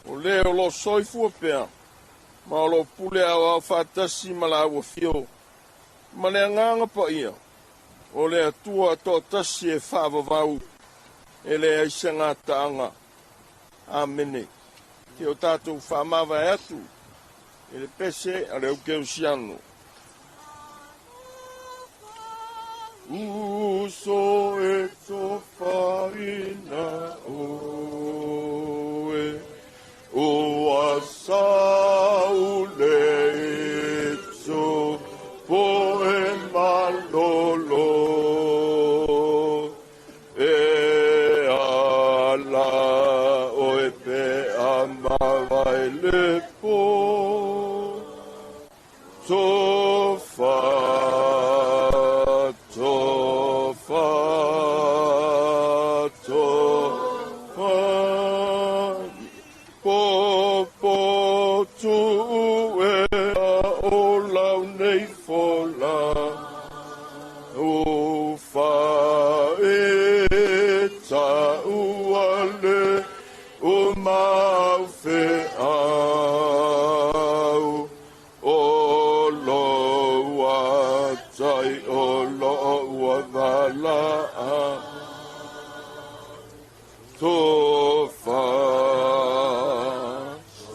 o le o lo o soifua pea, ma o lo o pule aoao faatasi ma laua fio, ma le Agaga Paia, o le Atua toatasi e faavavau, e leai se gataaga. Amene. Te o tatou faamavae atu i le pese a le aukerisiano. Uso e tofaina oe, ua saule i po e malolo, e ala oe pe a mavae le po, tofa, tofa, tofa, po po tu e o lau nei fola, o fa e ta ua le o mau fe au, o lo ua tai o lo ua vala a, tofa,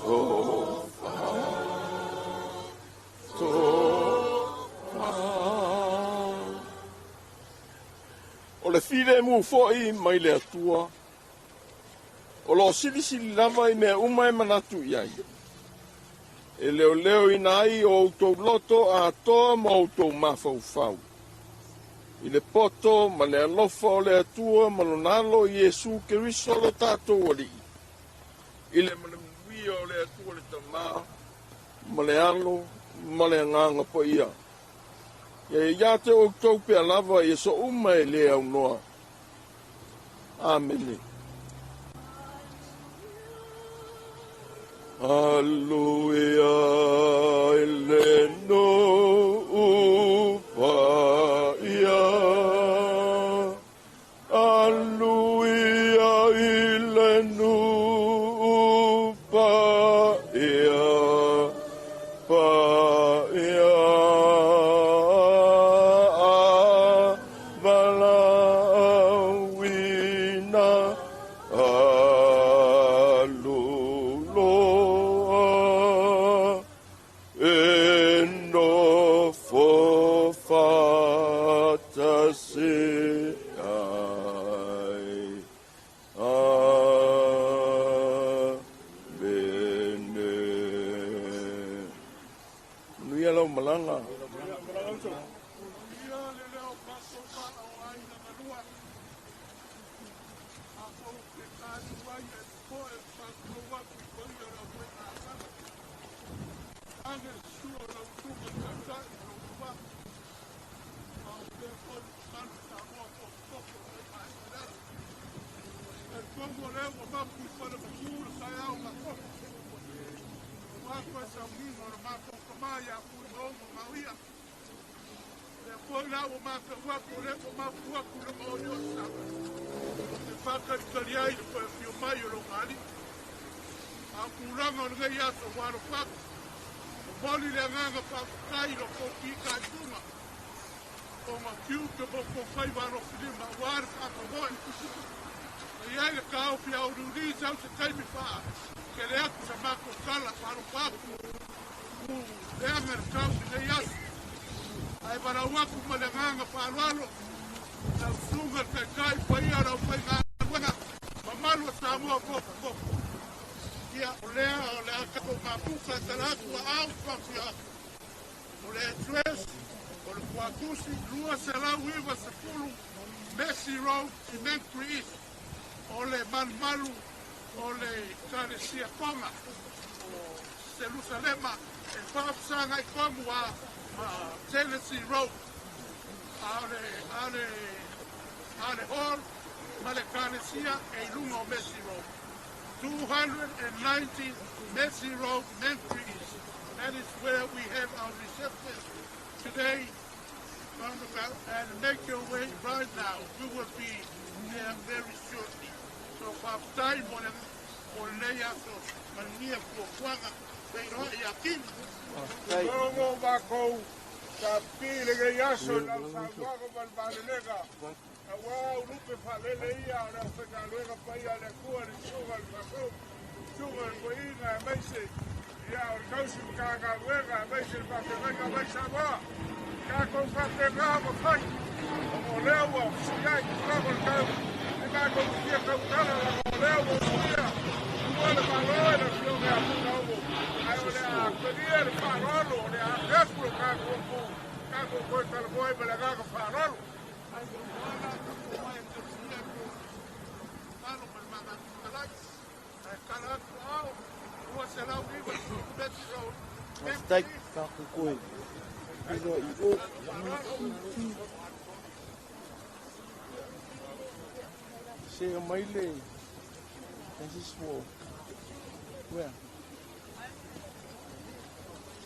tofa, tofa. O le filemu foi mai le Atua, o lo o silisili lava i mea uma e manatu i ai, e leoleoina ai o outou loto atoa ma outou mafaufau, i le poto ma le alofa o le Atua ma lona Alo Iesu Keriso lo tatou Alii, i le manuia o le Atua le Tama, ma le Alo, ma le Agaga Paia. Ia ia te outou pea lava i aso uma e le aunoa. Amene. Aleluia i le nuu paia. Aleluia i le nuu paia, paia. Valaauina aluloa, e nofo faatasi ai. mātou ke tāliu ai e poe whātou atu i paia o lau whai Ane sua lau tunga taitai lau wā. A o te foi manu sa moa po toko e mai rara. E tongo leo o mapu i whare makura kai au ngā koko. O mātou e saunina o le mātou kamai a pui maongo ngauia. Le foi lau o mātou wapu le o mapu wapu le maoni o sa. E whakaritari ai le koe whio mai o lo ngāli. A kūranga o le ngei aso waro whaku. O moli le anganga whakakai lo kōki kai tunga. O ngā kiu te mō kōwhai waro whirima wāre whakamoe. E ai le kāo pia o ruri sau se taimi whaa. Ke le aku sa mākou kala wharo whaku. U le anga le kau i nei aso. Ai warau aku ma le anganga whaaroaro. Lau sunga le kai kai paia rau whai ngā wenga. Mamalu a Samoa koko koko. Ia o lea o le a kako ngā puka tala atu a au whawhia aku. O le address o le Kuatusi 290 Messi Road i Mentry East. O le malumalu o le Kalesia Tonga o Jerusalema e whaafsanga i komu a Tennessee Road. A o le, a le, a le hall ma le Kalesia e i lunga o Messi Road. 290 Messi Road, Mentry East. That is where we have our reception today. Roundabout, and make your way right now. We will be there very shortly. So whaftai mo le mo le aso manuia fuafuaga feiloai ia Kini. Logo mākou sa pi le ngei aso i lau saunoaga ma le malelega. Auā ulupe faalele ia o le aufaigaluega paia a le Atua le susuga i le Faasou, susuga i le Toeaina aemaise ia o le tausi matagaluega aemaise le faafeagaiga mai Samoa. Tatou faapena ma fai ona o lea ua fesuiai tulaga o le tau e matou te fia tautala leaga o lea ua usuia ua le Malo e le Afioga ia Tuilaogo ae o le a talia le faaaloalo o le a ake atu lo tatou atunuu tatou toe talanoa ai ma le agaga faaaloalo. Ai o moana tapo mai e tausia e ko malo ma le magafitalai ae tala atu ao 290 Metro Road. Faafetai tatou toe feiloai i o. Se aumai le. This is for where?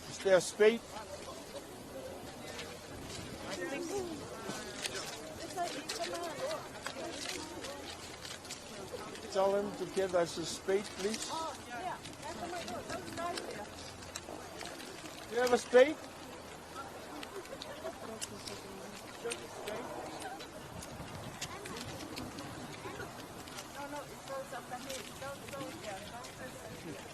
Is there a spade? Tell him to give us a spade, please. Do you have a spade? No, it goes up the hill. Don't go there. Don't go there.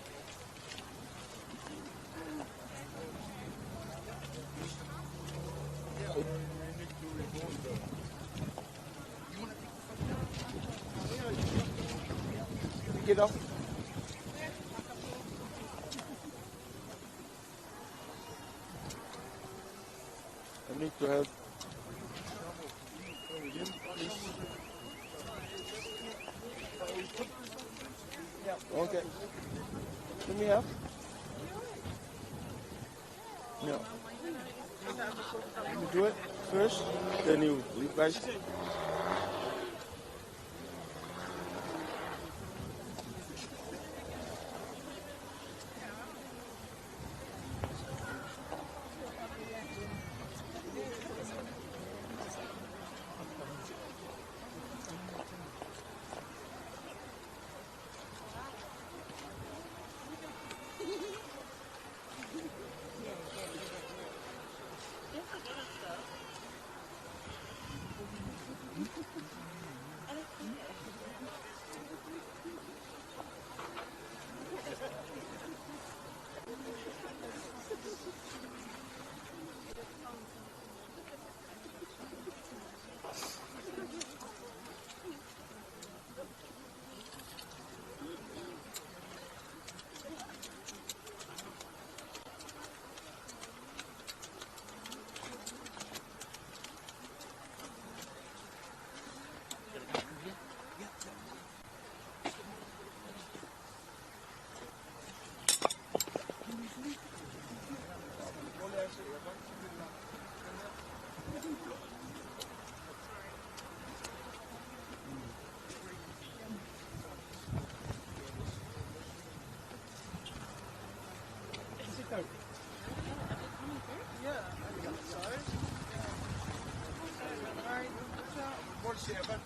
Get off. I need to have him, please. Okay. Let me have. No. Let me do it first, then you guys. Yes.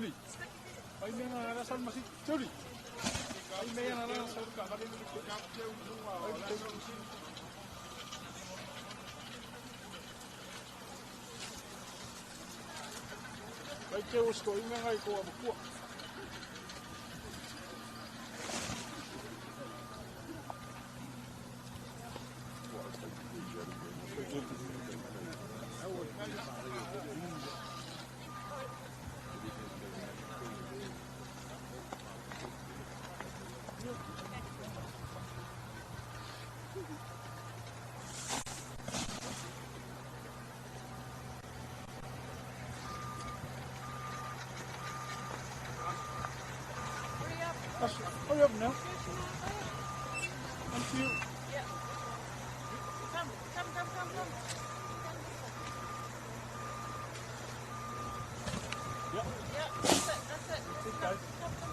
Julie. Ai mea na la sal masi. Julie. Ai mea na la sal ka vale ni ka Ai te o sto inga ngai ko abukua. Hurry up now. Thank you. Yeah. Come, come, come, come, come. Yeah. Yeah, that's it, that's it. Come, come, come.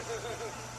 Thank you.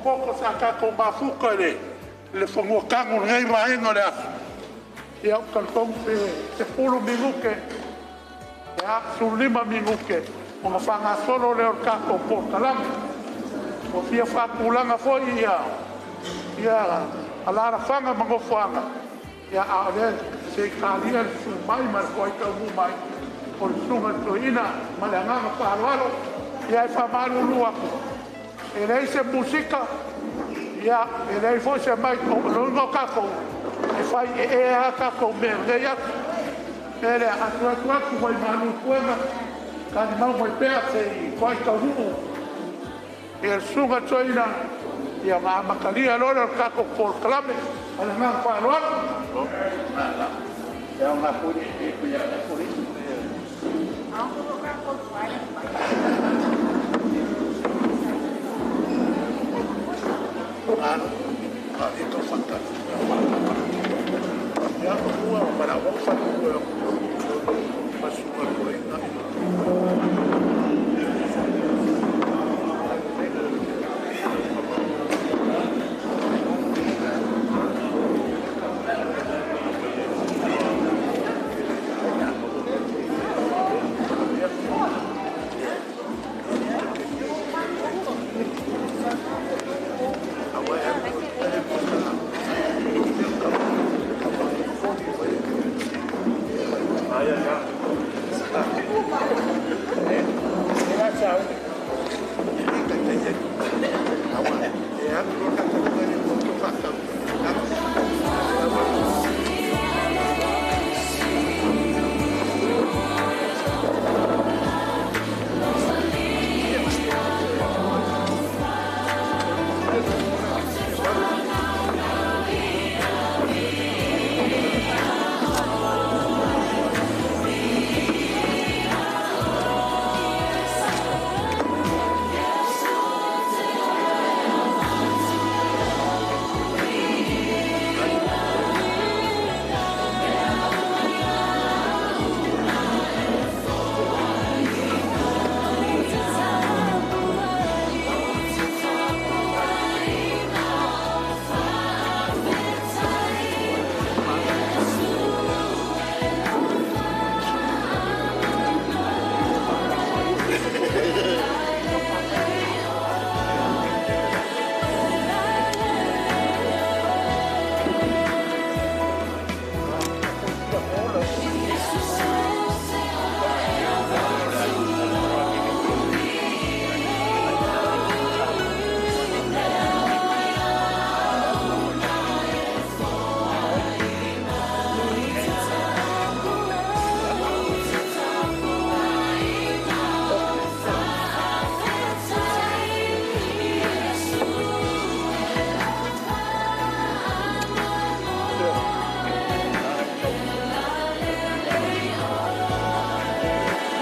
Poko sa tatou mafuta i le fanua tanu i lenei vaega o le aso. Ia, ou te talitonu pe 10 minute, ia, 15 minute ona faagasolo lea o le tatou polokalame. Ua fia faatulaga foi alaalafaga ma nofoaga, ia, a o lea se i talia le susu mai ma le foai taunuu mai. O le susuga i le toeaina ma le agaga faaaloalo. Ia e faamalulu atu, e leai se musika, ia e leai foi se mic, o le uiga o tatou, e fai e ea lava tatou mea i lenei aso. O le mea lea, a toe atu atu mai malu i puega, talimau mai pea se i toai taunuu le susuga i le toeaina, ia ona amatalia loa lea o le tatou polokalame. Ma le agaga faaaloalo.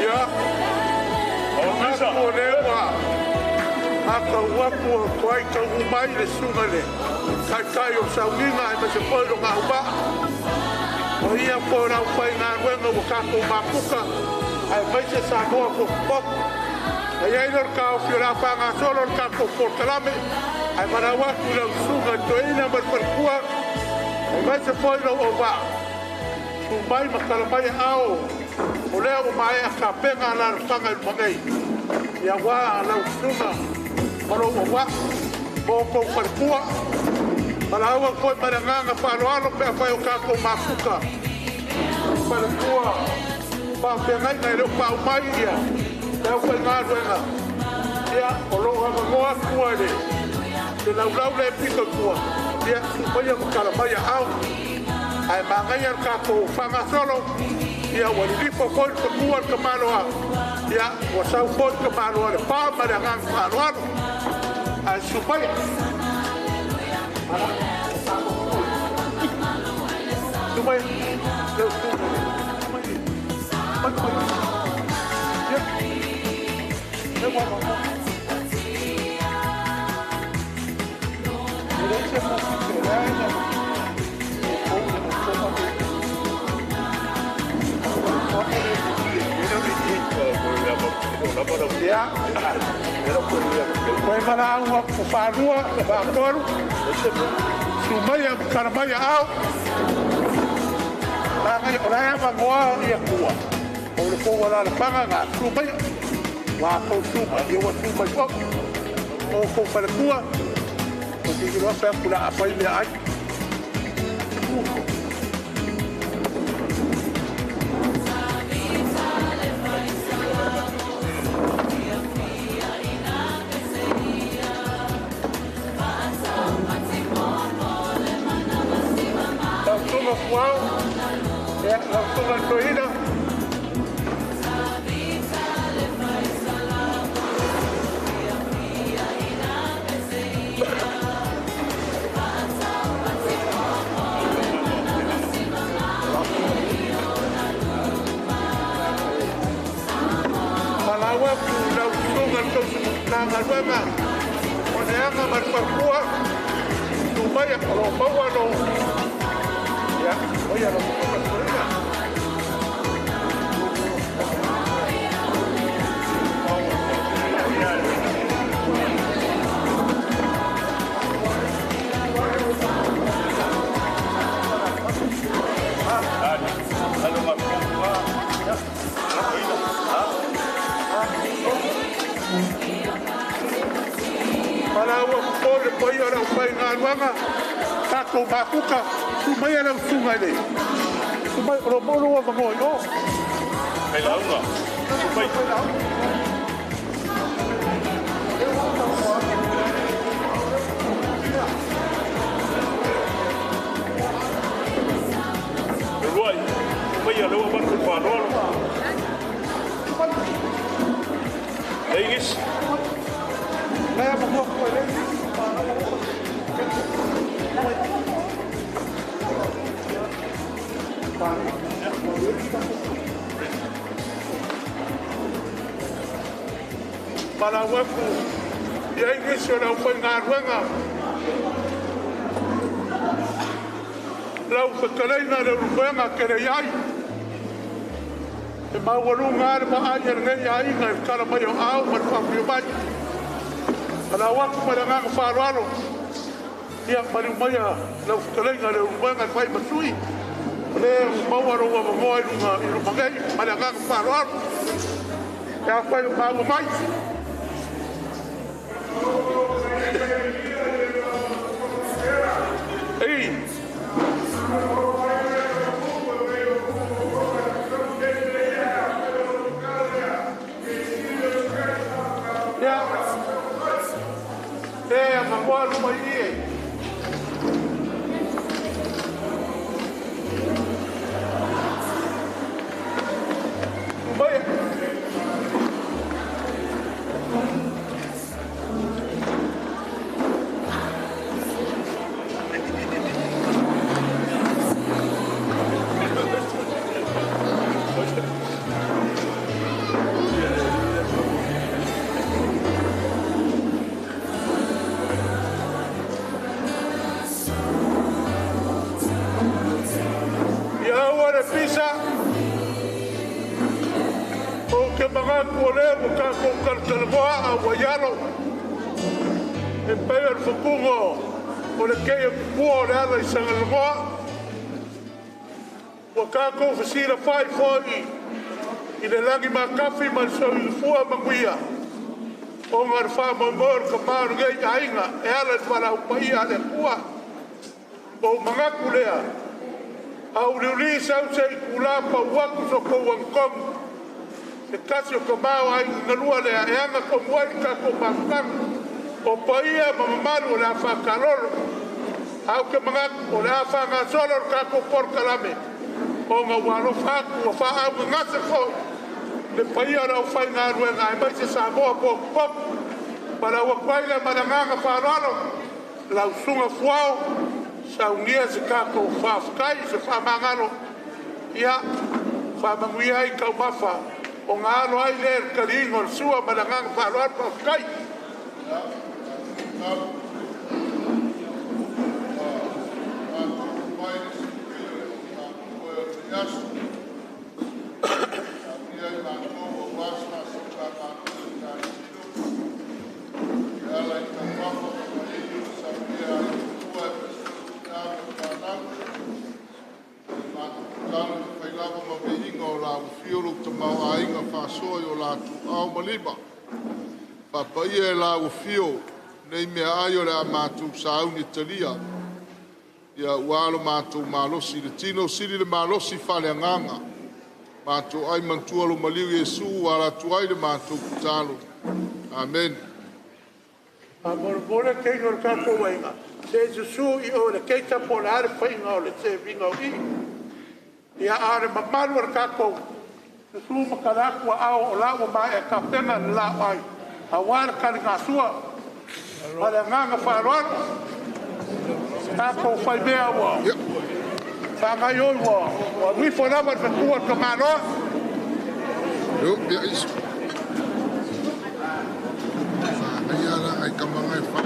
Ia, o manatu o lea ua matau atu ua toai taunuu mai le susuga i le Taitai o le Sauniga aemaise foi lona auvaa. O ia foi o le aufaigaluega ua tatou mafuta aemaise Samoa potopoto. Na i ai lea o le taofi o le a faagasolo le tatou polokalame, ae valaau atu i lau susuga i le toeaina ma le faletua aemaise foi lou auvaa, tu mai ma tala mai aao, o lea ua maea tapena alaalafaga i luma nei, aua lau susuga ma lou auvaa ma outou faletua. Valaau atu foi ma le agaga faaaloalo pe afai o tatou mafuta faletua faafeagaiga e le o paau mai ia le aufaigaluega, ia o lo o avanoa atu ai le laulau le pito i tua, ia tu maia ma tala mai aao. Ae manaia le tatou faagasolo, ia ua lilifa foi le fanua i le tamaloa, ia ua sau foi le tamaloa i le pa ma le agaga faaaloalo. Ae susu maia. Susu maia. Leu susu mai. Mai mai. Ia. Leu ua. E leai se musika, e leai na Ia, koe valaau atu faalua, faatolu, susu maia ma tala mai aao. Manaia, o la e avanoa ia tua, o le tou alaalafaga na, susu maia. Ua tou susu mai, ia ua susu mai foi. O tou faletua, o te iloa pe atu le a fai meaai. Toeaina. Falau atu i lau susuga i le tausi galuega o Leaga ma le Faletua, tu mai o lo o maua lo ia o ia lau susuga i le toeaina. Falau atu foi le paia o le aufaigaluega tatou mafuta, tu mai lau susuga i le tu mai o lo o maua lou avanoa i o. Failauga. Mai. Leluai, mai ia leua avatu le faaaloalo. Leai nisi. Lea ma mua koe le. Falau atu i ai nisi o le aufaigaluega. Lau fetalaiga le ulufoega kele i ai. E maualuga lava le vaai a lenei aiga i le tala mai o ao ma le faafio mai. Falau atu ma le agaga faaaloalo. Ia maliu maia lau fetalaiga le ulufoega e fai ma sui. O lea ua maua lou avanoa i luga i luma nei ma le agaga faaaloalo. E afai o maua mai. Ei. Ia. E avanoa luma i i e. Tu mai. Ia aua le pisa. O ke manatu o lea ua tatou talatalanoa a ua i alo. E pei o le fatuga o le keia pupua o le ala i Sagalenoa. Ua tatou fesilafai foi i le lagi matafi ma le soifua manuia. Ona le faamoemoe o le kamā o lenei aiga e ala i le valaau paia a le Atua. Ua ou manatu lea, a uliuli sau se itulā pau atu so tou agatonu. Se tasi o kamā o aiga galua lea e aga tonu ai le tatou mafutaga. O paia ma mamalu o le a faakalolo. Ae ou te manatu o le a faagasolo le tatou polokalame. Ona ua alofa atu ua faaaugagasē foi le paia o le aufaigaluega aemaise Samoa potopoto. Valaau atu ai lea ma le agaga faaaloalo lau susuga Fuao, saunia se tatou faafetai, se faamagalo, ia faamanuia ai taumafa ona alo ai lea i le taliina o le sua ma le agaga faaaloalo. Faafetai. Faapaia e la ua fio nei meaai o le a matou sauni e talia. Ia ua lo matou malosi i le tino, sili le malosi faaleagaga. Matou ai manatua lo maliu Iesu ua ala atu ai le matou tatalo. Amen. Faamolemole teine o le tatou aiga, se i susu i o le keita po o le a le faiga o le seviga o i. Ia a o le mamalu o le tatou susu ma tala atu aao o la ua maea tapena le laau aua le taligasua. Ma le agaga faaaloalo. Tatou faimea ua faagaioi ua alu ifo lava le fetu a le tamaloa. Ia iso. Ia la ngai kamanga e wha.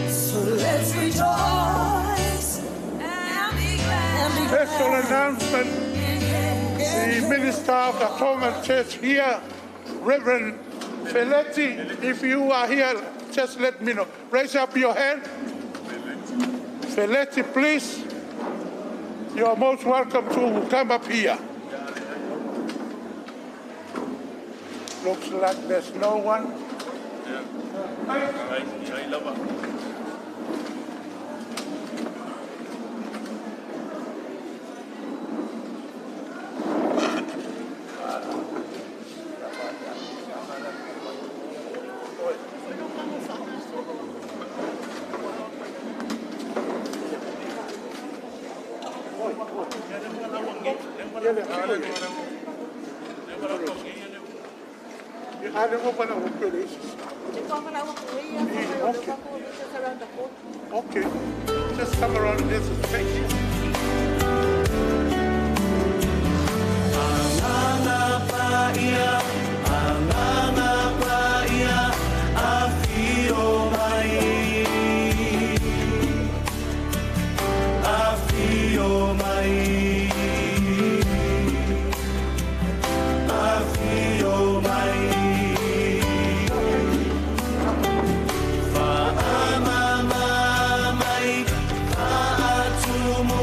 So let's rejoice and be glad. Special announcement. The minister of the Tongan Church here, Reverend Feletti, if you are here, just let me know. Raise up your hand. Feletti, please. You are most welcome to come up here. Looks like there's no one. Okay. Okay. Just come around this. Thank you. Afio mai, afio mai, whaamama mai, whaatumu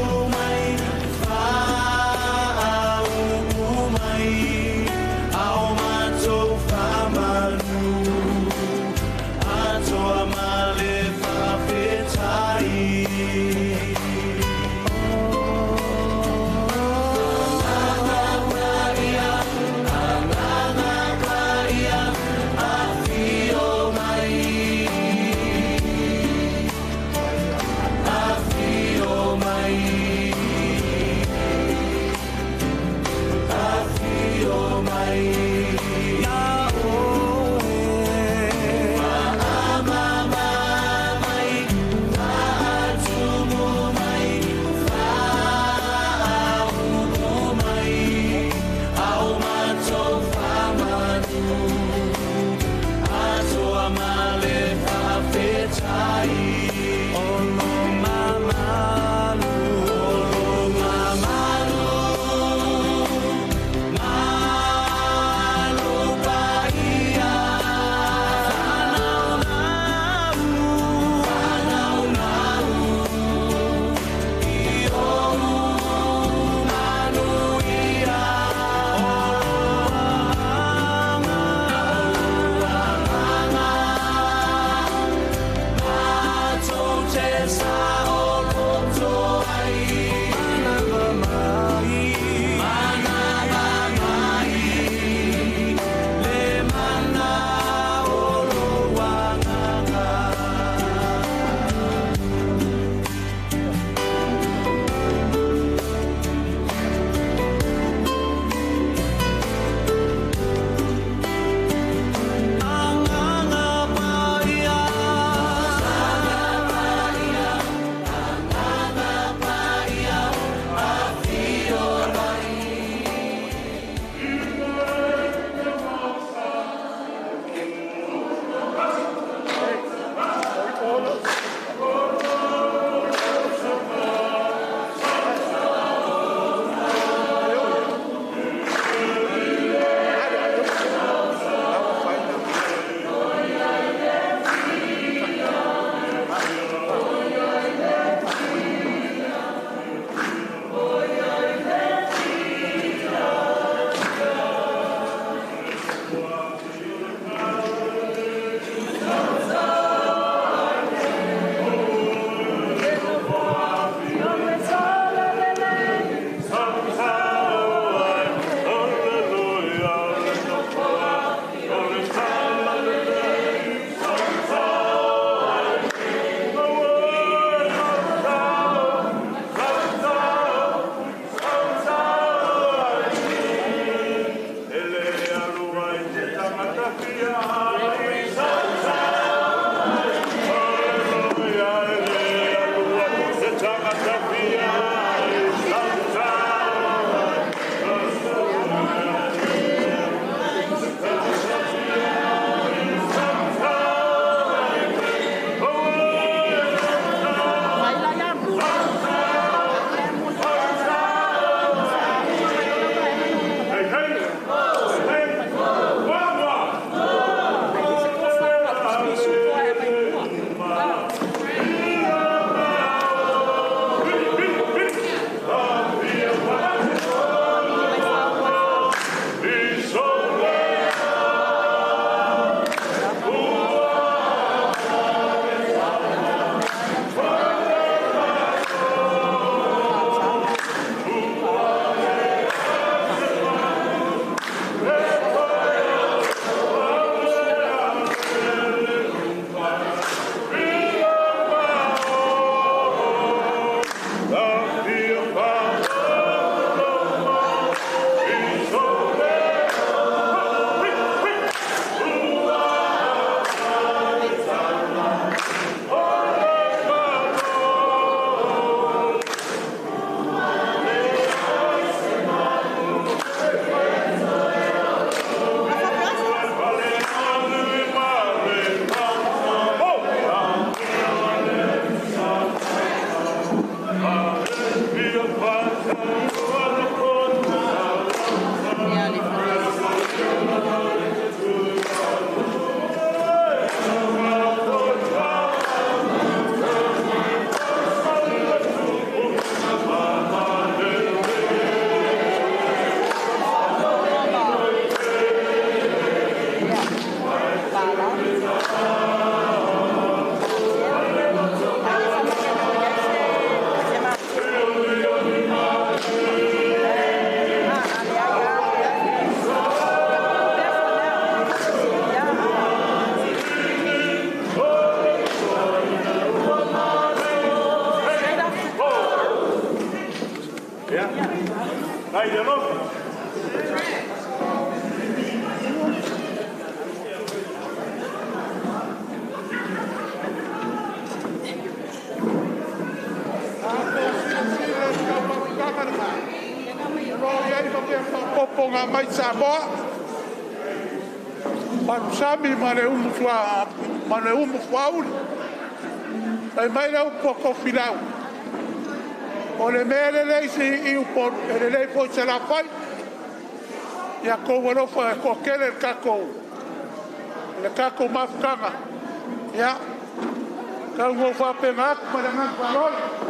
Nai le alofa. Popoga mai Samoa, palusami ma le umu fua, ma le umu fuauli. Fai mai le upu a Tofilau, o le mea e lelei i Upolu, e lelei foi i Salafai. Ia outou alofa e toatele le tatou mafutaga. Ia, tau ina ou faapena atu ma le agaga faaaloalo.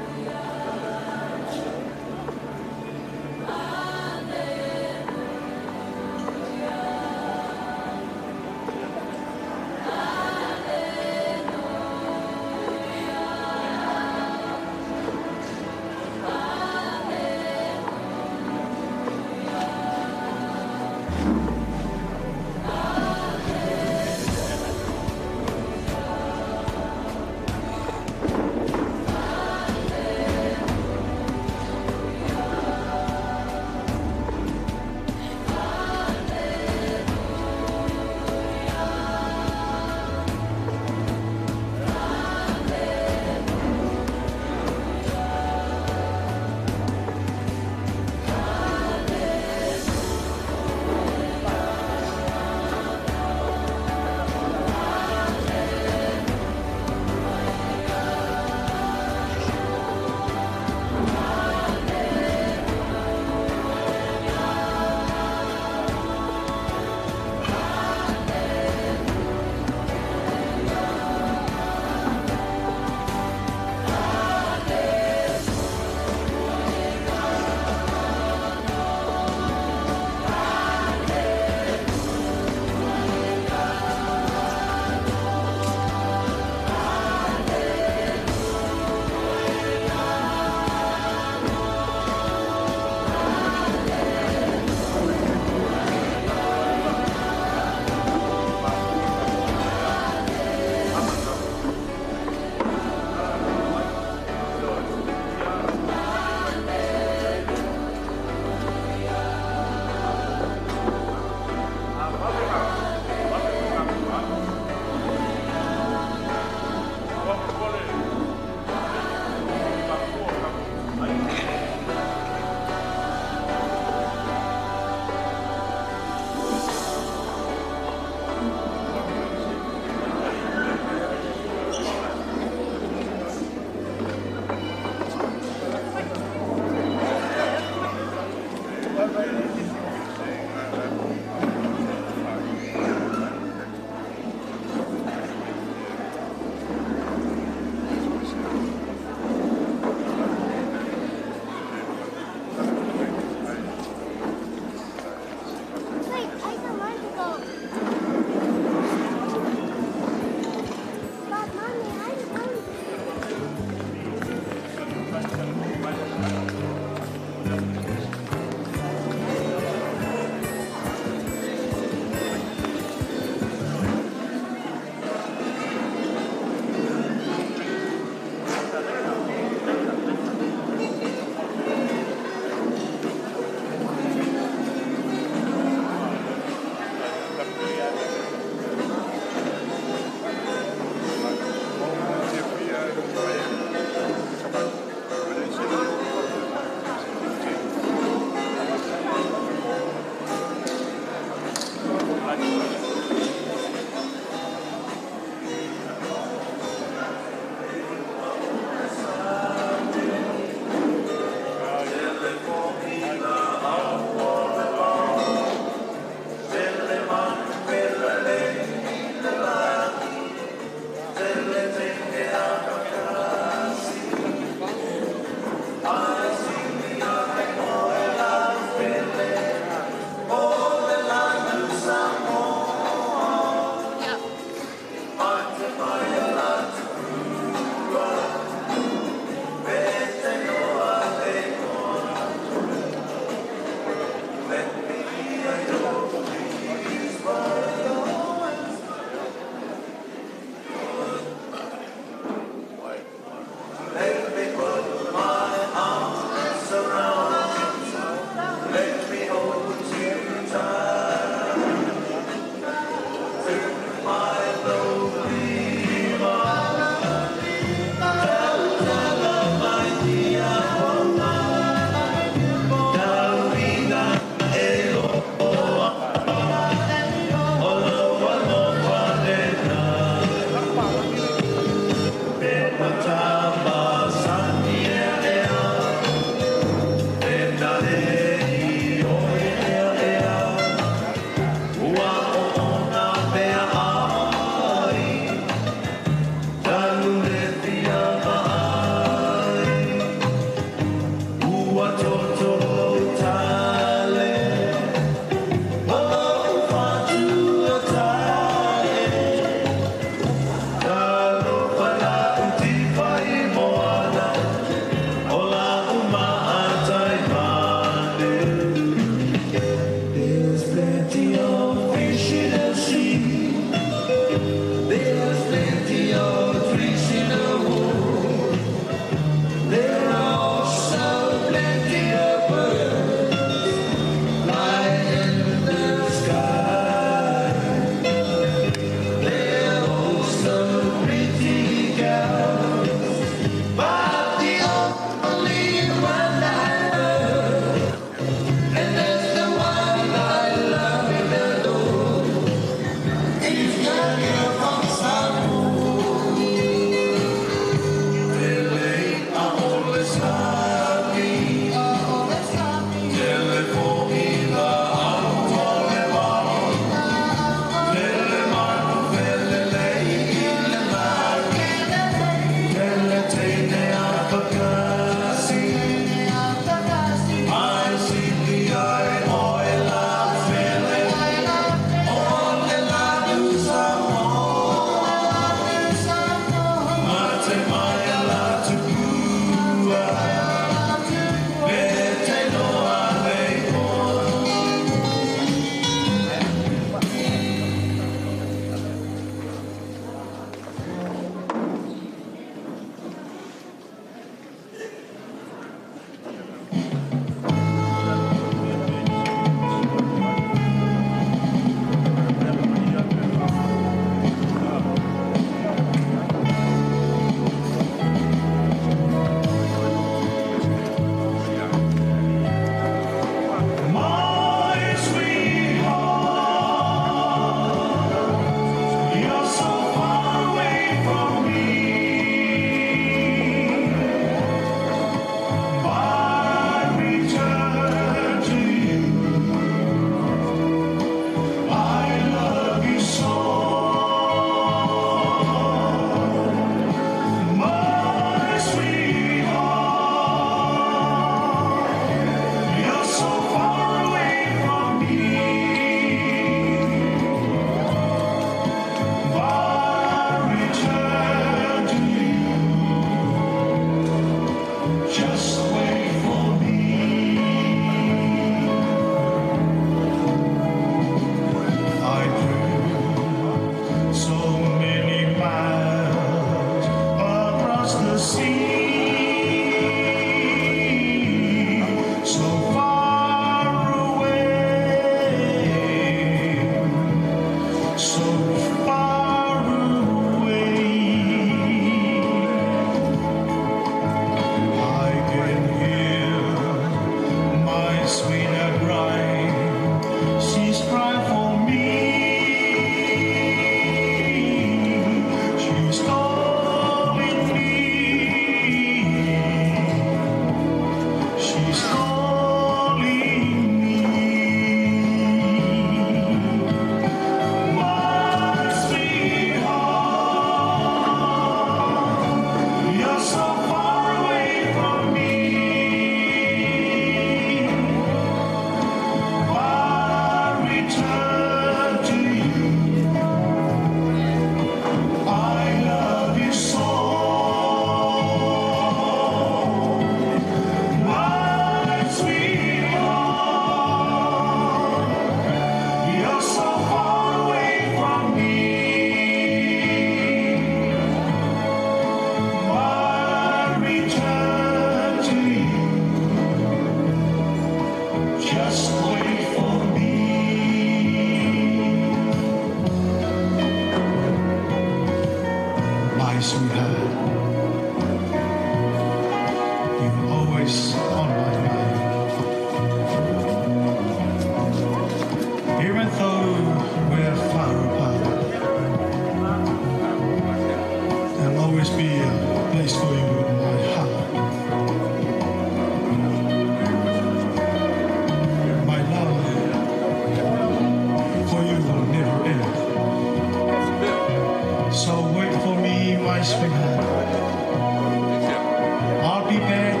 I'll be back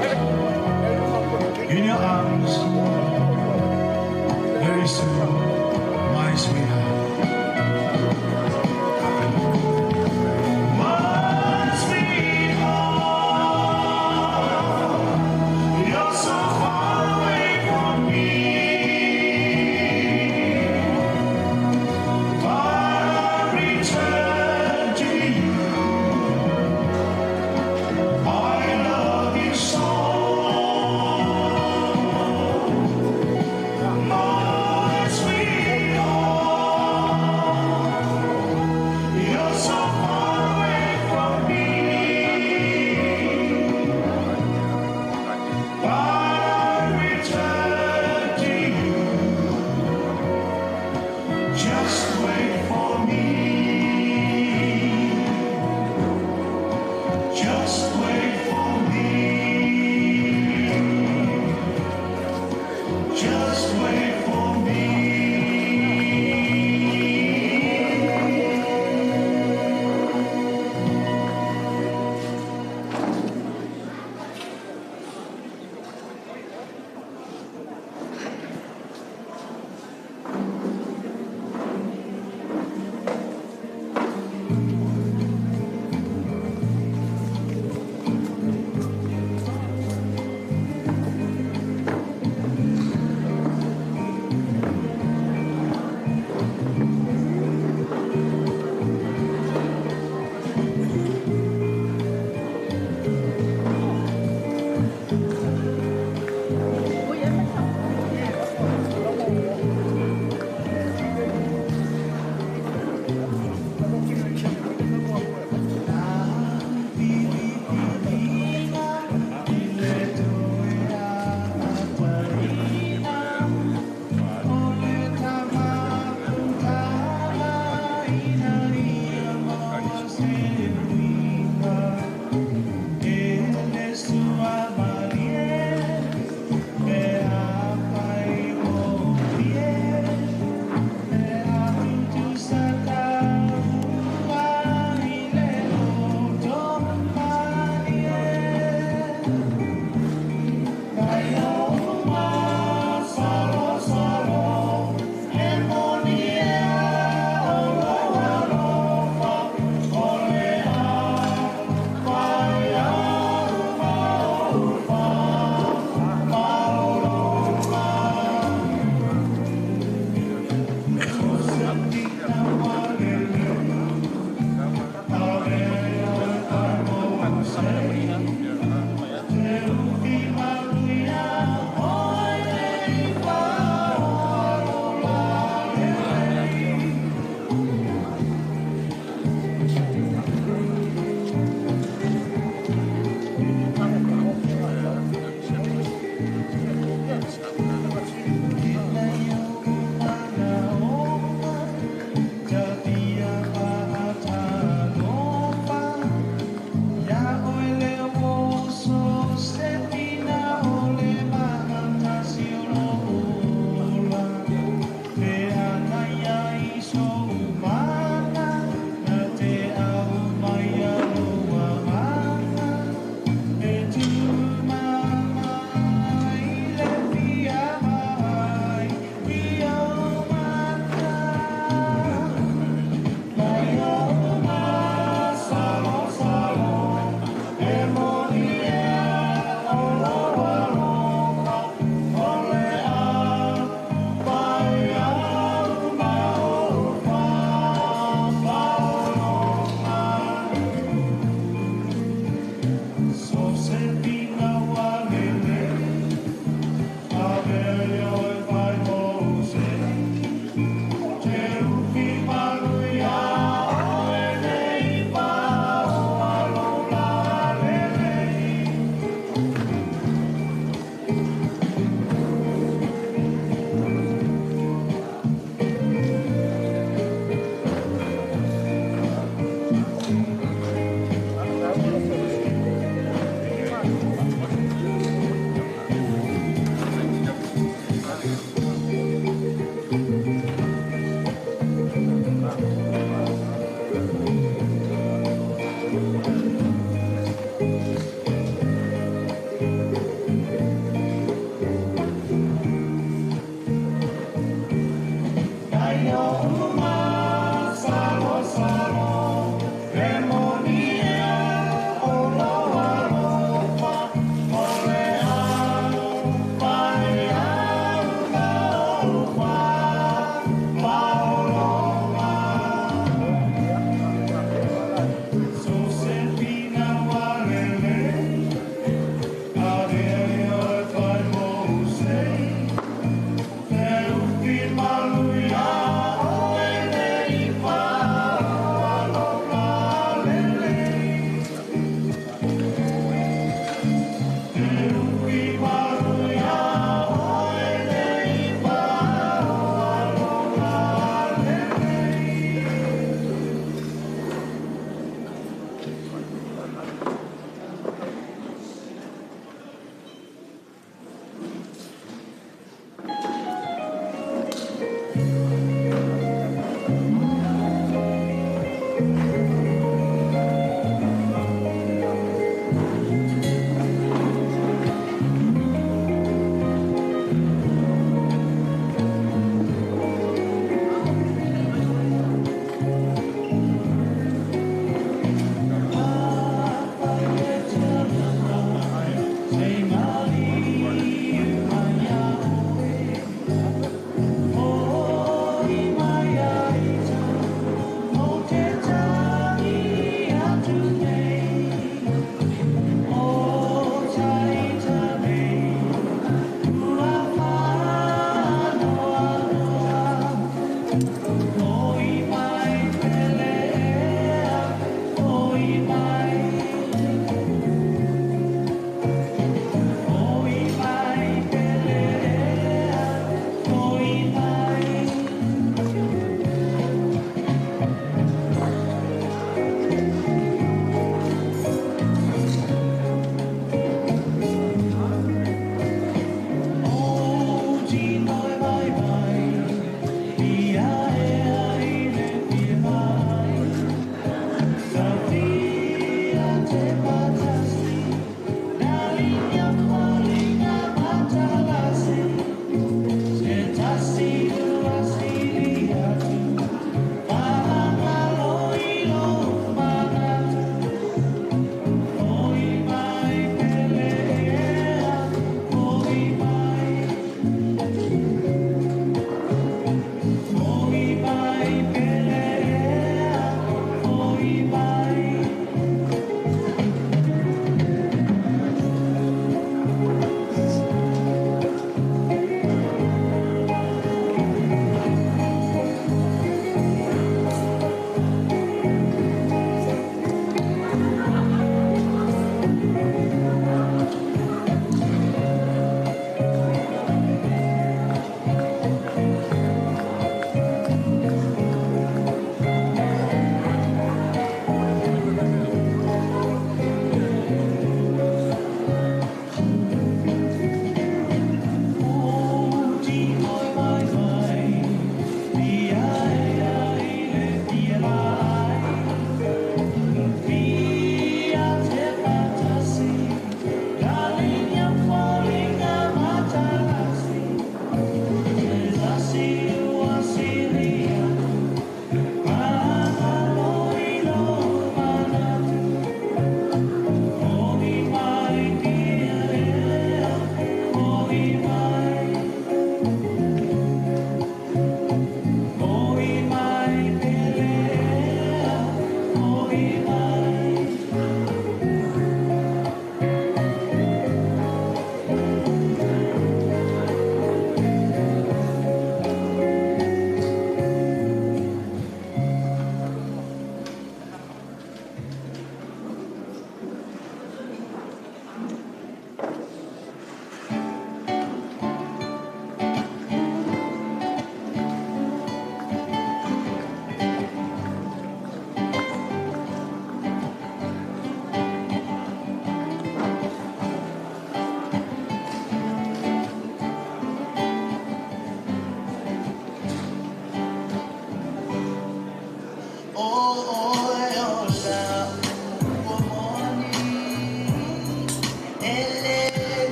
in your arms very soon, my sweetheart. My sweetheart, you're so far away from me, but I return to you. I love you so, my sweetheart. You're so far away from me, but I return to you. Just wait for me. Just wait for me. Just wait for me.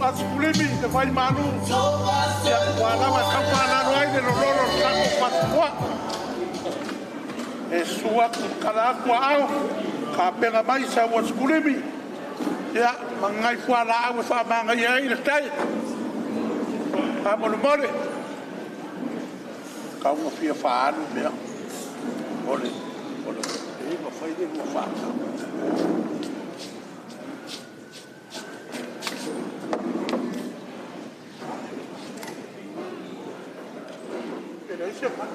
asifulimi le vaimalu. Ia, ua lava e taufaalalo ai le lololo o le tatou fatumoa. E susu atu kala atu aao, tapena mai sau asifulimi. Ia, ma nai fualaau e faamagaia ai le tai. Faamolemole. Tau na fia faaalu mea. O le, o le, e mafai le lua faatau. E leai se mea.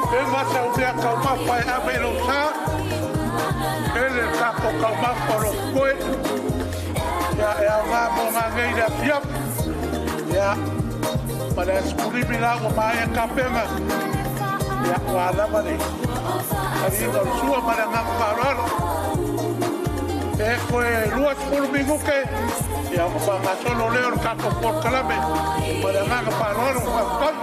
Pega sau mea taumafa e ave i lou sa, e le tatou taumafa o lou koe. Ia, e aoga mo gagei le afiafi. Ia, ma le asifulimi la ua maea tapena. Ia, ua lava le taliga o le sua ma le agaga faaaloalo. E toe 20 minute, ia ona faagasolo lea o le tatou polokalame ma le agaga faaaloalo. Faafetai.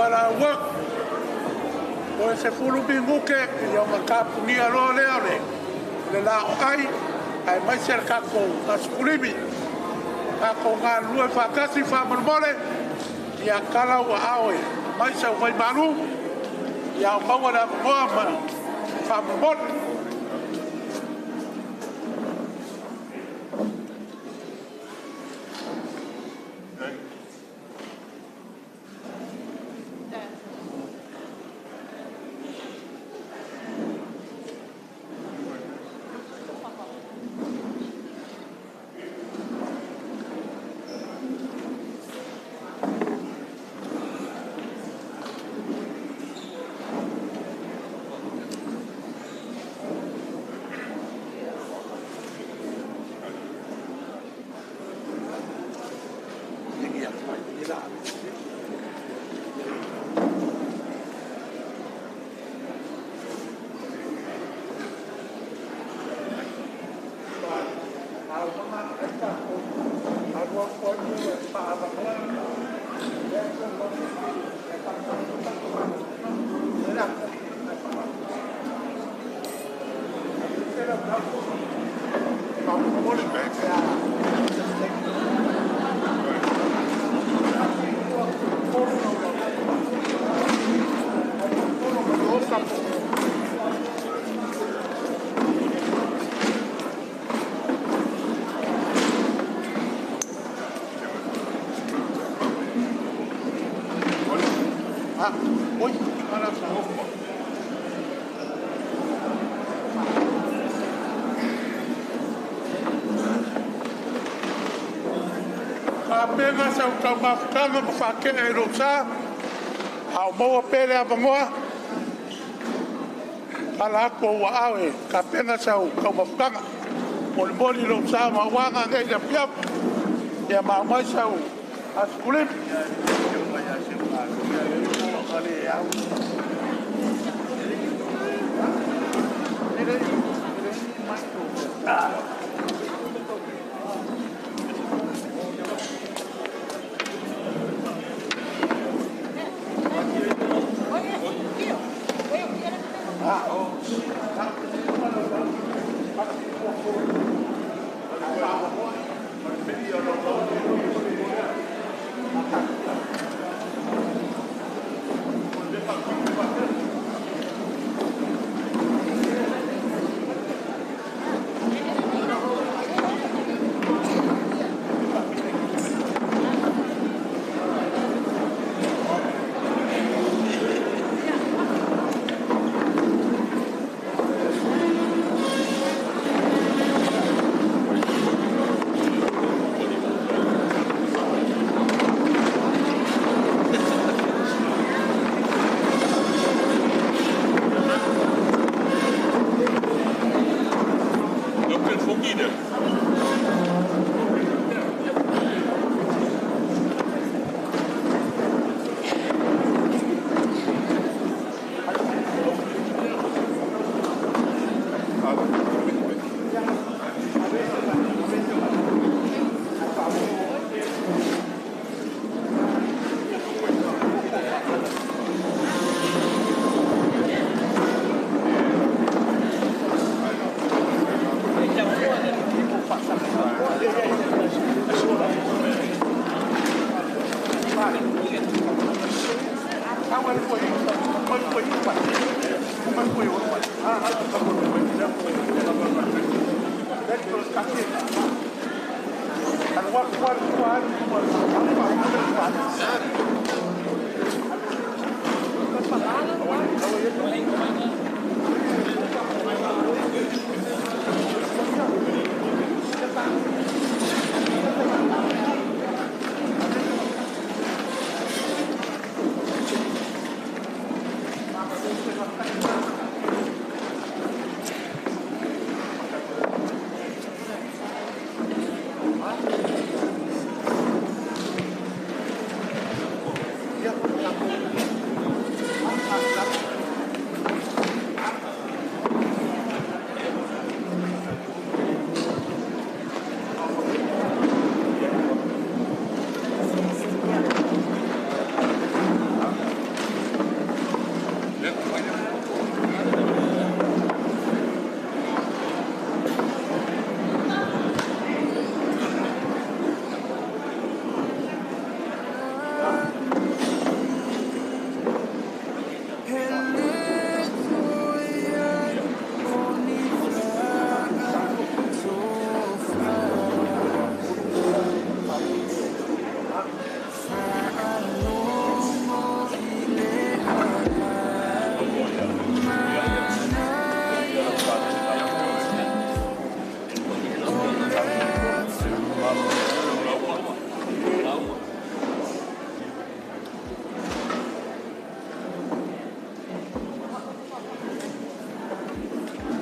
Valaua o se fulu minute ia ona tapunia loa lea o le laoai aemaise le tatou Aso Filivi. Tatou galulue faatasi faamolemole, ia tala ua aao e aumai sau vaimalu, ia maua le avanoa ma faamolemole. Tapena sau taumafataga ma faatea i lou sa, a o maua pea le avanoa, tala atu ou aao e tapena sau taumafataga. Molimoli lou sa ma uaga nei le afiafi, ia ma aumai sau asikulimi.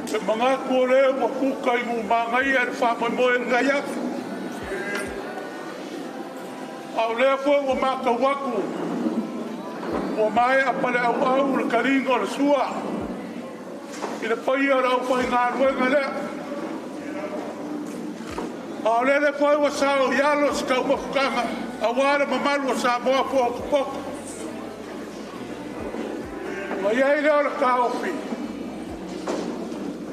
Se manatu o lea ua kuka i numagaia le faamoemoe i lenei aso. A o lea foi ua matau atu ua maea paleauau le taliga o le sua i le paia o le aufaigaluega lea. A o lele foi ua sao i alo se taumafataga aua le mamalu o Samoa potopoto. Ma i ai lea o le taofi,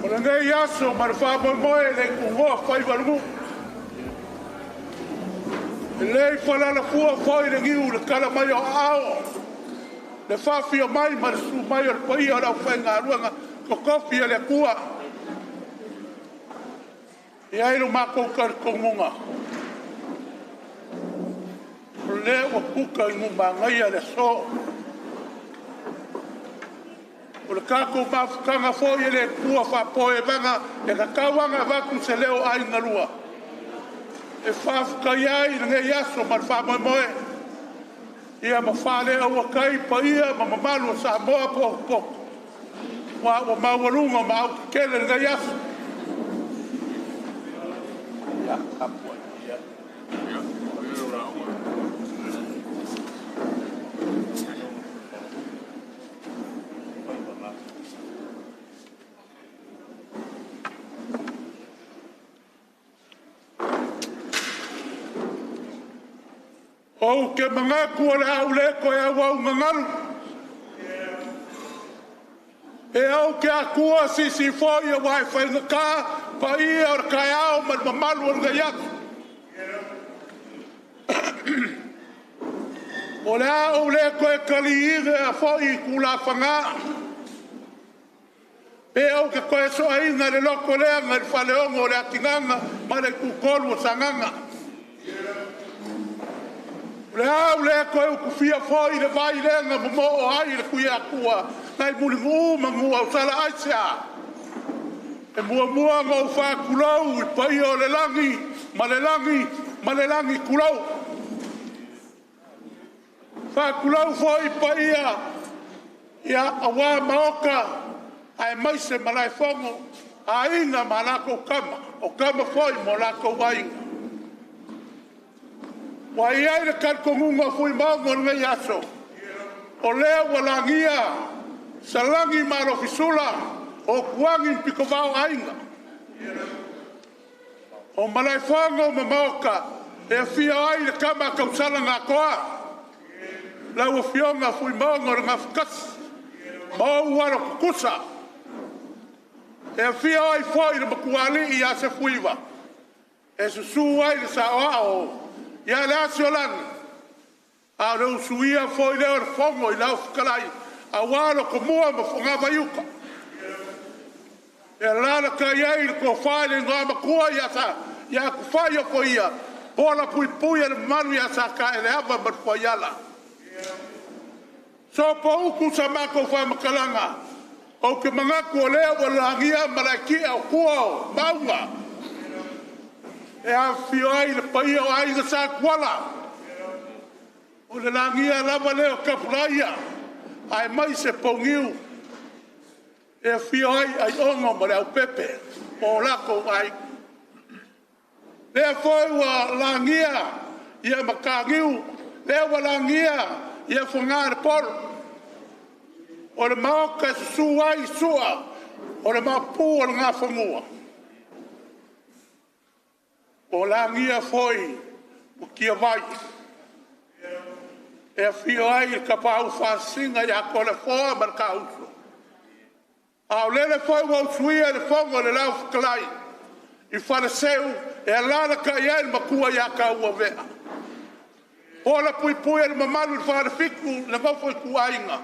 o lenei aso ma le faamoemoe le itunoa faiva le nuu. E le i falalafua foi le niu i le tala mai o aao, le faafia mai ma le susu mai o le paia o le aufaigaluega totofi a le Atua. E i ai lo matou talitonuga, o lea ua tuta i numagaia le aso. O le tatou mafutaga foi e le Atua faapoevaga e tatau lava ona avatu se leo o aiga lua e faafetaia ai lenei aso ma le faamoemoe ia ma faaleauatai paia ma mamalu o Samoa potopoto ua maualuga ma autetele lenei aso. Ia, tapuai. Ou te manatu o le a ou le toe auau gagalu. E au te atua sisi foi aua e faigata paia o le taeao ma le mamalu o lenei aso. O le a ou le toe taliiga foi i tulafaga, pe ou te toe soaina le loto leaga i le faleono o le atinaga ma le itutolu o Sagaga. O le a ou le toe utufia foi le vai lea na momoo ai le Tuiatua nai Mulinuu ma Nuuausala aisea? E muamua ona ou faatulou i paia o le lagi ma le lagi ma le lagi tulou. Faatulou foi i paia ia aua Maota aemaise Malaefono, aiga ma latou tama, o tama foi mo latou aiga. Ua i ai le talitonuga o Fuimaono i lenei aso, o lea ua lagia Salani ma Alofisula o Tuani ma Pitovao aiga. O Malaefono ma Maota e afio ai le tama a tausala na atoa, lau Afioga Fuimaono o le Gafatasi ma ou alo tutusa. E afio ai foi le Matuaalii ia Sefuiva e susu ai le saoao ia Leasiolagi, a o le usuia foi lea o le fono i lau fetalai aua Lotomua ma Fogavaiuta. E alaalatai ai le tofa i le Igoamatua ia Tufai Ofoia, pola puipui e le mamalu ia Sataeleava ma le Fuaiala. Sopoutu sa matou faamatalaga, ou te manatu o lea ua lagia Malaetia o tua o Mauga, e afifio ai le paia o Aiga Sa Tuala, o le lagia lava lea o Tapulaaia, aemaise Pouniu e afio ai Aiono ma Leaupepe ma o latou aiga. Lea foi ua lagia ia Mataniu, lea ua lagia ia Fogalepolo, o le Maota e susu ai Sua, o le Maopu o le Nafanua. Ua lagia foi Mutiavai, e afio ai le Tapaau Faasisina ia Toleafoa ma le taa uso. A o lele foi ua usuia le fono a le Laufetalai i Faleseu e alaalatai ai le matua ia Tauauvea. Pola puipui e le mamalu i le Falefitu, le nofo a ituaiga,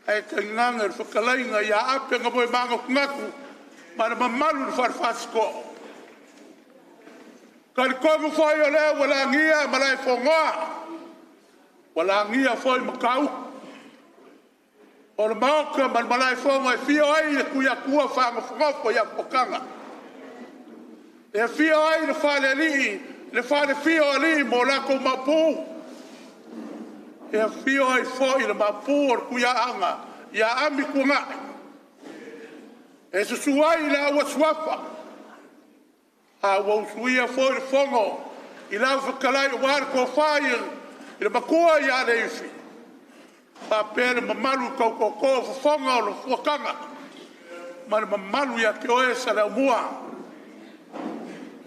ae tainane le fetalaiga ia Ape na Moemanatunatu ma le mamalu i le Fale Fasitoo. Talitonu foi o lea ua lagia Malaefonoa, ua lagia foi Matautu. O le Maota ma le Malaefono e afio ai le Tuiatua faanofonofo ia Fuataga. E afio ai le falealii, le falefia o alii ma o latou maopu. E afio ai foi le maopu o le Tuiaana ia Amituanai. E susu ai le aua suafa, a ua usuia foi le fono i lau fetalai aua le tofa i le matua ia Leifi, faapea le mamalu tau tootoo o fofoga o le fuataga ma le mamalu ia te oe Saleaaumua.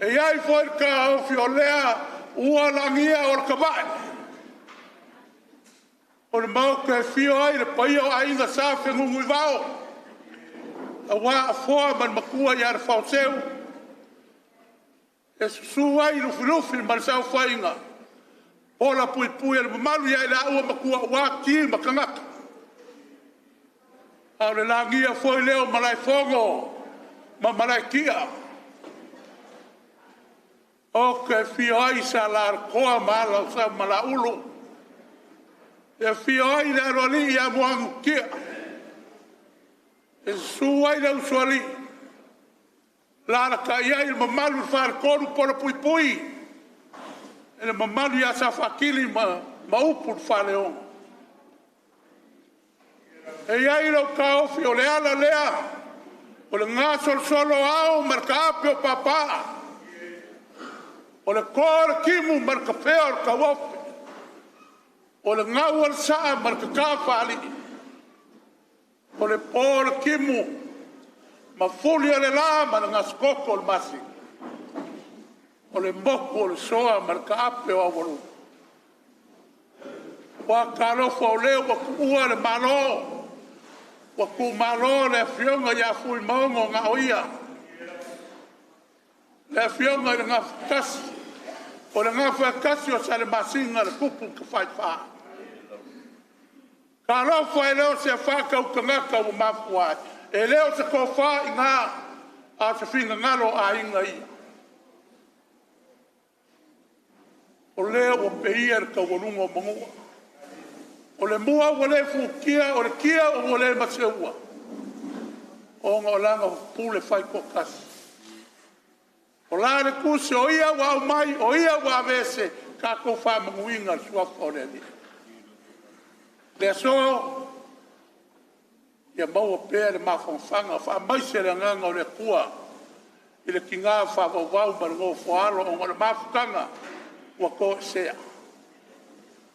E i ai foi le taofi o lea ua lagia o le tavae, o le Maota e afio ai le paia o Aiga Sa Fenunuivao, aua Afoa ma le matua ia Lefaoseu, e susu ai Lufilufi ma le saofaiga, pola puipui e le mamalu ia i laua Matua aua Ki ma Tagata. A o le lagia foi lea o Malaefono ma Malaetia, o te afio ai Sa Alaalatoa ma alo o Samalaulu, e afio ai le Aloalii ia Muagututia, e susu ai le Usoalii, alaalatai ai le mamalu i le Faletolu Polapuipui, le mamalu ia Sa Faatili ma upu i le Faleono. E i ai lou taofi o le ala lea o le gasolosolo o ao ma le taape o papa, o le to o le timu ma le tafea o le tauofe, o le gau a le saa ma le tata faalii, o le po o le timu ma fuli o le la ma le gasetoto o le masina, o le motu o le soa ma le taape o aualuma. Ua talofa o lea ua tuua le Malo, ua tuumalo le afioga ia Fuimaono Gaoia, le afioga i le Gafatasi, o le Gafaatasi o Salemasina le tupu tafaifa. Talofa e le o se afa tautagata ua mafua ai, e le o se tofa i ina, a o se finagalo o aiga ia. O lea ua peia le taualuga o manua. O le mua ua le futia, o le tia ua le maseua, ona o lana pule faitoatasi. O la le tusi, o ia ua aumai, o ia ua aveese, tatou faamanuiga i le suafa o le Alii. Le aso, ia maua pea le mafanafana, faamaise le agaga o le Atua i le tiga faavauvau ma le nofoaalo ona o le mafutaga ua toesea.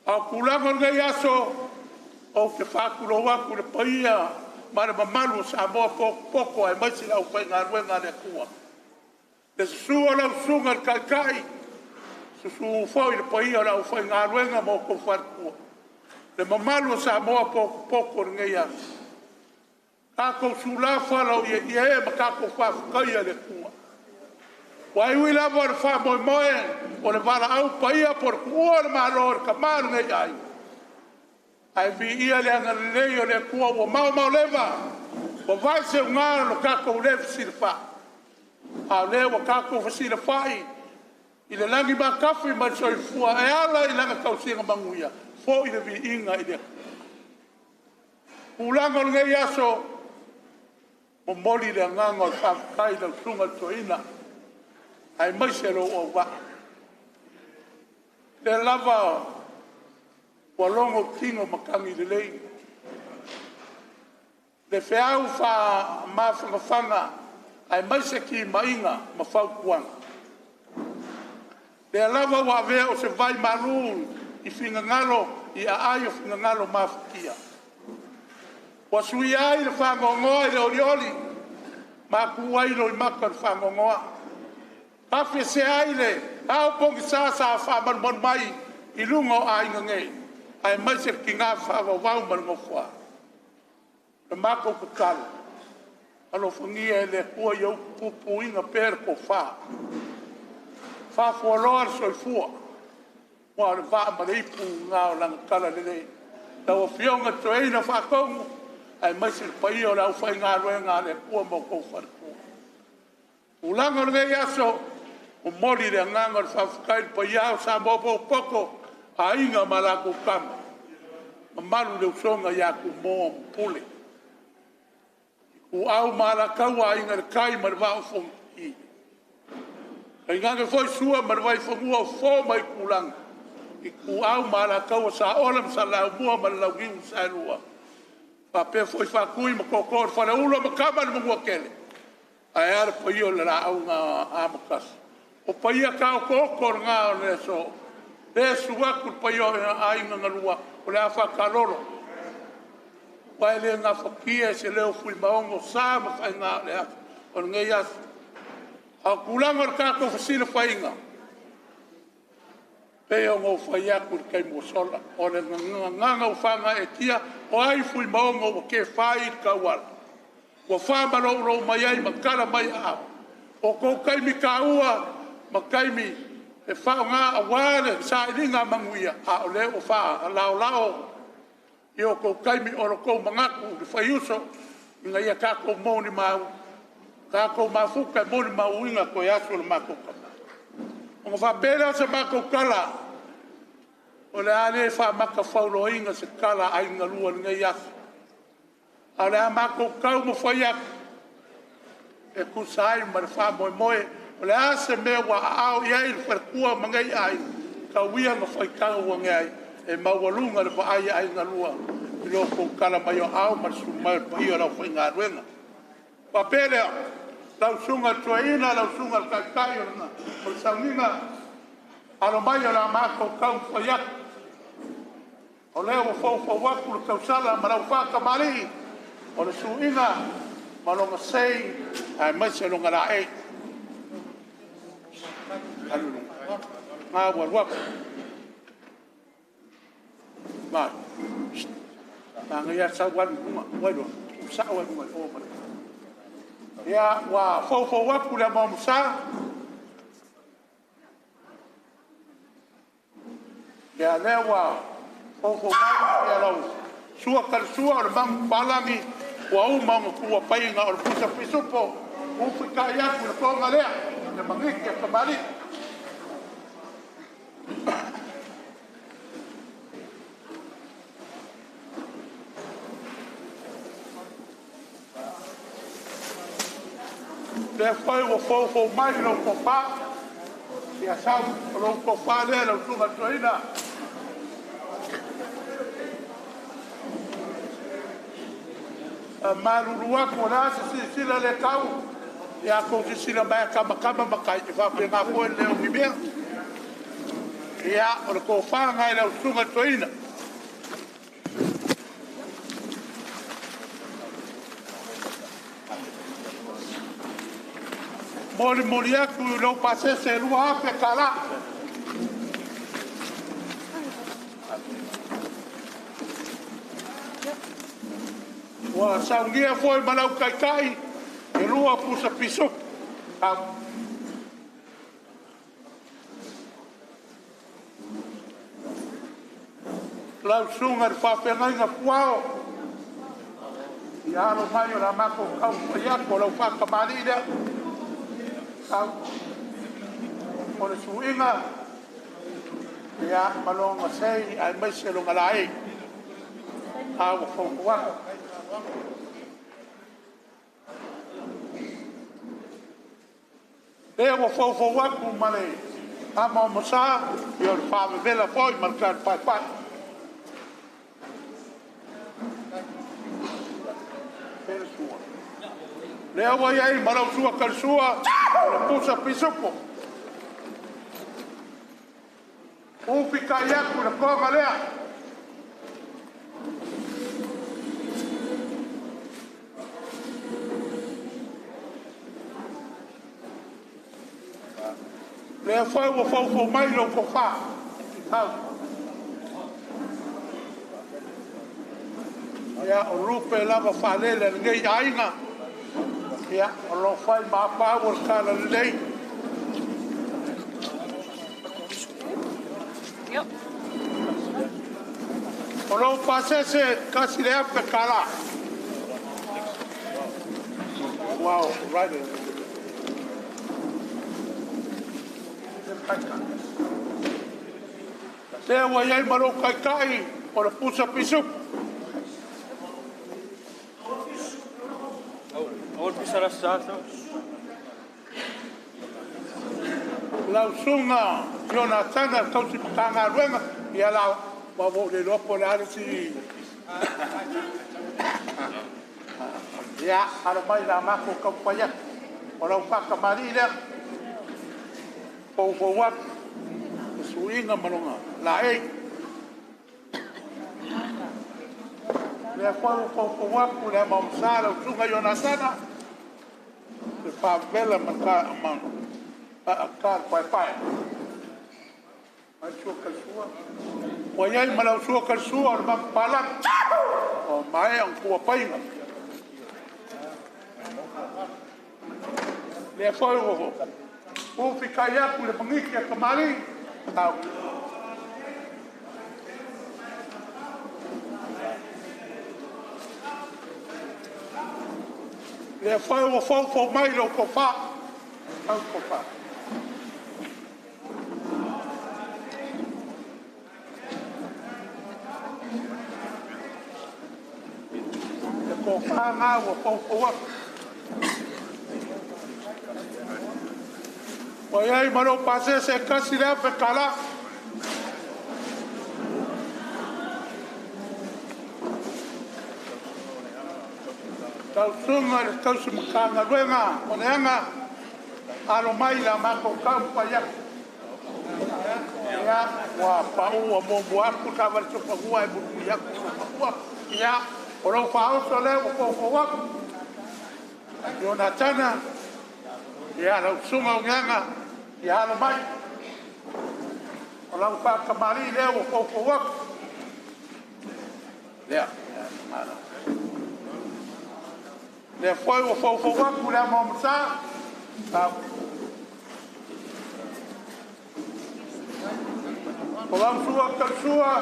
A o tulaga o lenei aso, ou te faatulou atu i le paia ma le mamalu o Samoa potopoto aemaise le aufaigaluega a le Atua. Le susu o lau Susuga i le Taitai, susu foi le paia o le aufaigaluega ma outou faletua, le mamalu o Samoa potopoto i lenei aso. Tatou sulafala i ee ma tatou faafetaia le Atua. Aua e ui lava o le faamoemoe o le valaau paia po o le tuua o le Malo e le tama o lenei aiga, ae viia le agalelei o le Atua ua maomaoleva, ua vae seuga lo tatou le fesilafai, a o lea ua tatou fesilafai i le lagi matafi ma le soifua e ala i Lana tausiga manuia. Foi le viiga i le Atua. O tulaga o lenei aso, e momoli le agaga o le faafetai i lau Susuga i le Toeaina aemaise lou auvaa. O lea lava ua logo tino matagi lelei, le feau faamafanafana aemaise timaiga ma fautuaga. O lea lava ua avea o se vaimalu i finagalo i aai o finagalo mafatia. Ua suia ai le faanoanoa i le olioli ma tu ai loimata i le faanoanoa. Tafiesea ai le ao pogisa sa faamalumalu mai i luga o aiga nei, aemaise le tiga faavauvau ma le nofoaalo. O le matou tatalo, alofagia e le Atua ia utupupuina pea le tofa, faafualoa le soifua, aua o le vaa ma le ipu lena o lana talalelei. Lau Afioga i le Toeaina Faatonu aemaise le paia o le aufaigaluega a le Atua ma outou faletua. O tulaga o lenei aso, e momoli le agaga o le faafetai i le paia e o Samoa potopoto, Aiga ma latou Tama, mamalu i le usoga ia Tumua ma Pule, Ituau ma Alataua, Aiga i le Tai ma le Vaa o Fonoti, tainane foi Sua ma le Vaifanua, o Fofo ma Aitulagi, Ituau ma Alataua, Saole ma Saleaaumua ma le Launiu na Saelua, faapea foi Faatui ma Tootoo o le Faleula ma Tama a le Manuatele. Ae a le paia o le Laau na Amotasi? O paia taotooto na o le aso, lea e susu atu le paia o aiga na lua, o le a faataalolo. Aua e le gafatia e se leo o Fuimaono sa ma faiga o lenei aso. A o tulaga o le tatou fesilafaiga, e pei ona ou fai atu i le taimi ua sola, o le gagana ua faagaeetia, o ai Fuimaono ua tefa i le tauala, ua faamaloulou mai ai ma tala mai aao? O outou taimi taua ma taimi e faaaoga aua le sailiga manuia, a o lea ua faalaolao i o outou taimi o lo outou manatu i le faiuso ina ia tatou molimau, tatou mafuta e molimauina toe aso o le matou tama. Ona faapea lea o se matou tala, o le a le faamatafauloaina se tala a aiga na lua i lenei aso, ae o le a matou taumafai atu e tusa ai ma le faamoemoe. O le a se mea ua aao i ai le faletua ma nei aiga, tau ia ina faitau ane ai, e maualuga le vaai a aiga e lua i lo outou tala mai o aao ma le susu mai o le paia o le aufaigaluega. Ona faapea lea, lau susuga i le Toeaina, lau susuga i le Taitai o le sauniga, alo mai o le a matou taumafai atu. O lea ua foufou atu le tausala ma lau faatamalii, o le suiga ma lona sei aemaise lona laei. Lena ua alu atu. Manaia lava le sau alu i luga, ua iloa, tuusao lava i luga i o ma le… Ia, ua foufou atu le amoamosa. Ia, lea ua foufou mai lau sua talisua o le manupapalagi ua uma ona tuapaina o le pusa pisupo ua ufitai atu i le toga lea, le magigi a tamalii. Lea foi ua foufou mai lau tofa, ia sau, o lau tofa lea lau susuga i le Toeaina. E faamalulu atu, o le a se silasila le tau Ia kou sisila mai kama kama makai e whawhenga foe leo ni mea. Ia, o le kōwhanga i lau sunga toina. Moli moli aku i lau pasese lua ape kala. Ua saungia foi malau kaikai e lua pusa piso. Au. Lau sunga le whawhengainga puao. I alo mai o la mako kau paiako lau whakamali lea. Au. O le suinga. Ia malonga sei ai mai se longa lai. Au o faukuaka. Lea ua faufau atu ma le ama o Masa, ia o le whaavevela foi ma le kare paepae. Pele sua. Lea ua iai ma lau sua karisua, o le pusa pisupo. Upi kai aku le konga lea. Lea foi ua faufau mai lau kofā. Au. Ia, o lupe lava whalele le ngei aiga. Ia, o lo whai maapau o le kala lelei. O lo pasese kasi le ape kala. Wow, right. Lea ua iai ma lou kaikai o le pusa pisupu. Lau sunga Ionatana le tausi matagaluega ia la ua ua le iloa po o le a le isi. Ia alo mai la matou taumafai atu o lau faatamalii lea. Foufou atu le suiga ma lona laei. Lea foi ua foufou atu le ama o Masa lau susuga Ionatana le faavela ma ka le paepae. Mai sua kalisua. Ua iai ma lau sua kalisua o le mapapalagi. O maea ona tua painga. Lea foi ua ufikai atu le mangiki a kamali. Au. Lea foi ua foufou mai lau tofa. Au tofa. Le tofa ngā ua foufou atu. Ua iai ma lou pasese e kasi le afe kala. Tausuga i le tausi matagaluega o le aga alo mai la matou taumafai atu. Ia, ua paua muamua atu taavale sofanua e mulimuli atu sofanua. Ia, o lou faaoso lea ua foufou atu. Ionatana, ia lau susuga o Geaga, ia alo mai. O lau faatamalii lea ua foufou atu. Lea, lea foi ua foufou atu le ama o Masa. O lau sua talisua,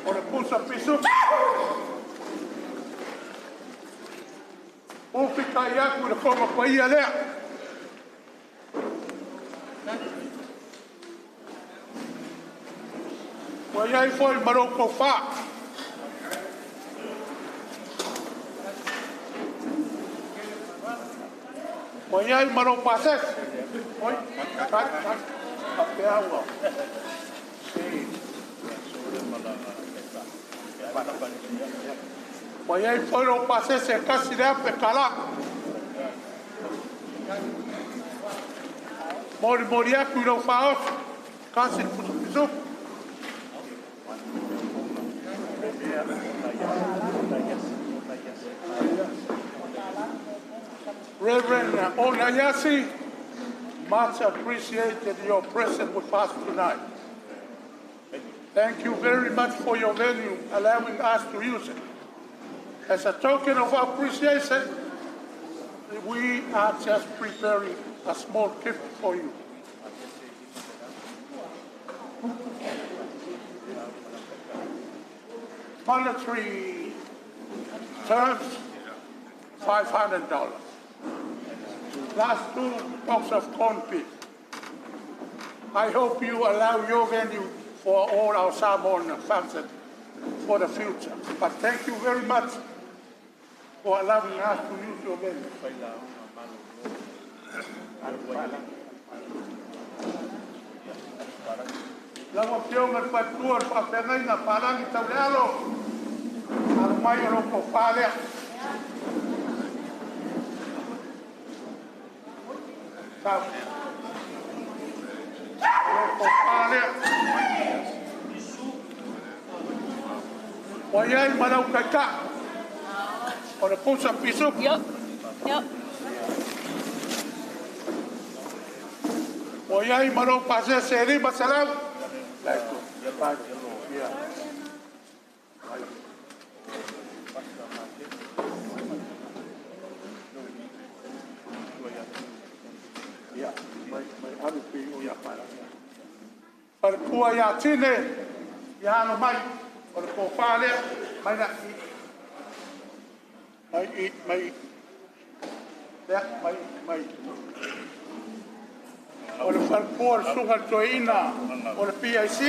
o le pusa pisu. Ufikai atu i le konga paia lea. Ua iai foi ma lou tofa. Ua iai ma lou pasese. Oi, kai, kai, apea ua. Ua iai foi lou pasese e kasi le ape kala. Molimoli atu i lou faaoso, kasi le pusa pisupu. Reverend Onayasi, much appreciated your presence with us tonight. Thank you very much for your venue, allowing us to use it. As a token of appreciation, we are just preparing a small gift for you. Monetary terms, $500. Last 2 boxes of corned beef. I hope you allow your venue for all our Samoan function for the future. But thank you very much for allowing us to use your venue. Lau afioga le faletua le faafeagaiga Palagi Taulealo, alo mai o lou tofa lea. Tau. O lou tofa lea. Ua i ai ma lau taitai. O le pusa pisupu. Yup. Yup. Ua i ai ma lou pasese e 500. Faletua ia Tine, ia alo mai, o le tofa lea, mai la i, mai i, mai, lea, mai, mai. O le faletua o le susuga i le toeaina o le PIC,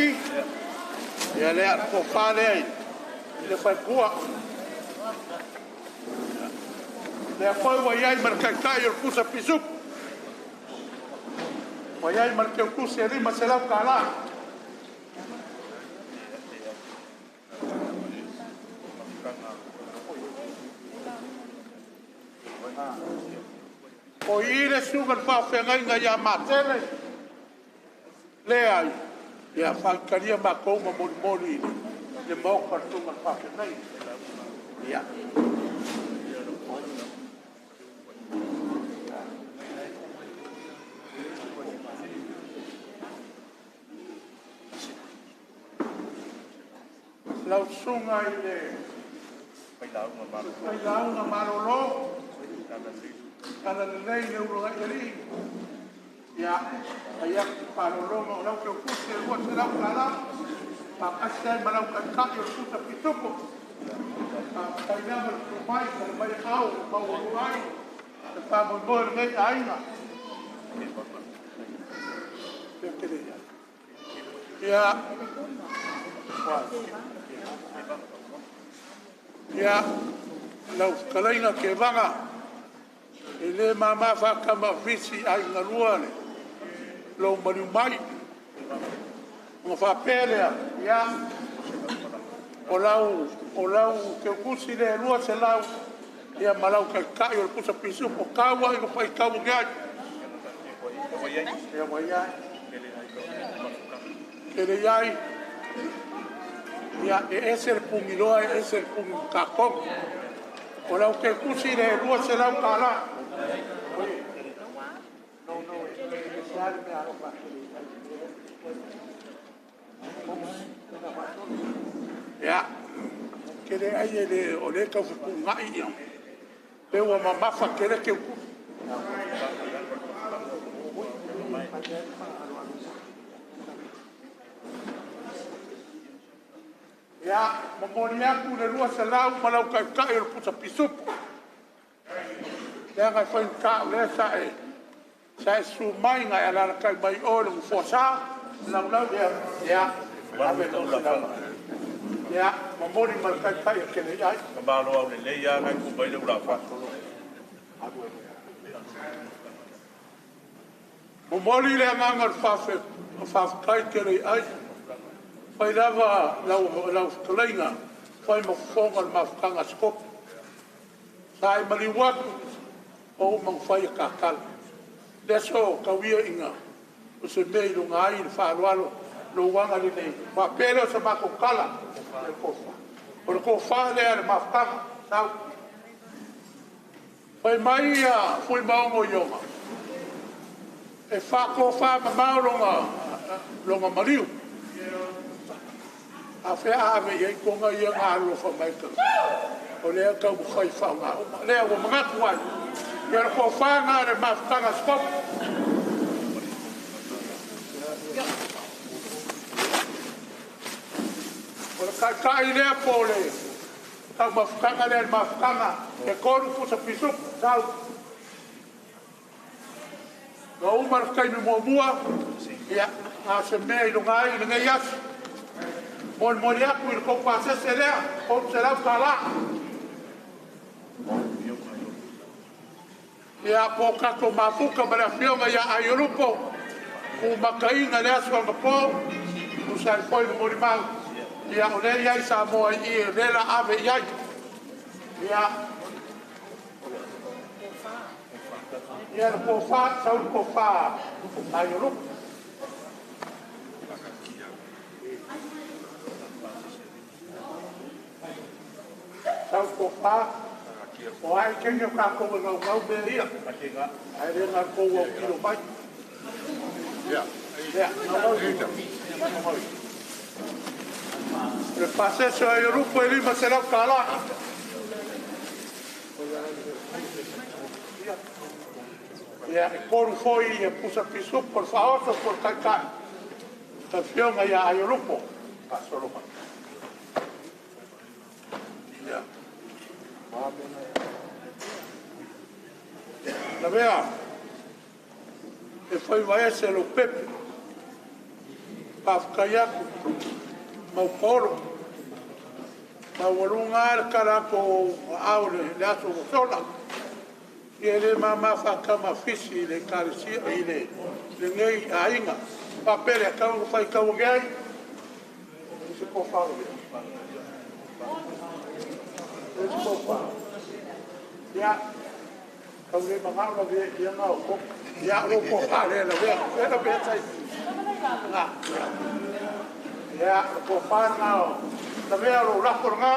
ia lea, le tofa lea i le faletua. Lea foi ua i ai ma le taitai o le pusa pisupu. Ua i ai ma le teutusi e $500. O i le susuga i le faafeagaiga ia Matele, lea ia faitalia matou ma molimoli i le maota o le susuga i le faafeagaiga. Ia. Lau susuga i le Failauga Malolo, Talalelei le uluai alii, ia, fai atu faalologa o lau teutusi e $200, faatasi ai ma lau taitai o le pusa pisupo. Faafetai lava le tumai, tali mai au, maualuga ai le faamoemoe o lenei aiga. Ia, ia, lau fetalaiga Tevaga, e le mama faatama visi ai galua le lou maliu mai. Ona faapea lea, ia, o lau teutusi le 200, ia ma lau taitai o le pusa pisupo, tau ai no faitau ake ai. Ia ua iai. Kele iai. Ia, e ese le pugiloa, e ese le pugi kakong. O lau teutusi le $200. No, no, e se ale me alofa. Ia, kele ai e le o le tau fepuunai ia. Pe ua mamafa kele teutusi. Ia, momoli atu le 200 ma lau taitai o le pusa pisupo. Leaga e faigata o lea sa e susu mai nai alalatai mai oe le nofoa laulau lea, ia, ave le 200. Ia, momoli ma le taitai e kele i ai. Ka malo au lelei ia ngai ku mai le ula fa. Momoli le agaga o le faafetai kele i ai. Fai lava lau fetalaiga, fai ma fofoga o le mafutaga a Sikopo. Sa e maliu atu o uma na fai e tatala. Le aso tauia ina o se mea i luga ai le faaaloalo lou agalelei, faapea lea o se matou tala i le tofa. O le tofa lea a le mafutaga, sau. Fai mai ia Fuimaono Iona, e faatofamamao lona maliu. A fea a ave i ai toga ia na alolofa mai o lea taumafai e faaaoga uma. Lea ua manatu ai, ia le tofa lena a le mafutaga stop. O le taitai lea po o le taumafutaga lea le mafutaga, e 3 pusa pisupo, sau. Ua uma le taimi muamua, ia, na o se mea i luga ai i lenei aso. Molimoli atu i le tou pasese lea, $300. Ia, po o tatou mafuta ma le afioga ia Aiolupo, kumataina le aso anapo, tusa ai foi ma molimau. Ia, o lea e i ai Samoa i i, o lea o le a ave i ai. Ia, ia le tofa, sau le tofa Aiolupo. Sau le tofa, o ai keini o tātou e gaugau mea ia. Ae le na tou autilo mai. Ia, gaugau. Le pasese o Aiolupo e $500. Ia, e 3 foi e pusa pisupo, le faaoso po le taitai. Le afioga ia Aiolupo. Faasolo mai. Ia. Lavea, e fai vaese lou pepe. Faafetai atu, mau paolo. Maualuga le tala atu o aao le aso ua sola. Ia e le mama faatama fisi i le ekalesia i lenei aiga. Faapea lea, tau ina faitau ane ai. Se tofa o lea. Se tofa. Ia, tau le manao la vea ia ngā o koko. Ia, o lou tofa lea la vea. Lea la vea tai. Ngā. Ia, o tofa ngā o. La vea o lou lafo ngā.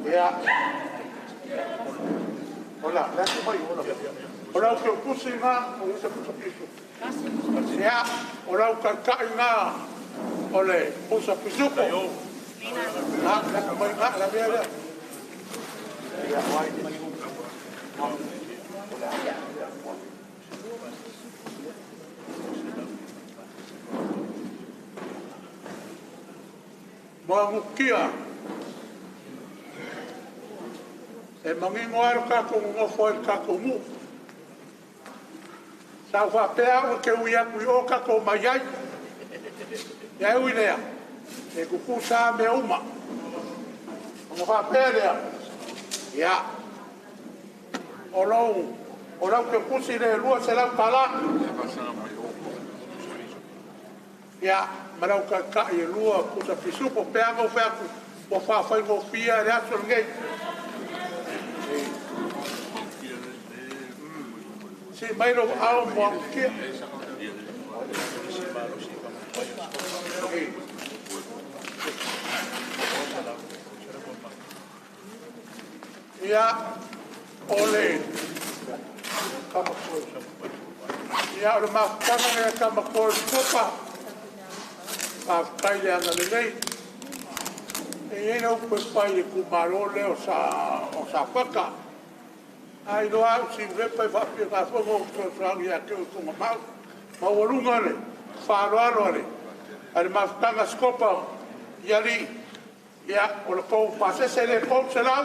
Ia. Ola, lea ku mai ola. O lau ke pusi ngā, o isa pusa pisu. Ia, o lau kaikai ngā, o le pusa pisupo. Ngā, lea ku mai ngā, la vea lea. Ia, wai. Moagukia. E mangingo ai lo kātou ngofo ai le kātou nuu. Sa whapea au ke ui aku i o kātou mai ai. Ia e ui lea. E kuku sa mea uma. O whapea lea. Ia. O lau ke kusi le $200. Ia, ma lau kaikai e lua pusa pisupo peanga o wheaku. O whawhai ngō le aso ngei. Si mai lo ao mo kia. Ia, ole. Ia, o le mafutanga nea kamakoe kopa. Faafetai le agalelei. E i ai le upu e fai e kumalo lea o Safata. Ai loa au siulepa e faapea ngā o fesoasoani ia te o tonga mau. Maualuga le faaaloalo a le mafutaga Sikopa i alii. Ia, o le tou pasese le 300.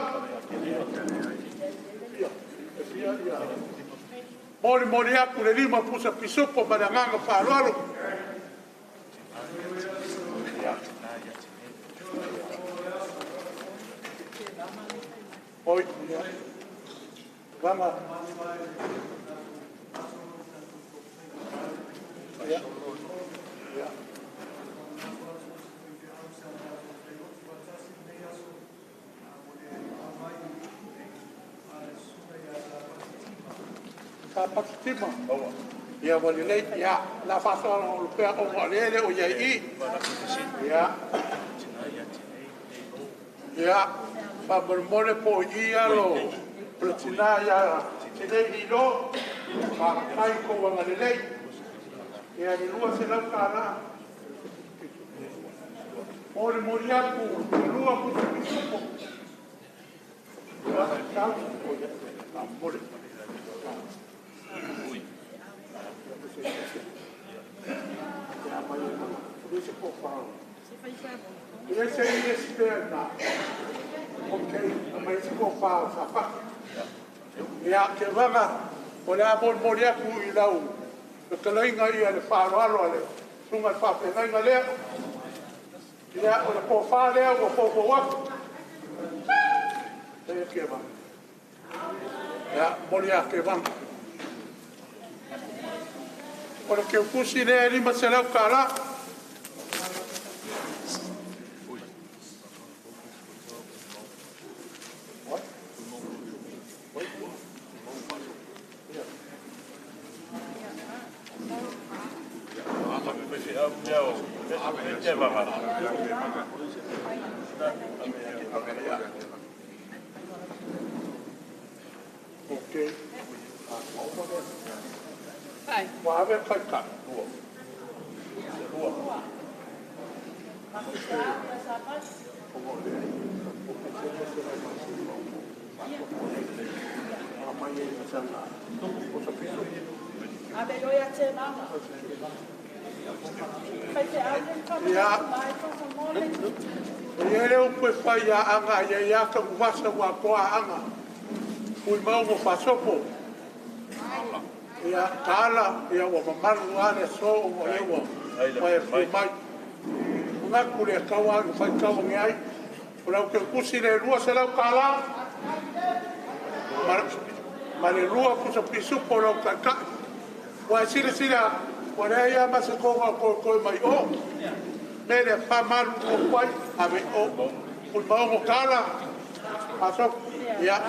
Molimoli atu le 5 pusa pisupo ma le agaga faaaloalo. Oi, vanga. Ia. Ia. Sapati Tima. Ia ua lelei, ia, o le a faasalaloalo pea ona o lea e le o i ai i. Ia, ia, faamolemole po o i i alo o le tina ia Tinei Lilo, faafetai i tou agalelei. Ia, le $200. Molimoli atu le lua pusa pisupo. Ia se i e na. Ok, mai se kofa o Safati. Ia, ke vaga, o le a molimoli atu i lau fetalaiga ia le faaaloalo a le susuga i le faafeagaiga lea. Ia, o le tofa lea ua foufou atu. Ia, Kevaga. Ia, momoli ia Kevaga. O le keukusi lea e $500. Ok. Ua ave le taitai. Ia, o ia le upu e fai ia aga ia ia ka uvasa ua toa aga. Ui maunga faasopo. Ia, tala, ia ua mamalu a le aso ua ia ua ua e fia mai. Manatu le taua anu fai tau nge ai. O lau keukusi le $200. Ma le lua pusa pisupo lau taitai. Ua e silasila, ua leai lava ma se toga o toetoe mai o. Me le whamalu o kwai, ave o. Ui maongo tala. Aso, ia.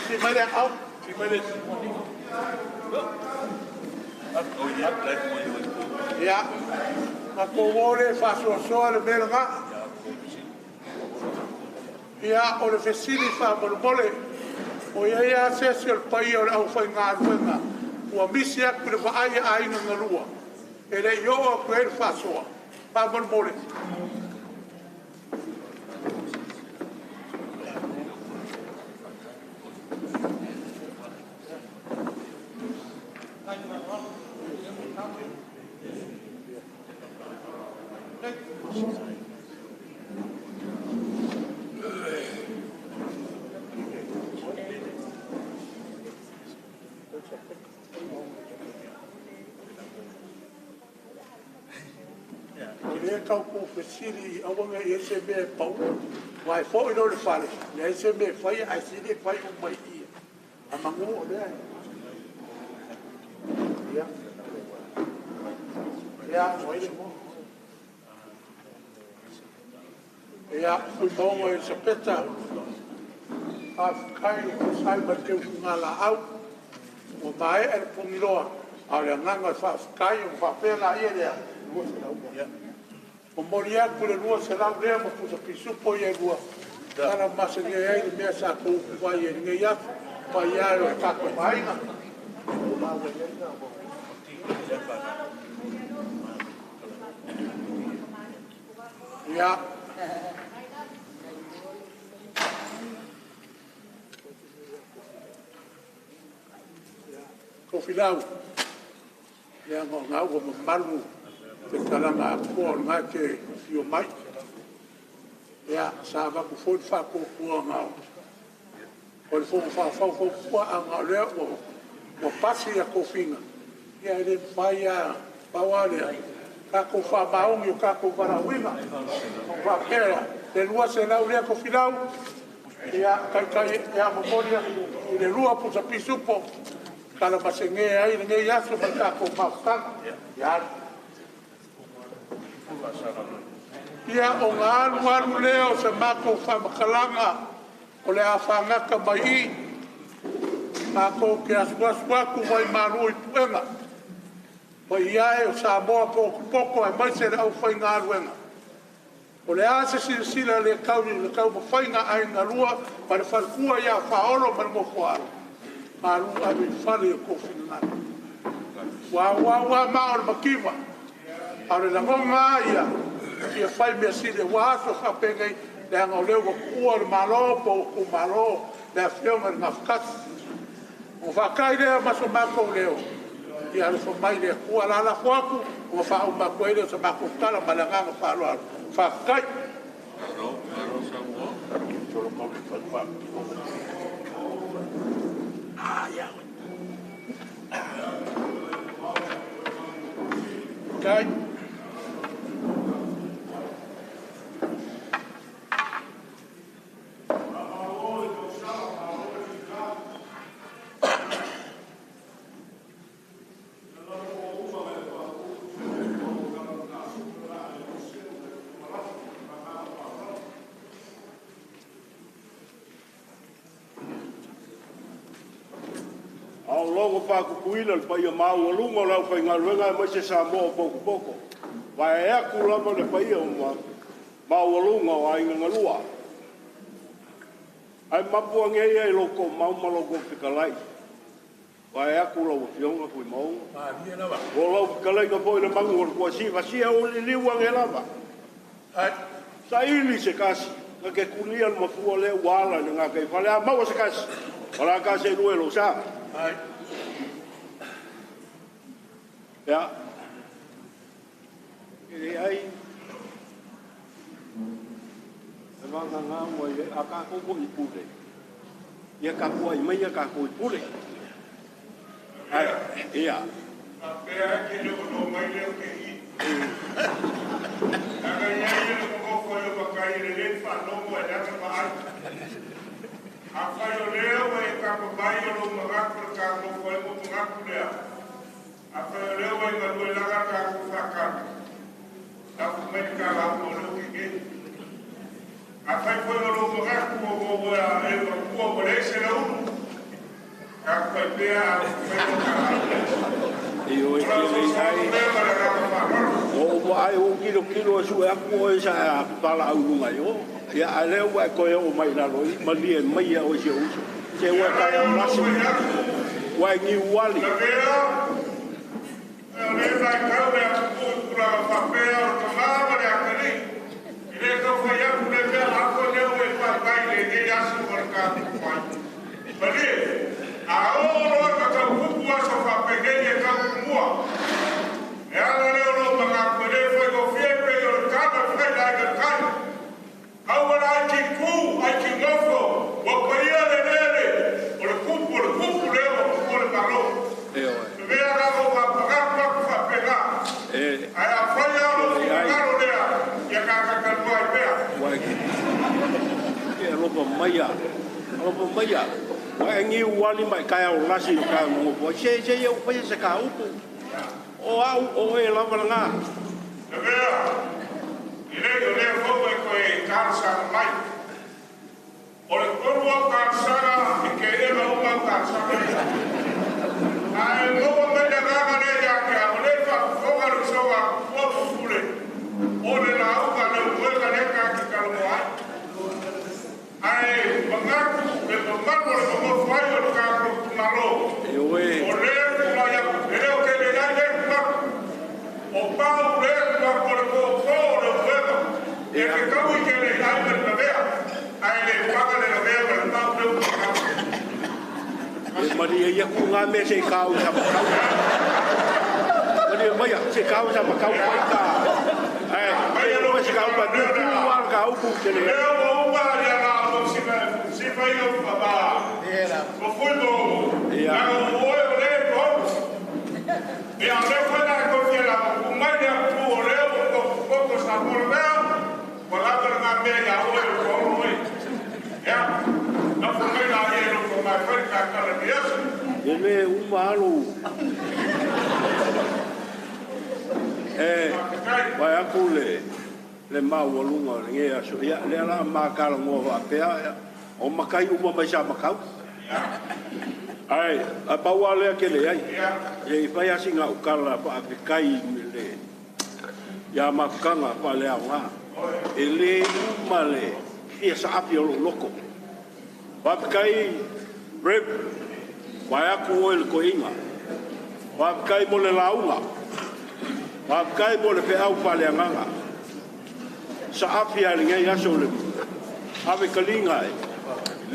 Si mai le au. Si mai le. Ia. Ma ko wole whasoasoa le mea ngā. Ia, o le fesili faamolemole. O ia ia se isi o le paia o le aufaigaluega. Ua misi atu le vaai a aiga galua. E le i oo atu ai le faasoa. Faamolemole. O lea tau tou fesili aua ne i i ai se mea e pau. Aua e foi loa i le fale, leai se mea e faia ae sili e fai uma i i. A manu o lea. Ia. Ia, ia, Fuimaono Elisapeta, faafetai e tusa ai ma le teutuga laau. Ua maea le pugiloa, a o le agaga o le faafetai ona faapea laia lea, 200. Momoli atu le 200 lea ma pusa pisupo ia e lua, tala masegē ai le mea sa tou upufai ai lenei aso, paia e o le tatou aiga. Ia. Tofilau, leaga o lena ua mamalu le talaga atua o lena e te afio mai. Ia, sa avatu foi le faatuatuaga o le Fono Faufautua, a o lea ua pasi ia tofiga, ia e le mafai lava, pau lava lea, tatou faamaoni i o tatou valaauina. Ona faapea, le 200 lea Tofilau, ia taitai ia momoli atu i le lua pusa pisupo, talamasegē ai lenei aso ma le tatou mafutaga. Ia alu. Ia, ona alu alu lea o se matou faamatalaga o le a fagata mai i. Matou te asuasu atu vaimalu i puega. Paia e o Samoa potopoto aemaise le aufaigaluega. O le a se silasila le tau i le taumafaiga a Aiga na Lua ma le faletua ia Faaolo ma le nofo a alo, malu ave i fale i o outou finagalo. Ua auau lava maa o le mativa, a o le lagona lava ia, e fia fai mea sili aua aso faapenei, leaga o lea ua tuua le Malo po o ua tuumalo le Afioga i le Gafatasi. Ona faafetai lea ma so matou leo, ia alofa mai le Atua. O le a lafo atu ona faauma atu ai lea o se matou tala ma le agaga faaaloalo. Faafetai. Faafetai. A o logo faaputuila le paia maualuga o le aufaigaluega aemaise Samoa o potopoto. Vae atu lava le paia o maualuga o aiga galua. Ae mapu ane ia i lou toomau ma lou toofetalai. Vae atu lau Afioga Fuimaono. O lau fetalaiga foi le manu o le tuasiva, sia o liliu ane lava. Saili se tasi, na te tunia le mafua lea ua ala i le gataifale. A maua se tasi, o la tasi e lua i lou sa. Ia, e leai, e vagana ua i ai, a tatou foi i pule, ia tapuai mai a tatou i pule. Ai, ia. Faapea e te le o mai leo ke i. Aga ia ia le mokofo i o makai le le whaanomo e lana maai. A whai o lea ua e kapa mai o lo magaku le ka mofo e mo magaku lea. A whai o lea ua e ngalue laga ka ku whakanu. La fu mai ka la o leo ke ke. A whai foi o lo magaku o mo ua e makua o le ese la ulu. Ka ku pea a fu mai o ka la. E o e ke lei ai. O ua ai o kilo kilo e su e aku o e sa a pala au lunga i o. Ia a lea ua e koe o mai lalo i malie mai a o si o uso. Se ua kai au lasi. Ua e ni uali. O le mai kau le atu kulaga whapea o ka maa le akali. I le kau whai aku le mea ako leo e whai le nei aso o le ka whai. Malie, a o loa ka kau kuku aso whapenei e kau kumua. E ala leo lo mga koe whai go fie pe o le kana whai lai ka kai. Au ala ai ki ku, ai ki ngofo, wa paia le lele, o le kupu leo o kupu o le malo. E oe. Mea raro wa pagaku aku whapenga. E. Ai a whai alo ngaro lea, ia kakakalua i mea. Ua e ke alofa maia. Alofa maia. Ua e ngi uali mai kai au lasi no kai ngofo. Se se ia upaia se ka upu. O au o e lava langa. Le mea, i lei o lea fau e koe talosaga mai. O le tolu au talosaga i ke ega uma au talosaga ia. Ae maua mai le agaga lea ia te au, o le whaafofoga le usoga ua pupule. O le lauga le uega lea ka ki kalomo ai. Ae mangaku le mamalu o le mamofo ai o le kākou tumalo. E oe. O lea tulai aku, e leo ke le ai le kumaku. O pau le kumaku o le kōkō o le uega. E ke kau i ke le ai ma le lavea. Ae le paga le lavea ma le pau le uega. E maria ia ku ngā mea se kau sa makau. Maria maia se kau sa makau pai ka. Ai, mai se kau pa tu tu al ka upu te le. Leo o uma ia la o si si fai o baba. O fui mo. Ia. O o o le ko. Ia le foi na ko fia la ku mai le ku o le o ko ko ko sa mo le. Ko la ko ngā mea ia o e ko o e. Ia. Na fu mai la e lo ko mai foi ka ka le yesu. E me uma alu. E vai aku le le maualuga o lenei aso. Ia lea la makala ngoa faapea o makai uma mai sa makau. Ai, a pau lea ke le ai. Ia i fai asi ngā ukala faafetai le ia mafutaga faaleaoga. E lē uma le fia saafi o lou loko. Faafetai Rev, vaeatu oe le toeaina. Faafetai mo le lauga. Faafetai mo le feau faaleagaga. Saafi a lenei aso le ave kaliga e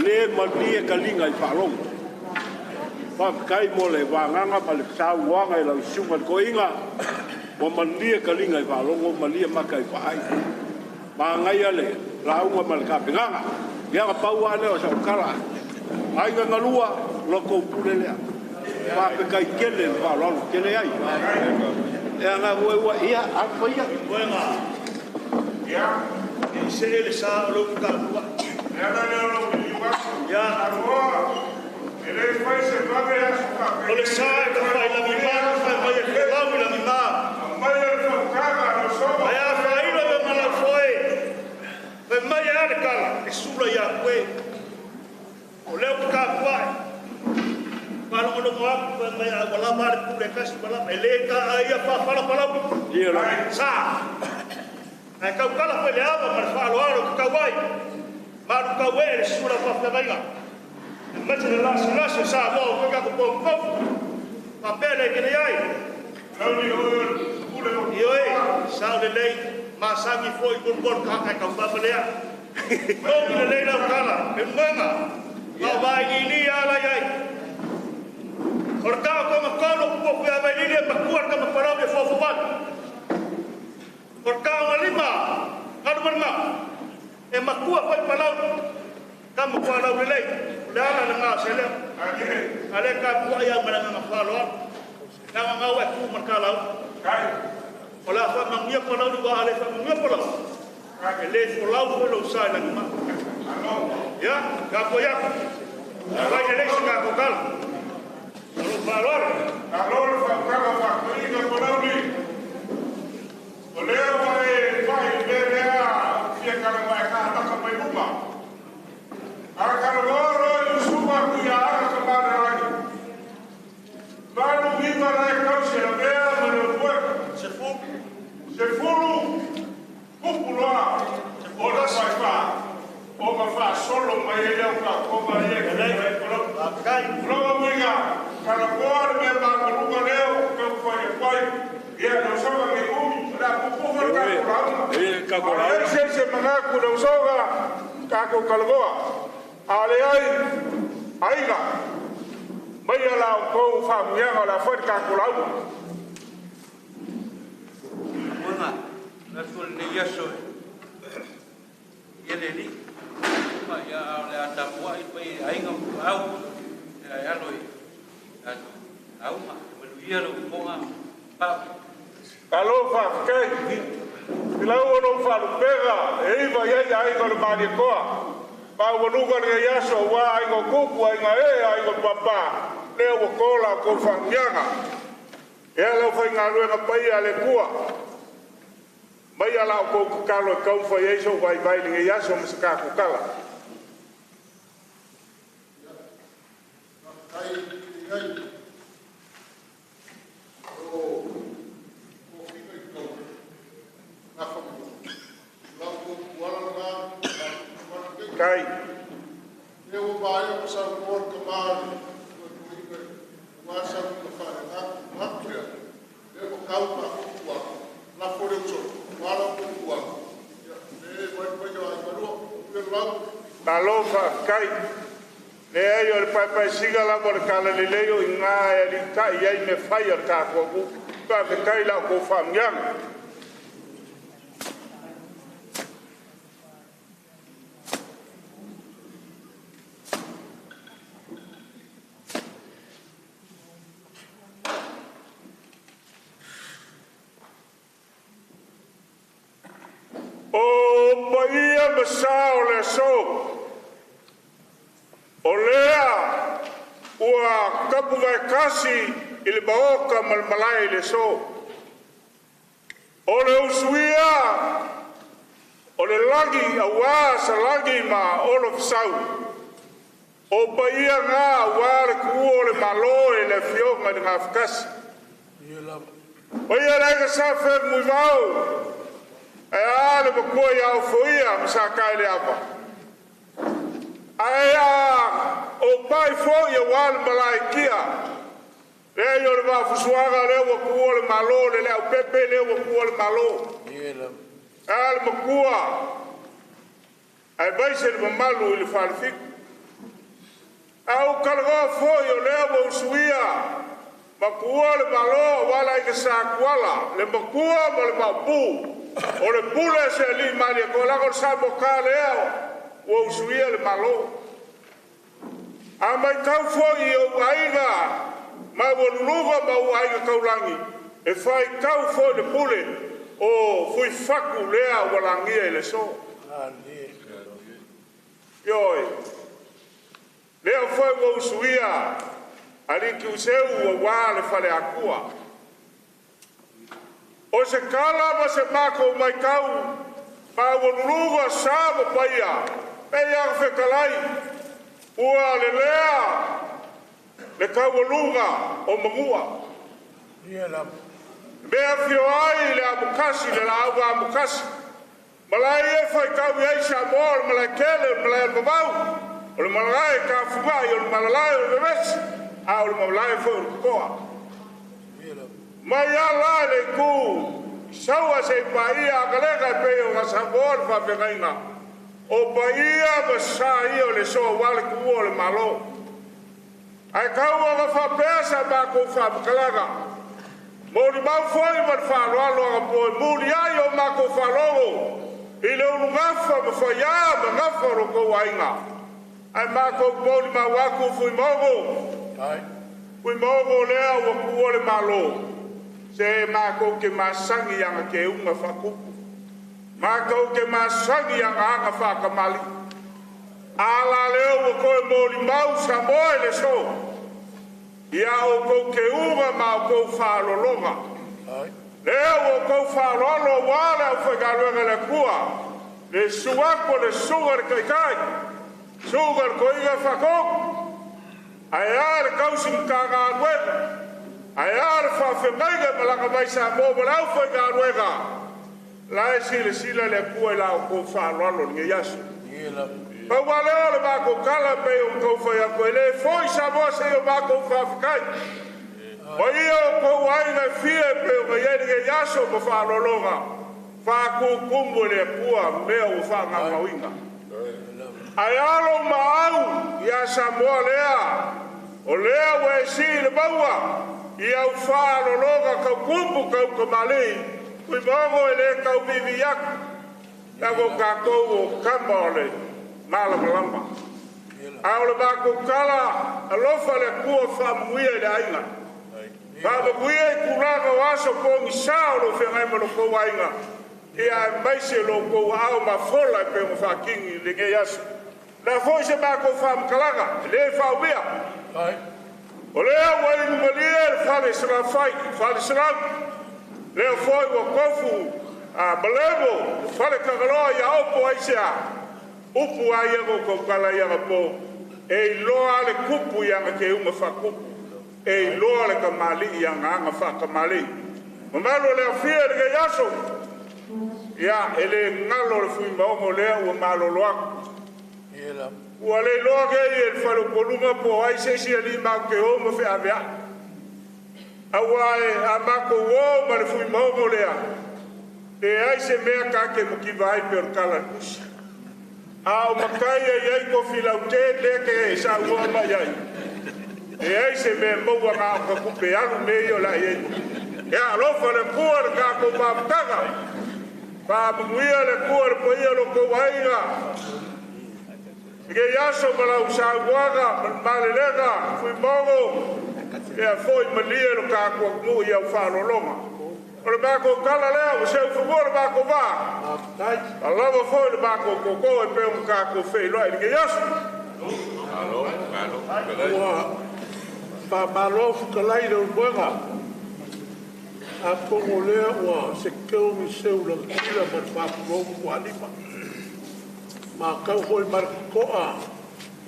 lē malie kaliga i faalogo. Faafetai mo le vagaga ma le saunoaga i lau susuga le toeaina. Ua malie kaliga i faalogo, malie maka i vaai. Magaia le lauga ma le tapenaga. Ia na pau lava lea o sau tala. Aiga galua, lotou pule lea. Faafetai tele le faaaloalo tele ai. E aga ua ua ia alu faia. Ia, e se le sa o lou taua. Le ala lea o lou liliu atu. Ia. Samoa, e le fai se vave aso O le sa e tafailagi ma fai mai e folau i lagima. Aumai le fautaga a lau soga. Ae a faailo e malau foe. Fai mai e ale kala, e sula ia koe. O leo te tapuai. Faalogologo atu fai mai a ua lava le pule kasi ua lava. E le ka ai ia faafalafalau. Sa. Ae tautala foi le ava ma le faaaloalo i te tau ai. Malu tau e le sula faafeagaiga. E maise le lasilasi o Samoa o koe kako poupou. Faapea le kele ai. Ioe, sao lelei, masagi foi bolbol kaka e kau lea. Mogi lelei lau kala, e manga, ma vai ili ala iai. O le tao konga kolo pua pua vai lili e makua le kama parau e fofo wale. O le tao nga lima, alu marma, e makua foi palau, kama kua lau lelei, o le ala le ngā se lea. A le ka pua ia ma le ngā whaloa. Nanga ngau e ku mar ka lau. O le a whamangia palau ni wa a le whamangia palau. E le folau foi lau sa i langi ma. Ia, ka po ia. Vai le leisi ka kokala. O lo whaloa. Alo le fautaga faatoiga Palauli. O lea ua e fai le lea fia kalama e ka ataka mai luma. A kalama ro i usuga ku ia aga ka male lagi. Malu viva la e kausi la mea ma le opue. Se fulu. Se fulu kupu loa. O la fai o ma fa solo mai e leo ka koma e ke lei Kai. Loga muiga, kana koa le mea maluga leo, ka fai e pai. Ia no soga ngi umi, la pupu fa ka ko lauga. E ka ko lauga. E se se manga ku no soga ka ko kalgoa. A le ai aiga. Mai ala ko fa muianga la fa ka ko lauga. Mona, na tu le yaso. Ia le li. Ma ia le atapua i pai ainga au. Ia alo i. Au ma maluia lo ponga pa. Alo fa kai. Lau o lou faalupega e iva i ai aiga o le Malietoa. Ma ua luga lenei aso auā aiga o kupu, aiga e, aiga o papa, lea ua kō latou faamuiaga. Ea lau faigaluega paia a le Atua. Mai a laoutou tatalo e taumafai ai sou vaivai i lenei aso ma se tatou tala. Kai. Lea ua maea ma saunoa le tama le ua sau i ka faaleagaga atu lea. Lea ua kau ma kupu lafo le uso, ua ala kupu Ia, le mai mai o ai malua, le lau. Malo faafetai. Leai o le paepaesiga lava o le talalelei o igā e aliita'i ai mea fai a le tatou atunuu. Faafetai la outou faamuiaga. O paia ma sa o le aso, o lea ua tapu vaekasi i le maoka ma le malae i le aso. O le usuia o le lagi auā salagi ma olo fesau. O paia ngā ua le kuua o le malo e le fioga i le gafakasi. O ia le aiga sa fe muivao, e a le makua ia ofoia ma sa kai le ava. Ae a o pai foi ia ua le malaikia, lea i o le vafusuaga lea ua kuua le malo, le lea pepe lea ua kuua le malo. A le makua, ae maise le mamalu i le falefiku. Au kalagoa foi o lea ua usuia, makua le malo wala i ka sa kuala, le makua ma le maupu, o le pule se li mali ko lago le sa moka lea, ua usuia le malo. A mai kau foi o aiga, ma ua luluga ma ua aiga kaulangi, e fai kau foi le pule, o fui faku lea ua langia i le so. Ioi, lea foi ua usuia, aliki useu ua wā le fale akua. O se kala ma se mako mai kau, ma ua luluga sa ma paia, e ia fekalai, ua le lea, le kaualuga o mangua. Mea fio ai le amukasi, le lauga amukasi. Malai e fai kau i sa moa, o le malai kele, o le malai alvavau, o le malai ka fugai, o le malalai, o le vevesi, a o le malai foi o le kokoa. Mai ala le ku, saua se paia a kalega e pei o nga sa moa le whawhengainga. O paia ma sa ia o le soa wale kuua o le malo. Ai kaua nga whapea sa mākou whamakalaga. Mōli mau foi ma le whaloalo aga poe muli ai o mākou whalogo. I le ulu ngafa ma whaia ma ngafa o kou ainga. Ai mākou mōli mau aku fui mogo. Fui mogo lea ua kuua le malo. Se mākou ke masangi anga ke unga whakupu. Mākou ke masangi anga anga whakamali. Ala leo ua koe mōli mau sa moe le so. Ia o kou ke unga ma o kou whalolonga. Lea ua kou whalolo wale au whaikaluega le kua. Le suako le suga le kaikai. Suga le koiga whakoku. Ae a le kausi mkanga aluega. Ae a le whawhemaiga malanga mai sa mō ma lau whaikaluega. Lae sila sila le kua i la o kou whalolo nge yasu. Pau leo le mākou kala pe o kou whai ako e le foi sa moa se o mākou whawhikai. O ia o kou ainga fia pe o ngai nge yaso ma whalolonga. Whakukumu le kua mea o whangangauinga. Ai alo ma au ia sa moa lea. O lea ua e si le maua. Ia u whalolonga kau kumbu kau kamali. Kui mongo e le kau vivi yaku. Tako kākou o kama o le malamalama. A o le mākou kala, alofa le kua whaamuia i le ainga. Whaamuia i kulaga o aso pongi sa o lo whengai ma lo kou ainga. Ia e maise lo kou ao mafola e pe o whakingi le ngei aso. La foi se mākou whaamukalaga, le whaumia. O lea ua inumalia le whale salafai, whale salau. Lea foi ua kofu a malemo, whale kakaloa ia opo aisea. Upu ai ia kou kala ia po. E iloa le kupu ia nga ke unga whakupu. E iloa le kamali ia nga anga whakamali. Mamalo le afia le ngei aso. Ia ele ngalo le fui maongo lea ua malolo aku. Ua le iloa ke i e le whalopolunga po ai se si ali mau ke o ma whea avea. Aua e a mako o ma le fui maongo lea. E ai se mea kake makiwa ai pe o le kala kusi. A o makai ai ai ko filau te le ke e sa ua mai ai. E ai se mea maua ngā o kakupe alu me i o la i ai. Ia alofa le kua le kākou māputaga. Whaamuia le kua le paia lo kou ainga. Ke iaso ma lau sauaga, ma le malelega, fui mongo. Ia foi malie lo kākou mu i au whaalolonga. O le mākou kala lea, o seu fungua le mākou vā. A lava foi le mākou koko e pe o kākou wheiloa i le ke iaso. Ua whamalo fukalai le ulmoega. A pongo lea ua se keo mi seu langila ma le whapulongu ua alima. Ma kau hoi marakoa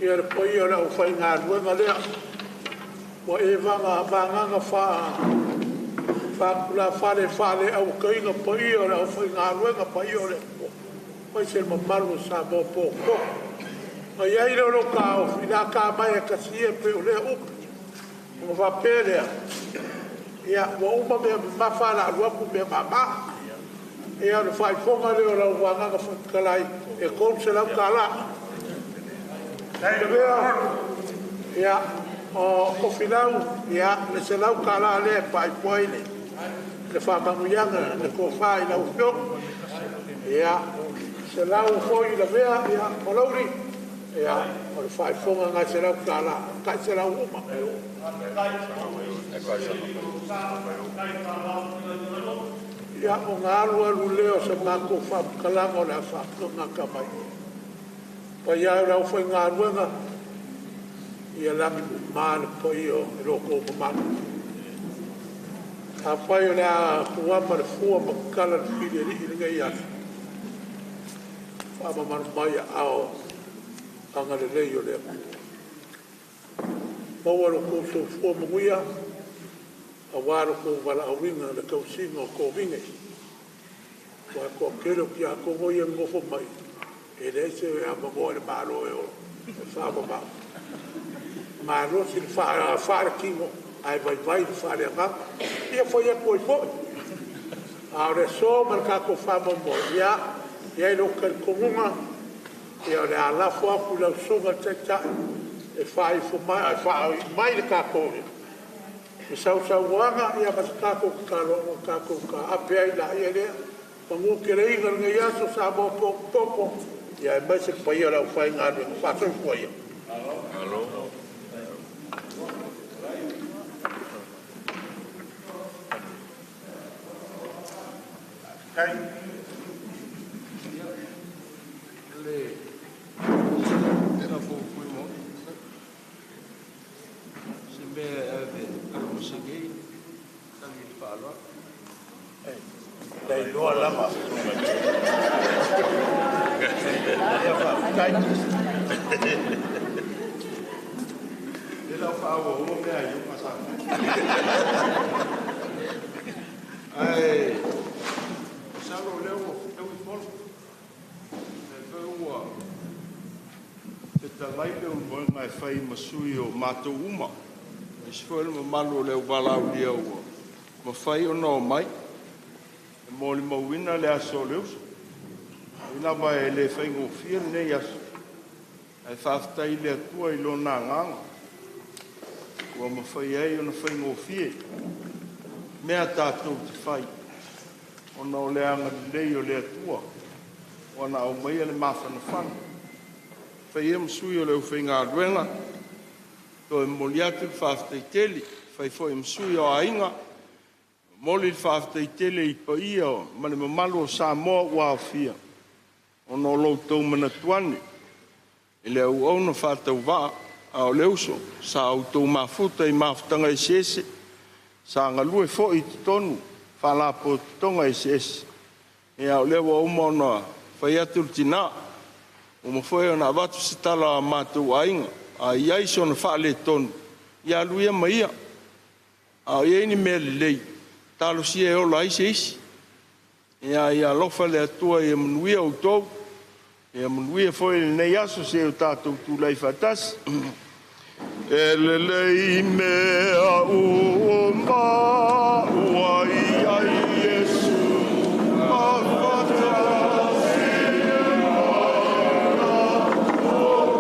Ia le paia o le aufaigaluega lea ua e vagaga faatulafale faaleauataina paia o le aufaigaluega paia o le Atua aemaise le mamalu o Samoa potopoto. Ona i ai lea o lou taofi, o le a ta mai e tasi ia pei o lea upu. Ona faapea lea, ia ua uma mea mamafa ae o le a alu atu mea mama. Ia o le faaifoga lea o lau Agaga Faafetalai e $300. Lavea, ia, o Tofilau, ia, le $100 lea e faaifoa ai le faamanuiaga, le tofa i lau Afioga. Ia, $100 foi Lavea, ia, Palauli, ia, o le faaifoga lena e $100, tai $100 uma. Ia, ona alu alu lea o sa matou faamatalaga o le a faatagata mai. Paia e o le aufaigaluega, ia lagi e mama le paia o lo outou mamalu. Afai o le a tuama le fua ma tatala le filialii i lenei aso, faamamalu mai aao agalelei o le Atua. Maua lo outou soifua manuia aua lo outou valaauina le tausiga o toviga. Aua e toatele o tiakono ia e nonofo mai, e leai se avanoa i le Malo e o e faavavau. Malosi le faaletino ae vaivai le faaleagaga. Ia fai atu ai foi. A o le aso ma le tatou faamoemoe, ia, e i ai lou talitonuga, ia o le a lafo atu i lau Susuga i le Taitai e faaifo mai, faaiu mai le tatou sausaunoaga ma se tatou tatalo ona tatou taape ai laia lea. Manuteleina lenei aso Samoa potopoto, ia aemaise le paia o le aufaigaluega. Faasoifua ia. Malo. Se mea e ave alosegei tagi i le faaaloalo. Na iloa lava. Ia faafetai. Le lau faaauaua mea ai uma sa fai. Ae masalo o lea ua feui folo. E foi ua fetalai le Ulumoega e fai ma sui o matou uma. Aemaise foi le mamalu o le auvalaaulia ua mafai ona omai e molimauina le aso o le uso. E ui lava e le faigofie lenei aso, ae faafetai i le Atua i Lona agaga ua mafai ai ona faigofie mea tatou te fai ona o le agalelei o le Atua ua na aumaia le mafanafana. Fai ia ma sui o le aufaigaluega, toe momoli atu le faafetai tele, fai foi ma sui o aiga, momoli le faafetai tele i paia ma le mamalu o Samoa ua aofia, ona o lo outou manatu ane i le auauna faatauvaa a o le uso sa outou mafuta i mafutaga eseese, sa galue foi i totonu faalapotopotoga eseese. Ia, o lea ua uma ona fai atu le tina, uma foi ona avatu se tala a matou aiga, a i ai sona faaletonu, ia alu ia ma ia. A o i ai ni mea lelei, talosia e ola ai se isi. Ia, ia alofa le Atua ia manuia outou, ia manuia foi lenei aso se o tatou tulai faatasi. E lelei mea uma ua i ai Iesu afatasi e mana o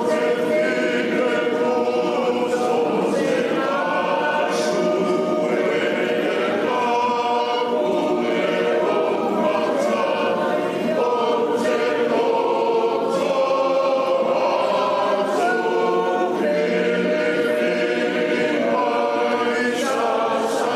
te filemu so o se aso e lau e lou mata ou te loto atu filifili mai sasa.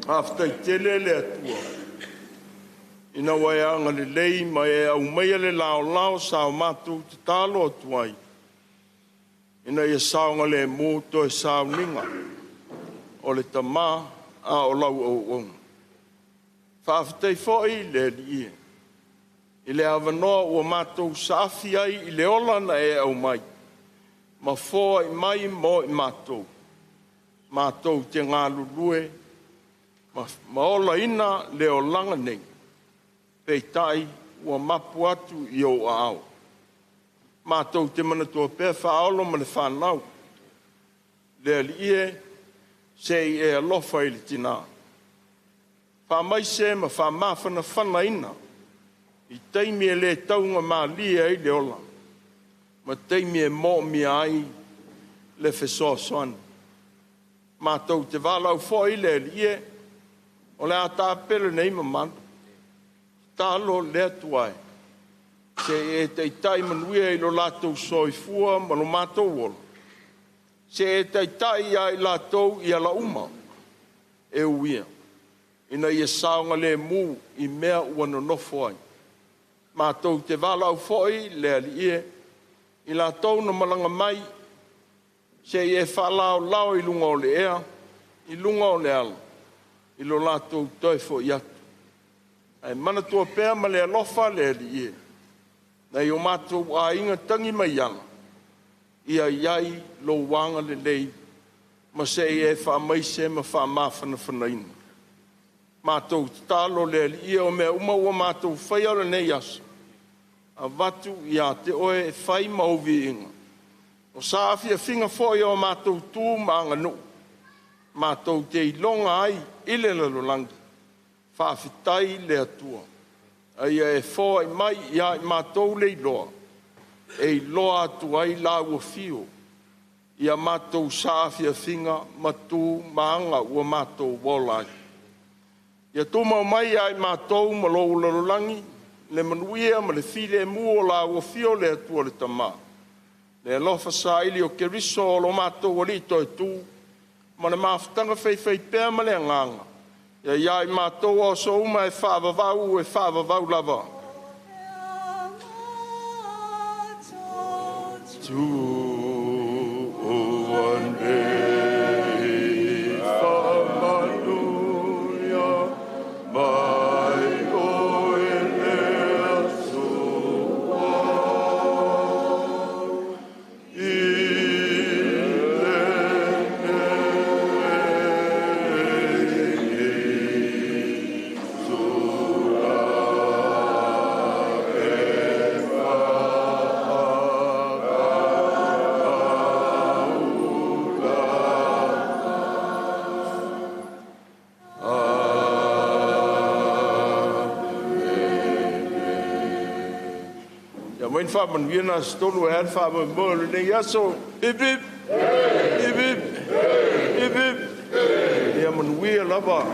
Faafetai tele le Atua ina ua e agalelei ma e aumaia le laolao sa o matou tatalo atu ai ina ia saogalemu toe sauniga o le Tama a o lau auauna. Faafetai foi le Alii e i le avanoa ua matou saafi ai i le ola na e aumai ma foai mai mo i matou, matou te galulue ma olaina le olaga nei, peitai ua mapu atu i ou aao. Matou te manatua pea Faaolo ma le fanau, le Alii e, se i e alofa i le tina. Faamaise ma faamafanafanaina i taimi e le taugamalie ai le ola, ma taimi e moomia ai le fesoasoani. Matou te valaau foi le Alii e, o le a tapele nei mamalu, tatalo le Atua e, se i e taitai manuia i lo latou soifua ma lo matou ola, se e taitai ia i latou i ala uma e uia, ina ia saogalemu i mea ua nonofo ai. Matou te valaau foi le Alii e, i latou na malaga mai, se i e faalaolao i luga o le ea, i luga o le ala, i lo latou toe foi atu. Ae manatua pea ma le alofa le Alii e, nai o matou aiga tagi mai ala, ia i ai lou agalelei, ma se i e faamaise ma faamafanafanaina. Matou tatalo le Alii o mea uma ua matou faia o lenei aso, avatu ia te oe e fai ma ou viiga. O saafiafiga foi o matou tu ma aganuu, matou te iloga ai i le lalolagi. Faafetai le Atua, a ia e foai mai ia i matou le iloa, e iloa atu ai la ua fio, ia matou saafiafiga ma tu ma aga ua matou ola ai. Ia tumau mai ia i matou ma lou lalolagi, le manuia ma le filemu o la ua fio le Atua le Tama, le alofa saili o Keriso o lo matou Alii toe tu, ma le mafutaga faifaipea ma le agaga, ia ia i matou o aso uma e faavavau e faavavau lava. Tu nei faamanuia mai oe le Atua i lenei itula e faavavau lava. Ia mai ni faamanuia na aso tolu e a le faamoemoe o lenei aso. Hip hip! Hip hip! Hip hip! Ia manuia lava.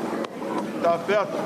Tape atu.